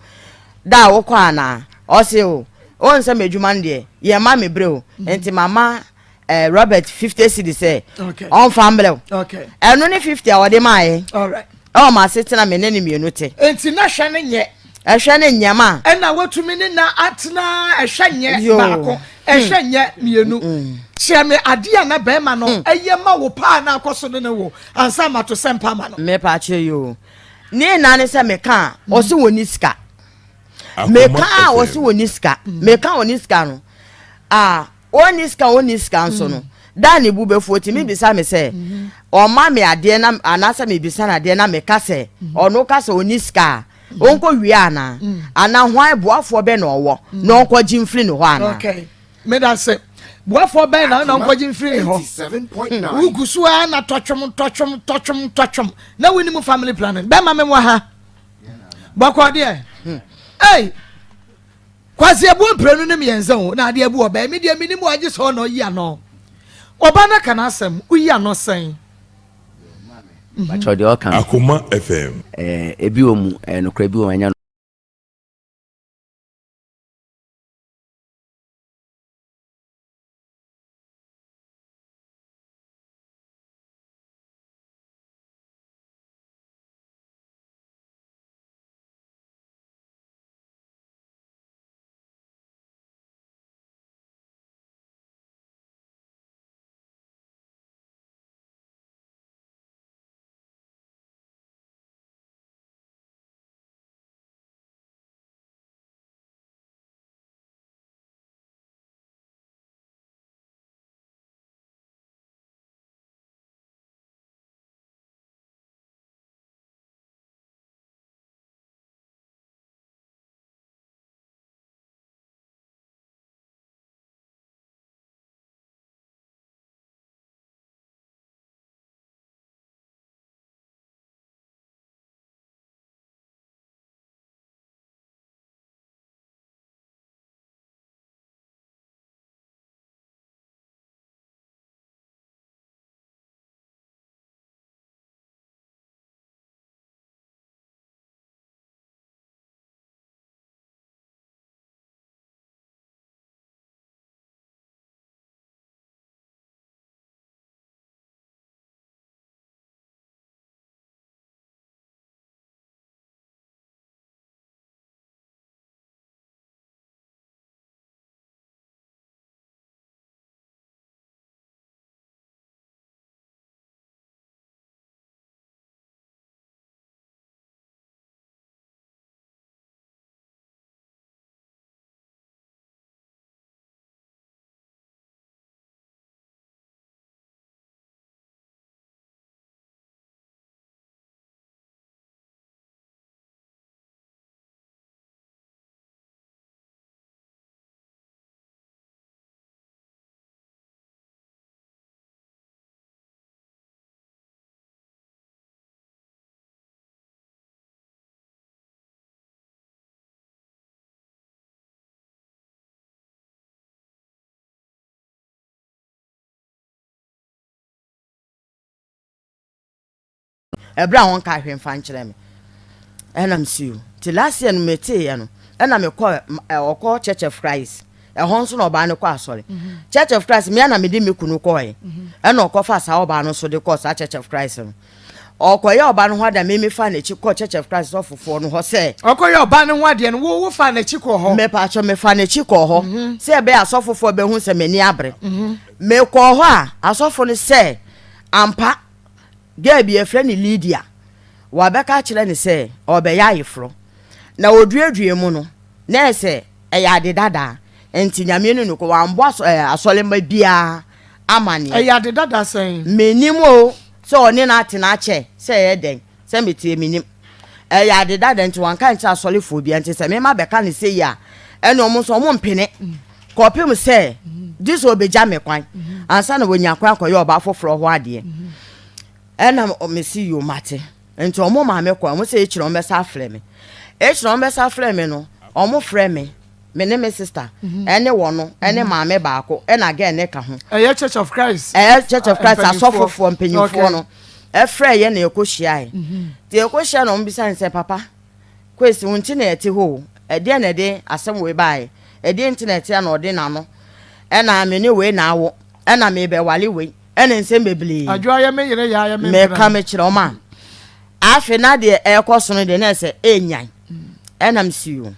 da a wokɔ anaa ɔse o ɔn sɛ m'adwuma no deɛ yɛn ma me brɛ o nti mama eh, Robert 50 cedi sɛ ɔmfa mbrɛ wo ɛno ne 50 a ɔde maayɛ ɛwɔ ma asetena me ne ne mmienu te. Nti na hwɛ ne nyɛ. Ɛhwɛ ne nyɛ ma. Ɛna watumi ne na atena ɛhwɛ nyɛ baako ɛhwɛ hmm. nyɛ mmienu hmm. kyerɛ me adeɛ a na bɛrima no hmm. ɛyɛ ma wo paa na akɔ so ne ne wo ansa ma to sɛ mpa ma no. Mepa akyerɛ yi o ne na ne sɛ meka a ɔse wɔ ni sika meka a ɔse wɔ ni sika meka wɔ ni sika no a. Ɔnni sika ɔnni sika nso no, da a ne bo bɛfu ɔtumi bisa me sɛ ɔma me adeɛ na anaasɛ mebisa no adeɛ na meka sɛ ɔno ka sɛ ɔnni sika a ɔnkɔ wie anaa anaa hwan boafoɔ bɛ na ɔwɔ na ɔnkɔgye mfiri ne hɔ anaa. Okay. Meda se boafoɔ bɛn na na ɔnkɔgye mfiri ne hɔ. Wogu so ara na tɔtwom tɔtwom tɔtwom tɔtwom na wonim family planning. Bɛma me wɔ ha. Bɔkɔ deɛ. Ei! Kwasi abuo mprenu ne mmiɛnsa o na adeɛ abu ɔbaa mi deɛ menim agye sɛ ɔna ɔyi ano ɔbaa no aka n'asɛm woyi ano sɛn. Bakyɛ deɛ ɔka no. Akoma FM. Ɛɛ ebi wɔ mu ɛyɛ nokorɛ ebi wɔ mu ɛnyɛ. Ɛberɛ a wɔnka hwee mfa nkyerɛ me. Ɛna mese o. Nti last year no meteeɛ no, ɛna mekɔ ɔkɔ Church of Christ. Ɛhɔ nso na ɔbaa no kɔ asɔre. Church of Christ, mea na mede me kunu kɔɔɛ. Ɛna ɔkɔfa saa ɔbaa no nso de kɔɔ saa Church of Christ no. Ɔkɔyɛ ɔbaa no ho adeɛ a me mefaa n'akyi kɔɔ Church of Christ sɔfofoɔ no hɔ sɛ. Ɔkɔyɛ ɔbaa no ho adeɛ no, wo wofaa n'akyi kɔɔ hɔ? Mepaakyɛw, mefaa n'akyi kɔɔ hɔ sɛ ɛbɛyɛ a asɔfofoɔ bɛhu sɛ m'ani abere. Mekɔɔ hɔ a, asɔfo no sɛ, Ampa, girl bi yɛfrɛ no Lydia, wɔabɛka akyerɛ no sɛ ɔrebɛyɛ ayeforɔ. Na ɔduadua mu no, na ɛyɛ sɛ ɛyɛ ade dada, nti Nyame no nokɔ, wambɔ asɔremma biara amaneɛ. Ɛyɛ ade dada sɛn? Mennim o, sɛ ɔne no atena akyɛ sɛ ɛyɛ dɛn, sɛ meteɛ mennim. Ɛyɛ ade dada nti wanka ankyerɛ asɔrefoɔ biara, nti sɛ mema bɛka no sei a, ɛne ɔmo nso ɔmo mpene kɔpem sɛ gye sɛ ɔbɛgya me kwan ansa na wɔnya kwan akɔyɛ ɔbaa foforɔ ho adeɛ. Ɛna mese yo mate. Nti ɔmo maa me kwan, ɔmo sɛ ekyirɛ ɔmo bɛsa afrɛ me. Ekyirɛ ɔmo bɛsa afrɛ me no, ɔmo frɛ me, me ne me sister, ɛne wɔno, ɛne maame baako, ɛna girl ne ka ho. Ɛyɛ Church of Christ. Ɛyɛ Church of Christ asɔfofoɔ mpanyinfoɔ no ɛfrɛ yɛ na yɛkɔ hyiae. Nti yɛkɔ hyia na ɔmo bisa ne sɛ papa, Kwesi wo nti na yɛte hɔ o, ɛdeɛn na ɛde asɛm wei baeɛ? Ɛdeɛn nti na ɛte a na ɔde n'ano ɛna me ne wei na awo, ɛna mebɛwale wei. Ɛne nsɛm bebree. Adwoa yɛ me yere yaa yɛ me mpena. Meka mekyerɛ wɔn a. Afei na deɛ ɛrekɔ so no deɛ na ɛsɛ ɛnyan. Ɛna mesi o.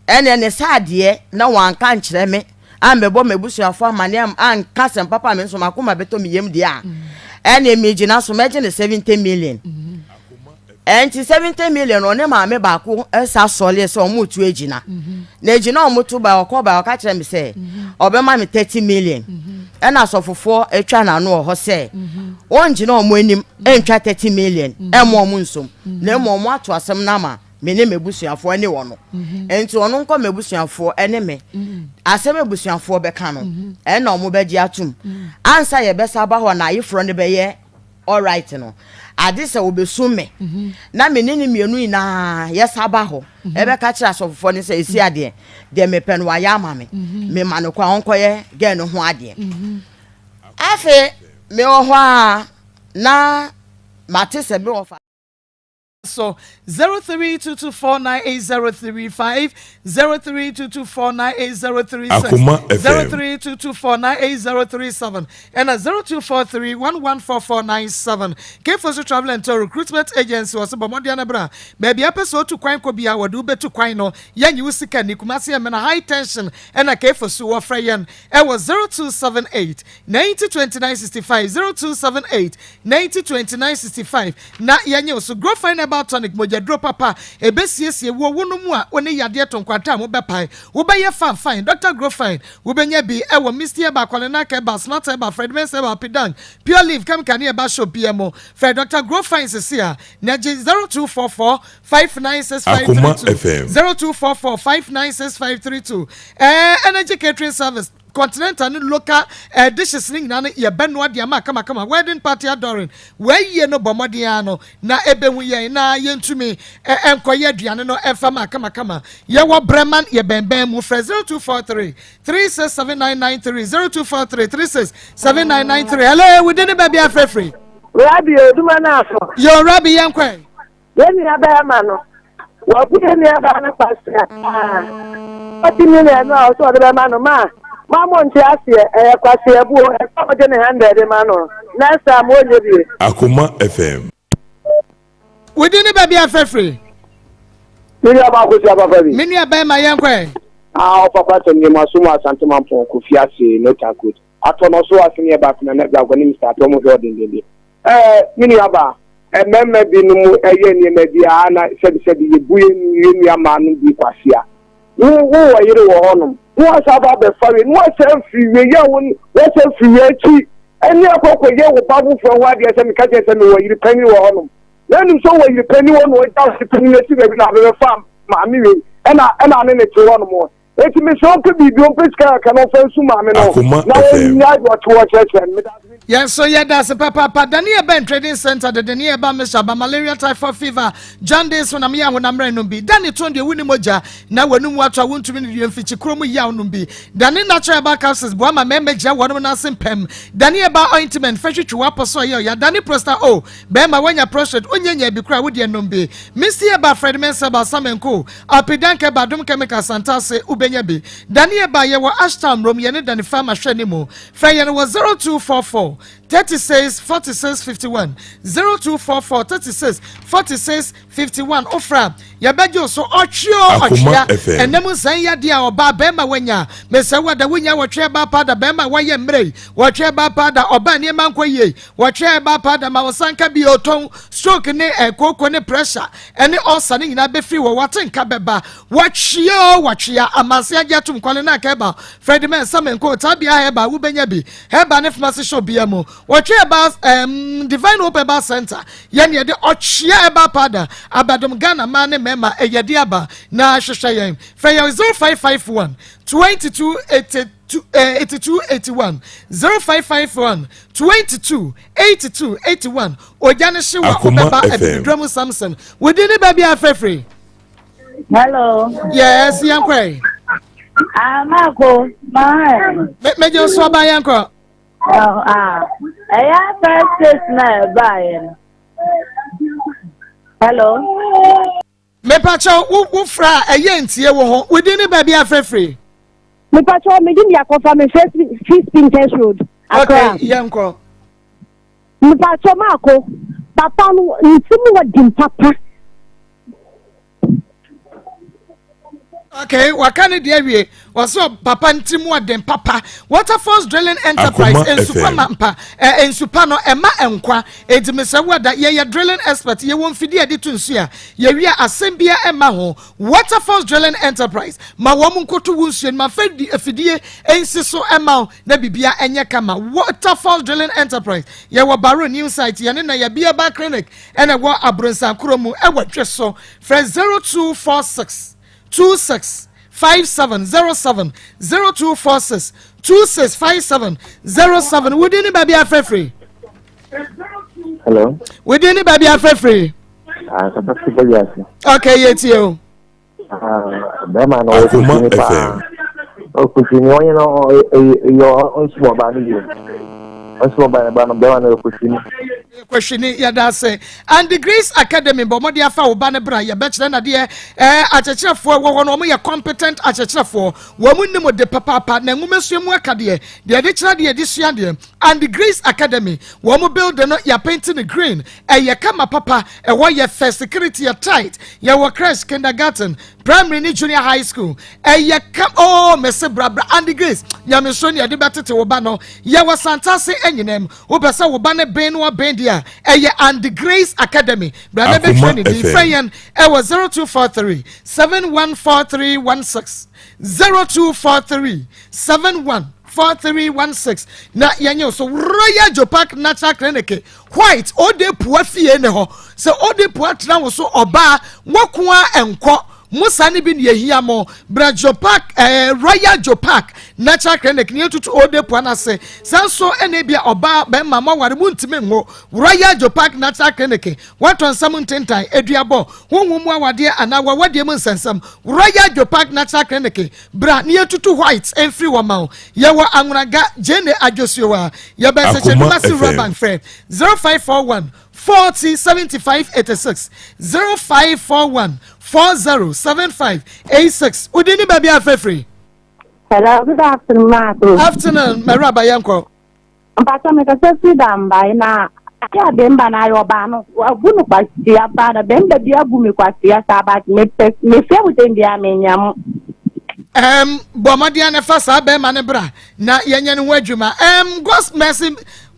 Ɛne ne saa deɛ na wanka nkyerɛ me ambɛbɔ m'abusuafoɔ amaneɛ anka asɛm papa a me nso m'akoma bɛtɔ me yam deɛ a ɛne megyina so mɛgye ne 70 million. Ɛnti 70 million ɔne maame baako sa sɔleɛ sɛ ɔmo tu agyina. Na agyina ɔmo to ba ɔkɔ ba ɔka kyerɛ me sɛ ɔbɛma me 30 million. Ɛna asɔfofoɔ atwa n'ano wɔ hɔ sɛ ɔngyina ɔmo anim ɛntwa 30 million ɛmma ɔmo nsom. Na mmom ɔmo ato asɛm no ama me ne m'abusuafoɔ ɛne ɔno. Ɛnti ɔno nkɔ m'abusuafoɔ ɛne me. Asɛm abusuafoɔ bɛka no ɛna ɔmo bɛgye atom. Ansa yɛbɛsa aba hɔ na ayeforɔ no bɛyɛ alright no, ade sɛ wɔbɛsum me mhm. na me ne ne mmienu nyinaa yɛsa ba hɔ mhm. ɛbɛka kyerɛ asɔfofoɔ no sɛ ɛsi adeɛ deɛ mepɛ no wayɛ ama me mhm. mema no kɔ a ɔnkɔyɛ gɛɛ no ho adeɛ afei mewɔ hɔ a na mate sɛ mewɔ fa so 0322498035 0322498036 Akoma FM. 0322498037 ɛna 0243114497 K-Fosu Travel and Tour Recruitment Agency wɔ so bɔ mmɔden no bra baabi a pɛ sɛ otu kwan kɔ bia wɔde wobɛtu kwan no yɛnyi wo sika ni Kumasi Ɛmena High Tension ɛna K-Fosu wɔfrɛ yɛn ɛwɔ 0278 90 29 65 0278 90 29 65 Na yɛnye wo so. Grofine Herbal Tonic, mogyaduro papa, ɛbɛsiesie wo, wo no mu a wo ne yadeɛ to nkwanta a mobɛpae, wobɛyɛ fine fine. Doctor Grofine, wobɛnya bi wɔ Misty Herbal, Kwalenak Herbal, Smart Herbal, Fredmens Herbal, Pidang, Pure Leaf, Chemical ne Herbal Shop biara mu. Frɛ Doctor Grofine sese a na gye 0244 Akoma 596532, FM. 0244 596532. Ɛɛ Energy Catering Service. Continental ne local eh, dishes no nyinaa no yɛbɛnoa de ama kamakama. Wedding party adoring, w'ayie no bɔ mmɔden ara no na ɛbɛhu yɛn na yɛntumi eh, nkɔyɛ aduane no ɛmfa ma kamakama. Yɛwɔ Breman, yɛbɛnbɛn mu. Frɛ 0243 367993, 0243 367993. Hello, wo din ne baabi a frɛfiri? Rabi oduma no aso. Yo, Rabi yɛnkɔ ɛ. Yɛn nua bɛrima no, wabu yɛn nua baa no kwasea paa. Ɔte million no a ɔsɛ ɔde bɛma no ma ma mo nte aseɛ ɛyɛ kwasea buo ɛsɛ ɔgye ne hundred ma no next time ɔnyɛ bie. Akoma FM. Wo din ne baabi a frɛfiri? Me nua baa Kosi Apafa bi. Me nua bɛrima yɛn kɔ ɛ. Ah ɔpapa sɛ nneɛma so mu Asante Mampɔn Kofi ase no tankot atɔ no so ase ne ɛbaako na na Blanco ne Mister Atɔ mo hwɛ ɔdendenden. Ɛɛ, me nuabaa, mmarima binom yɛ nneɛma bi a na sɛbisɛbi yɛbu yɛn yɛn nuammaa no bi kwasea. Wo wowɔ yere wɔ hɔnom, na woasan aba abɛfa wei, na woasan firi wei a wo woasan firi wei akyi ɛne akɔ akɔyɛ wo ba foforɔ ho adeɛ sɛ meka kyerɛ sɛ mewɔ yere panin wɔ hɔnom. Na anim sɛ wɔ yere panin wɔ na ɔgya wo yere panin asi baabi na abɛbɛfa maame wei ɛna ɛna ne ne te hɔnom. Eti mesrɛ ɔmpɛ biribi, ɔmpɛ sika kakra na ɔmfa nsu maame no Akoma na FM. ɔnnyae deɛ ɔte hɔ kyerɛkyerɛ no. Meda ase. Yɛn nso yɛda ase papaapa. Daniel Ben Trading Center de Daniel ba Mesha ba malaria, typhoid fever, jaundice, honam yaw, honam mmerɛ nom bi. Dani tɔn deɛ wonni mogya na w'anum ato a wontumi ne deɛ mfikyi kuro mu yaw nom bi. Dani natural herbal capsules boa ma mmarima gyina wɔnom nan ase mpɛm. Dani herbal ointment fɛ twitwi w'apɔ so a ɛyɛ ɔya. Dani prosta o bɛrima woanya prostate wonyɛ nyaa bi koraa wodeɛ nom bi. Misty herbal, Fred Mensah herbal, Samenko, Alpidank herbal, Adom Chemicals, Santase wobɛnya bi. Dani herbal yɛwɔ Ashtown Mmrom yɛne Dani Pharma hwɛ ne mu. Frɛ yɛn wɔ 0244 36 46 51, 0244 36 46 51. Wofrɛ a, yɛbɛgye wo so. Ɔtwe o, Akoma ɔtwea. FM. Ɛnam nsɛn yadeɛ a ɔbaa bɛrima wanya. Mesɛ wo ada wonya wɔtwe ɛbaa paa da bɛrima wayɛ mmerɛ yi. Wɔtwe ɛbaa paa da ɔbaa nneɛma nkɔ yie. Wɔtwe ɛbaa paa da ma wo sanka bi otɔn stroke ne ɛkooko ne pressure ɛne ulcer ne nyinaa bɛfiri wɔ wate nka bɛba. Wɔtwe o, wɔtwea. Amanse agye atom kwale na akɛba Fred Mensah Menko Tabia Herbal wobɛnya bi herbal ne pharmacy shop bia mu. Wɔtwe herbal Divine Hope Herbal Center yɛne yɛde ɔtwea herbal powder abadom Ghana mmaa ne mmarima ɛyɛde aba na hwehwɛ yɛn frɛ yɛn 0551 22 82 82 81 0551 22 82 81 ogya ne hyew a Akoma wobɛba FM. abibidura mu Samson wodi ne baabi afrɛfrɛ. Hello. Yes, yɛn kɔ yi. Ah, Marco, my. Me me jẹ sọ ba yɛn kɔ. Oh, ah. Ẹyẹ first case na ẹba yẹn. Hello. Mepakyɛw wo wo fra a ɛyɛ ntie wo ho wo din ne baabi afrɛfrɛ. Mepakyɛw me din de Akɔfa me frɛ fi Spintex Road Accra. Okay, yɛn kɔ. Mepakyɛw Maako papa no ne ti mu wɔ den papa. Okay, waka ne deɛ awie. Wɔsɛ papa ntiri mu ɔden papa. Waterfalls Drilling Enterprise nsupa ma mpa ɛ nsupa no ɛma nkwa. Enti mesɛ wada yɛyɛ drilling expert yɛwɔ mfidie a yɛde to nsu a yɛwie a asɛm bia ɛma ho. Waterfalls Drilling Enterprise ma wɔn nkoto wo nsuo no ma fa afidie nsi so ɛma wo na bibia ɛnyɛ kama. Waterfalls Drilling Enterprise yɛwɔ Baro New Site yɛne na yɛbia ba clinic ɛna ɛwɔ Abronsan kuro mu ɛwɔ dwe so. Frɛ 0246 26 5707 0246 26 5707. Wodi ne baabi afrɛfrɛ. Hello. Wodi ne baabi afrɛfrɛ. Ah, kasa fi baabi ase. Okay, yɛ tie o. Ah, bɛrima na ɔyɛ kusi ni paa. Ɔkusi ni ɔyɛ no ɔyɛ ɔnsi ɔbaa no yie. Ɔnsi ɔbaa no ba no bɛrima no yɛ kusi ni. Kwahwini yɛda ase. Andy Grace Academy bɔ mmɔden afa wo ba no bra yɛbɛkyerɛ no adeɛ. Ɛɛ akyerɛkyerɛfoɔ ɛwɔ hɔ no wɔn yɛ competent akyerɛkyerɛfoɔ. Wɔn nim de papaapa na nwomasua mu aka deɛ deɛ yɛde kyerɛ adeɛ yɛde sua adeɛ. Andy Grace Academy wɔn building no yɛapenti no green ɛyɛ kama papa ɛhɔ yɛ fɛ security yɛ tight yɛwɔ crèche kindergarten primary ne junior high school ɛyɛ kam oh mese bra bra Andy Grace nyamesuo ne yɛde bɛtete wo ba no yɛwɔ Santase anyinam Wopɛ sɛ wo ba no ben no aben deɛ a, ɛyɛ Andy Grace Academy. Bra na bɛtwerɛ ne din. Frɛ yɛn ɛwɔ 0243 714316, 0243 714316 na yɛnyɛ wo so. Royal Jopak Natural Clinic, White, Ode Pua fie ne hɔ. Sɛ Ode Pua tena wo so ɔbaa, woakoa nkɔ. Mo saa no bi na yɛhia mo. Bra Jopak eh, Royal Jopak Natural Clinic ne yɛtutu Ode Pua no ase. Saa nso ɛna ebia ɔbaa bɛrima mo aware mo ntumi nwo. Royal Jopak Natural Clinic watɔ nsɛm ntentan, aduabɔ, honhom mu awadeɛ anaa wawadeɛ mu nsɛnsɛm. Royal Jopak Natural Clinic bra ne yɛtutu white mfiri hɔ ma wo. Yɛwɔ Anwonaga, Jene Adwosuowa. Yɛbɛn Akoma Sɛkyɛdumasi FM. Rural Bank frɛ 0541 40 75 86 0541 40 75 86 Wodi ne baabi afrɛfiri. Hello, good afternoon, Marco. Afternoon, Mɛrɛ Abayɛ nkɔ. Mpatsɔ mi kasa firi Dambai na ayɛ a bɛmba na ayɛ ɔbaa no wabu no kwasia paa na bɛmba bi abu mi kwasia saa but mepɛ mefia mu tɛm biara menya mo. Um, bɔ mmɔden na fa saa bɛrima no bra na yɛnyɛ ne ho adwuma. Um, God's Mercy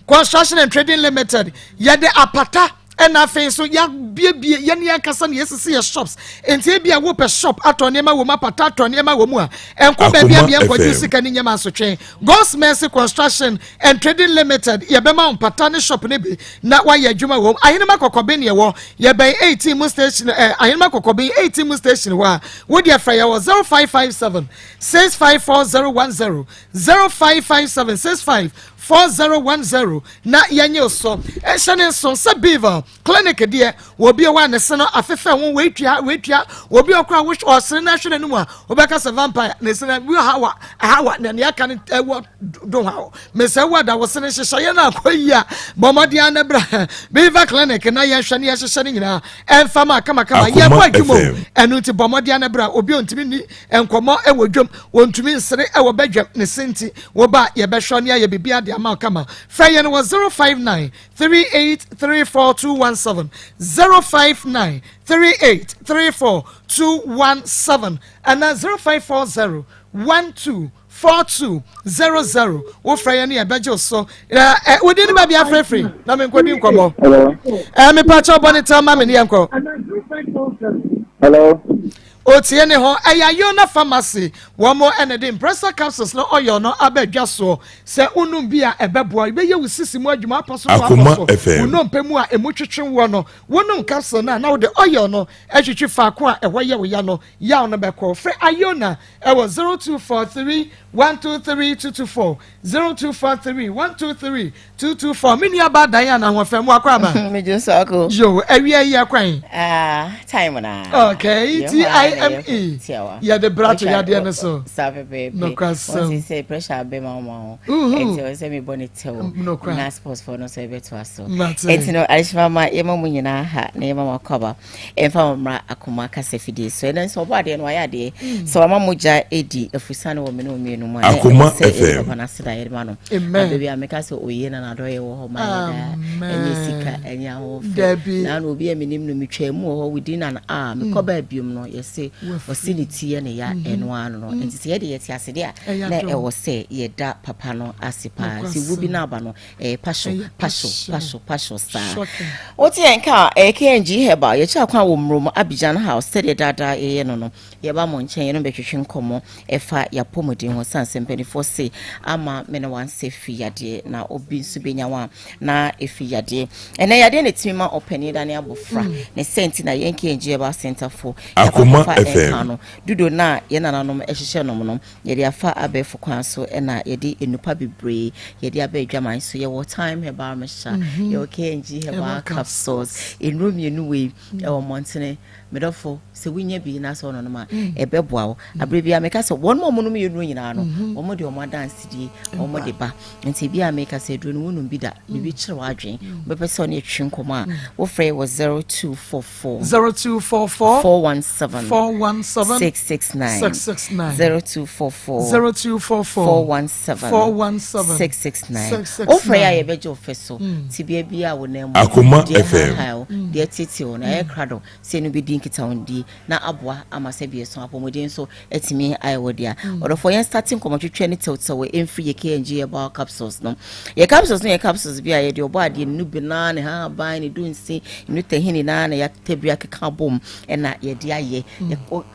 Construction and Trading Limited yɛde apata ɛna afei nso yɛabiebie yɛne yɛn ankasa na yɛsisi yɛ shops nti ebi a wopɛ shop atɔ nneɛma wɔ mu apata atɔ nneɛma wɔ mu a ɛnkɔ baabi a bia nkɔgye sika ne nneɛma asotwe God's Mercy Construction and Trading Limited yɛbɛma wo mpata ne shop no bi na wayɛ adwuma wɔ mu Ahenema Kɔkɔben yɛwɔ yɛbɛn 18 mu station eh, Ahenema Kɔkɔben 18 mu station hɔ a wodeɛ frɛ yɛwɔ 0557 654010 0557 65. 4010 na yɛnye wo so. Hyɛ ne nso sɛ Bevel Clinic deɛ wɔbi wɔ a ne se no afefɛ ho wɔatua wɔatua wɔbi wɔ koraa wohwɛ ɔsere no ahwɛ n'anim a wobɛka sɛ vampire ne se no bi wɔ ha wa ha wa na nea aka no ɛwɔ do ha mesɛ wɔ da wo se no nhyehyɛeɛ no akɔ yi a bɔ mmɔden a na bra Bevel Clinic na yɛhwɛ ne yɛhyehyɛ no nyinaa ɛmfa ma kamakama yɛbɔ adwuma o ɛno nti bɔ mmɔden a na bra obi ɔntumi nni nkɔmmɔ wɔ dwam wɔntumi nsere wɔ badwam ne se nti woba a yɛbɛhwɛ ne ayɛ biribi ade ama wo kama frɛ yɛn wɔ 059 3834217 059 3834217 anaa 0540 12 4200 wofrɛ yɛn ne yɛbɛgye wo so na ɛ wodi ne baabi afrɛfrɛ na menkɔdi nkɔmmɔ ɛ mepa kyɛw bɔ ne tɛw ma me ne yɛnkɔ Hello. Otie ne ho, ɛyɛ Ayona Pharmacy, wɔn na ɛde Impressa capsules ne oil no aba dwa soɔ. Sɛ wonom bi a, ɛbɛboa, ɛbɛyɛ wo sisi mu adwuma apɔ so Akoma apɔ so, FM. wo nnompe mu a emu twetwe woɔ no. Wonom capsule no a, na wode oil no atwitwi faako a ɛhɔ yɛ wo ya no, yaw no bɛkɔ. Frɛ Ayona wɔ 0243 123 224, 0243 123 224. Me nua baa Diana Ahoɔfɛ mu akɔ aba. Mejo sɔko. Yo, awia yi akwan. Ah, time na. Okay, T I M E. Yɛde bra to yadeɛ no so. Saa pɛpɛɛpɛ. Nokwasɛm. Wɔn sɛ pressure abɛ ma wɔn ho. Ɛnti wɔn sɛ mebɔ ne tɛw. Nokwa. Na sports fo no sɛ ɛbɛto aso. Mate. Ɛnti no adehyema ma yɛma mu nyinaa ha na yɛma mu akɔ aba. Ɛmfa wɔn mmra akoma kasa fidie so. Ɛnɛ nso ɔbɔ adeɛ no wayɛ adeɛ. Sɛ wama mogya edi afusane wɔ mene mmienu mu a. na Akoma ɛwɔ sɛ FM. yɛde papa no ase da yɛde ma no. Amen. Abɛ bi a meka sɛ oye na n'adɔyɛ wɔ hɔ ma yɛ daa. Ɛnyɛ sika, ɛnyɛ ahoɔfɛ. Dabi. Na ano obi a menim no metwaa mu wɔ hɔ within an hour. Mekɔ baa biom no yɛse ɔse ne ti yɛ ne ya ɛno ano no. Nti sɛ yɛde yɛte ase de a Ɛyɛ na adom. ɛwɔ sɛ yɛda papa no ase paa. Sɛ wu bi no aba no ɛyɛ passion Ɛyɛ passion passion. passion passion saa. Shocking. Wote yɛn ka a ɛyɛ KNG Herbal yɛkyɛ akwan wɔ Mmrom Abidjan House sɛdeɛ daadaa yɛyɛ no no yɛba mo nkyɛn yɛno bɛtwetwe nkɔmmɔ ɛfa yɛapɔmuden ho sane sɛ mpanimfoɔ se ama me ne wansɛ fi yadeɛ na obi nso bɛnya wa na ɛfi yadeɛ. Ɛnɛ yadeɛ na ɛtumi ma ɔpanin da ne abɔfra ne sɛ nti na yɛn KNG Herbal Center fo Akoma yɛakɔfa FM. ɛnka no dodo no a yɛn nananom ɛhyehyɛ nom no yɛde afa abɛɛfo kwan so ɛna yɛde nnupa bebree yɛde aba adwaman so. Yɛwɔ Time Herbal Mixture, yɛwɔ KNG Herbal Herbal Capsules. Nnuro mmienu wei ɛwɔ mmɔntene. Medɔfo, sɛ wonya bi na sɛ ɔnonom a ɛbɛboa wo. Aberɛ bi a meka sɛ wɔn a wɔnom yɛ nnuro nyinaa no, wɔn de wɔn adansedie wɔn de ba. Nti bi a meka sɛ aduro no wonom bi da biribi kyerɛ w'adwene, wobɛpɛ sɛ ɔne atwi nkɔmmɔ a, wofrɛ wɔ 0244 0244 417 417 669. 669. 0244 0244 417 417 669. 669. Wofrɛ yɛ a yɛbɛgye wo fɛ so tibia bi a wo nan mu Akoma deɛ FM. hahae wo, deɛ tete wo no ɛyɛ krado sɛ no bɛdi nkitahodi na aboa ama sɛ biɛso apɔmuden nso atumi ayɛ wɔ dea. Ɔdɔfoɔ, yɛn start nkɔmmɔtwetwe ne tɛwtɛw ɛmfiri yɛ KNG Herbal Capsules no. Yɛ capsules no yɛ capsules bi a yɛde ɔbɔ adeɛ no bi naa ne haban ne dunsi ne tahini naa na yɛatabiri akeka bom ɛna yɛde ayɛ.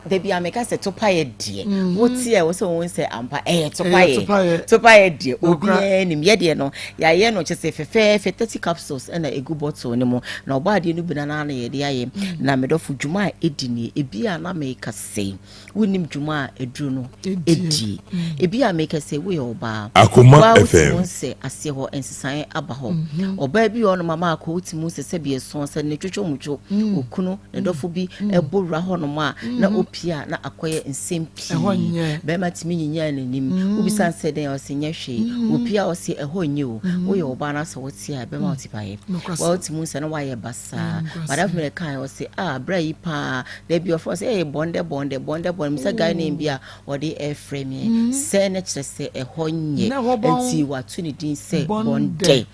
Da bi a meka sɛ topa yɛ deɛ wote a ɛwɔ sɛ wɔn sɛ ampa ɛyɛ topa yɛ topa yɛ deɛ obiara nim. Yɛ deɛ no yɛayɛ no kyɛ sɛ fɛfɛɛfɛ 30 capsules ɛna egu bottle no mu na ɔbɔ adeɛ no bi na na yɛde ayɛ. Na medɔfo, dwuma a ɛdi nie. Ebi a na meka sɛ wonim dwuma a ɛduru no ɛdie. Ebi a meka sɛ woyɛ ɔbaa Akoma Waa FM. wotumi sɛ aseɛ hɔ nsesan aba hɔ. Ɔbaa bi wɔ hɔnom ama akɔ wotumi sɛ sɛbi ɛso sɛ ne twitwo mutwo okunu ne dɔfo bi ɛbɔ wura hɔnom a na opie a na akɔyɛ nsɛm pii. Ɛhɔ nyɛ. Bɛrima tumi nyinya n'anim wobisa sɛ dɛn a ɔsɛ nyɛ hwee. Opie a ɔsɛ ɛhɔ nyɛ o. Woyɛ ɔbaa no asɛ wote a bɛrima wote payɛ Nokwasɛm. wa wotumi sɛ na wayɛ basaa. Madam mi kan ɔsɛ a berɛ yi paa da bi ɔfrɛ sɛ ɛyɛ bɔndɛ bɔndɛ bɔndɛ bɔndɛ mi sɛ guy name bi a ɔde ɛfrɛ mi sɛ ne kyerɛ sɛ ɛhɔ nyɛ. Na ɛhɔ bɔn. Nti wato ne din sɛ Bɔndɛ. Bɔndɛ.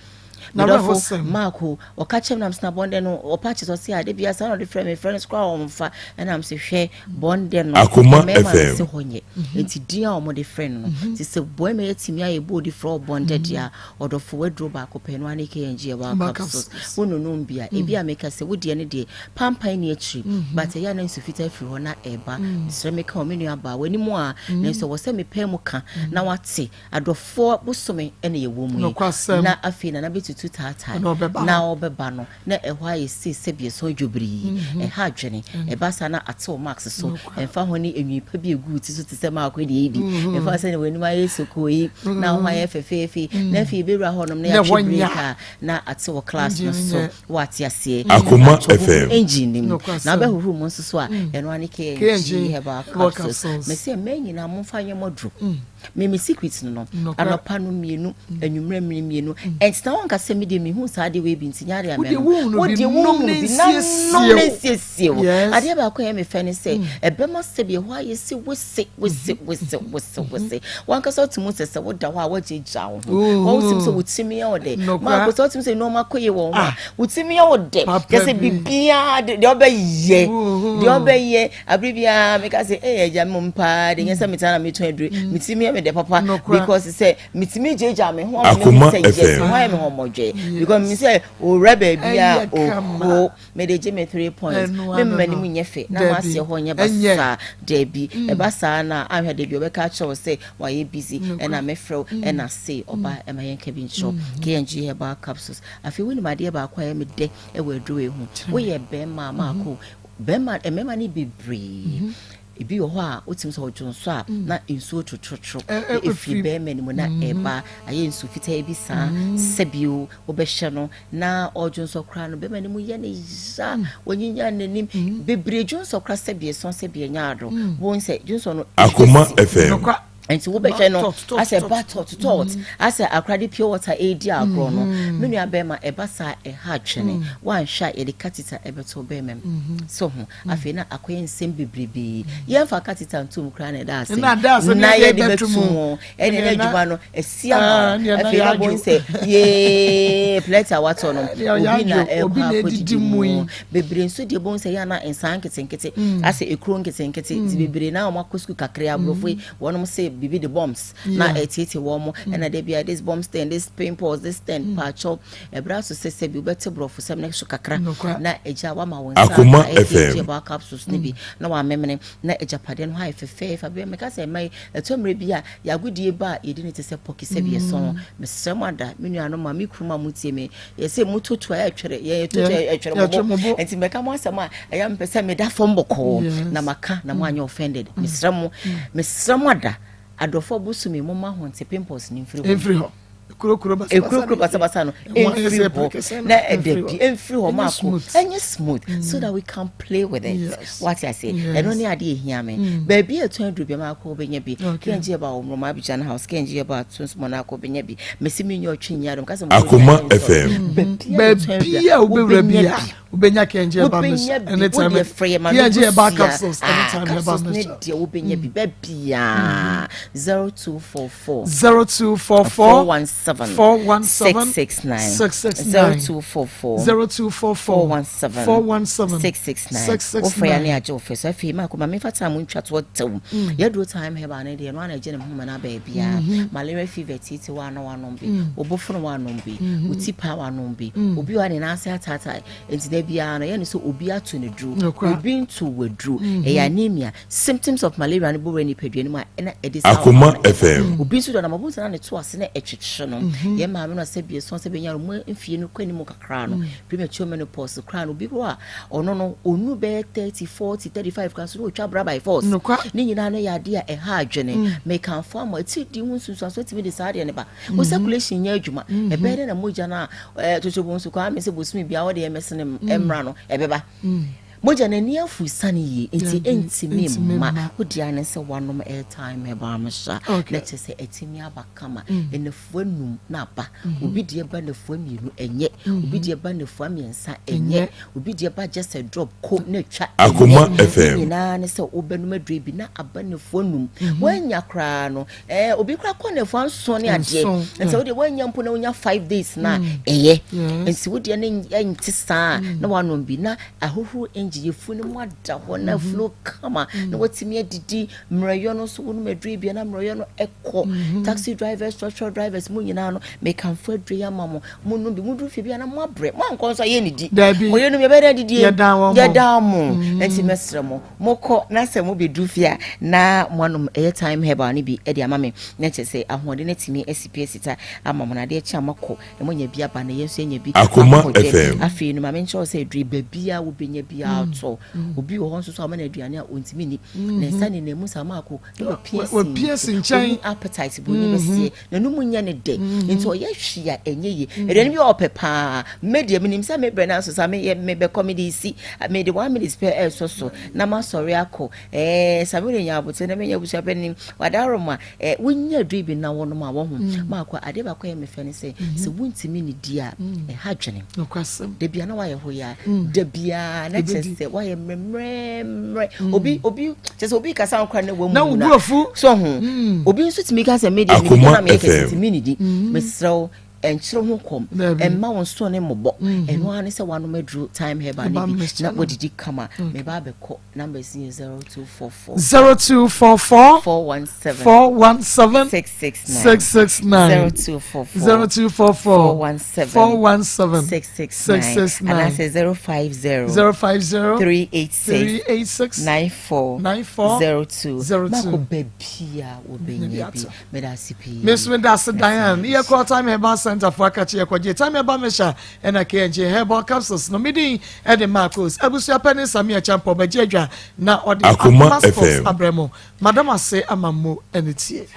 Na medɔfo awerɛhosɛm. Maako ɔka kyerɛ me nam sɛ na bɔndɛ no ɔpa kyerɛ sɛ ɔsɛ ade bia saa na ɔde frɛ me frɛ no so koraa ɔmfa ɛnam sɛ hwɛ bɔndɛ no Akoma mmarima no FM. sɛ hɔ nyɛ nti din a wɔde frɛ no no nti sɛ bɔrima yɛtumi ayɛ bɔɔdi frɛ wo bɔndɛ deɛ a, ɔdɔfo waduro baako pɛ no ane KNG ɛwɔ Ba capsules capsules. wononom bi a ebi a meka sɛ wodeɛ no deɛ pampan ne akyiri but ɛyɛ a na nsu fitaa firi hɔ na ɛba. Mesrɛ meka wɔ me nua baa w'anim a nanso ɛwɔ sɛ mepɛ mu ka na wate adɔfoɔ bosome ɛne yɛwɔ mu yi Nokwasɛm. na afei nana bɛtutu. tutu taataa Na ɔbɛba na hɔ. ɔbɛba no na ɛhɔ ayɛ sei sɛbi ɛsɔn dwobirii. Mhm. Ɛha adwene. Ɛba saa na atew marks so. Nokware. Ɛmfa ho ne enwi pa bi a egu wo ti so te sɛ maako deɛ yi bi. Mhm. Ɛmfa ho sɛnea w'anim ayɛ sokoo yi na wo ho ayɛ fɛfɛɛfɛ yi. Na afei ebewura hɔnom na Na yɛatwe ɛhɔ break nya. a na ate wɔ class no Engine so. nyɛ. Woate aseɛ. Akoma Atwa hohoro FM. engine no mu. Nokwasɛm. Na wobɛhohoro mu nso so a, ɛno ara ne KNG KNG herbal herbal capsules. capsules. Mese mmaa nyinaa momfa nyɛ mo aduro. Me me secret no no. Nokorɛ. Anɔpa no mmienu, anwummerɛ mmere mmienu. Ɛnti na wɔnka sɛ me deɛ mehu saa adeɛ wei bi nti nyɛ adeɛ a Wo deɛ mɛnom. wohunu Wo bi, deɛ nom wohunu ne bi na nom nsiesie ne wo. nsiesie wo. Yes. Adeɛ baako a ɛyɛ me fɛ ne sɛ, ɛbɛma sɛdeɛ ɛhɔ ayɛ sɛ wose wose wose wose wose. Wankasa wote mu sɛ sɛ woda hɔ a woagyagya wo ho. Ooh. Wotim sɛ wo timi yɛ wo dɛ. Nokorɛ. Maako sɛ wotim sɛ nneɛma kɔ yie wɔ wo ho a, Ah. wo timi yɛ wo dɛ. Papa Kyerɛ sɛ bi. biribiara de- deɛ ɔbɛyɛ Ooh. deɛ ɔbɛyɛ abere biara meka sɛ ee agya me mom paa de nyɛ sɛ metena na metɔn aduro metumi yɛ me dɛ papa because sɛ metumi gyagya me ho ama mehu Akoma sɛ yes FM. me ho ayɛ me hɔmɔdwɛ because menim sɛ owura baabi a Ɛyɛ kama. oho mede gye me three points Ɛno me ano mma no. anim nyɛ fɛ na Dabi. maseɛ hɔ nyɛ Ɛnyɛ. basaa dabi ɛba saa na ahwɛ dabi ɔbɛka akyerɛ wo sɛ wayɛ busy ɛna mɛfrɛ wo ɛna sei ɔba ɛma yɛnka bi nkyerɛ wo. KNG herbal capsules. Afei wonim adeɛ baako a ɛyɛ me dɛ ɛwɔ aduro yi ho, woyɛ bɛrima a maako bɛrima mmarima no bebree ebi wɔ hɔ a wotumi sɛ ɔdwo nso a na nsuo tototoro ɛfiri bɛrima no mu na ɛba ayɛ nsuo fitaa bi saa sɛbio wobɛhyɛ no na ɔdwo nso koraa no bɛrima no mu yɛ ne ya wɔnyinya n'anim bebree dwo nso koraa sɛbi ɛsɔn sɛbi ɛnya ado wɔn sɛ dwo nso no Akoma FM. Nti wobɛhwɛ no asɛ ba tɔt tɔt asɛ akora de pure water ɛredi agorɔ no. Me nua bɛrima, ɛba saa ɛha atwene. Woanhwɛ a yɛde catheter ɛbɛto bɛrima mu so ho. Afei na akɔyɛ nsɛm bebrebee. Yɛmfa catheter ntom koraa na ɛda ase na yɛde bɛto mu ɛne na adwuma no asi ama wo. Afei na bɔn sɛ yee plɛt a watɔ no obi na ɛkɔ akɔdidi mu bebree nso deɛ bɔn sɛ yɛ ana nsaa nketenkete asɛ ekuro nketenkete nti bebree na wɔn akɔ sukuu kakra aborɔfo yi wɔn sɛ biribi de bumps na ɛtiatia wɔn ɛna de bia this bumps thing, this pimples, this thing. Paakyɛw, ɛbrɛ aso sɛ sɛ bi wobɛte borɔfo sɛm ne so kakra na agya wama wɔn nsa Akoma aka FM. ɛkɛ ɛbɔ capsules ne bi na wamemene na agyapadeɛ no hɔ ayɛ fɛfɛɛfɛ. Abɛɛ meka sɛ ɛma yi ɛtɔ mmerɛ bi a yɛagodie ba a yɛdi ne te sɛ pɔki sɛ bi yɛsɔn. Mesrɛ mo ada me nuanom a me kurom a motie me, yɛsɛ mototo a ɛtwerɛ yɛn yɛtoto a ɛtwerɛ mo bo, nti mɛka mo asɛm a ɛyɛ mepɛ sɛ meda fam bɔkɔɔ na maka na moanyɛ offended. Mesrɛ mo, mesrɛ mo ada adɔfoɔ bosome momma ho nte pimples ne mfiri hɔ. Mfiri hɔ. Kurokuro basabasa. Ekurokuro basabasa no mfiri hɔ na ɛda bi mfiri hɔ maako ɛnyɛ smooth so that we can play with it. Wate ase? Ɛno ne adeɛ ehia me. Baabi a ɛtɔn aduro bi maako wobɛnya bi. KNG ɛba wɔ Mmorɔma Abidjan House, KNG ɛba Atonso Monaco wobɛnya bi. Mesi mi nyɛ ɔtwe nyɛ adom kasa mo. Akoma FM. Baabi a wobɛwura bi a wobɛnya KNG herbal mixture anytime. Wode frɛ yɛ ma no KNG herbal busua capsules anytime herbal capsules ne mixture. Deɛ wobɛnya bi baabiaa 0244 0244 417 417 669 669 0244 0244 417 417 669. 669. Wofrɛ yɛ ne agye wo fɛ so. Afei maako ma memfa time ntwa toɔ tew. Yɛduro Time Herbal no deɛ no ana agye ne ho ma no aba biaa. Malaria fever titi wa ano wanom bi, obofono wanom bi, wo ti pa wanom bi, obi wa ne nan ase ataatae nti da biara no yɛne sɛ obi ato ne duro. Obi nto waduro ɛyɛ anemia symptoms of malaria no bɔwura nipadua no mu a ɛna ɛde saa Akoma ɔhaw no ɛba. FM. Obi nso dɔ nam ɔbo nsa na ne to ase na ɛtwetwe no. Yɛn maame no sɛ bie sɔn sɛ bɛnya no mu mfie no kɔ anim kakra no, premature menopause koraa no, obi wɔ a ɔno no ɔnu bɛyɛ 30, 40, 35 koraa so na ɔtwa bra by force. Ne nyinaa no yɛ adeɛ a ɛha adwene. Mekamfo ama ɛti di ho nsunsuanso tumi de saa adeɛ no ba wo circulation nyɛ adwuma. Ɛbɛyɛ dɛ na mogya no a totobo nso kwaa me sɛ bosome bia wɔde ɛmɛsene mmra no ɛbɛba mogya n'ani afu sane yie nti ɛntumi mma wode ane sɛ wanom airtime herbal mixture na kyerɛ sɛ ɛtumi aba kama. Ɛnafua num na aba. Obi deɛ ba nafua mmienu ɛnyɛ, obi deɛ ba nafua mmiɛnsa ɛnyɛ, obi deɛ ba just a drop ko na atwa. Akoma ɛnyɛ. FM. Ne nyinaa ne sɛ wobɛnom aduro bi na aba nafua num. Woanya koraa no obi koraa kɔ nafua nson ne adeɛ. Nti wodeɛ woanya mpo na wonya 5 days na ɛyɛ. Nti wodeɛ ne ɛnte saa na wanom bi na ahohoro engine. change yɛfunu no mu ada hɔ na afunu kama na watumi adidi mmerɛyɔ no nso wonom aduro bia na mmerɛyɔ no ɛkɔ. Taxi drivers, trɔtrɔ drivers, mo nyinaa no mekamfo aduro yi ama mo. Monom bi, moduru fie bia na moabrɛ, moankɔ nso a yɛnnidi. Dabi. Mo yerenom yɛbɛyɛ dɛn adidie? Yɛdan wɔn mo. Yɛdan mo. Nti mɛsrɛ mo, mokɔ na sɛ mobɛduru fie a na moanom ɛyɛ Thyme Herbal no bi de ama me, na kyerɛ sɛ ahoɔden no atumi asi pi asita ama mo, na adeɛ kye a moakɔ na moanya bi aba na yɛn nso yɛanya bi Akoma akɔ dwam. FM. Afei no ma menkyerɛ wo sɛ aduro yi baabiara wobɛnya biara tɔ. Obi wɔ hɔ nso so a woma no aduane a ɔntumi nni. Ne nsa nenam mu saa maako na wapia si nkyɛn. Ɔnni appetite buroni bɛseɛ. N'anum nyɛ no dɛ. Nti ɔyɛ hwee a ɛnyɛ yie. Aduane bi a ɔpɛ paa. Me deɛ menim sɛ mebrɛ no aso saa meyɛ mebɛkɔ mede si mede one minute pɛ ɛresɔ so na masɔre akɔ. Ɛɛ Samira nya abotire na menya abusua panin. Wadaroma ɛ wonya aduro bi na wɔnom a wɔho. Maako adeɛ baako a ɛyɛ me fɛ ne sɛ sɛ wontumi ne di a ɛha dwene. Da bia na wayɛ hoyaa. Da bia na kyerɛ sɛ wayɛ mmerɛmmerɛmmerɛ. Obi obi kyerɛ sɛ obi kasa nkora na wamu na so ho. Obi nso tumi ka sɛ me deɛ me na meyɛ kɛse nti me nidi. Mesrɛ wo ɛnkyerɛ ho kɔm ɛmma wo nso ne mmɔbɔ. Ɛno ara ne sɛ wanom aduro Time Herbal no bi na wadidi kama. Meba abɛkɔ. Numbers yɛ 0244. 0244 417 417 669 669 0244 0244 417 417 669 669 anaasɛ 050 050 386 386 94 94 02 02. Mako baabi a wobɛnya bi. Meda ase pii. Me nso meda ase Diane. Yɛkɔ Time Herbal Center fo akakye yɛkɔgye Time Herbal Mixture ɛna KNG Herbal Capsules no. Me din ɛde Marcos. Abusua pɛ ne Samia Champɔ bɛgye adwa na ɔde Akoma Akoma Sports FM. abrɛ mo. Madam ase ama mo ɛne tie.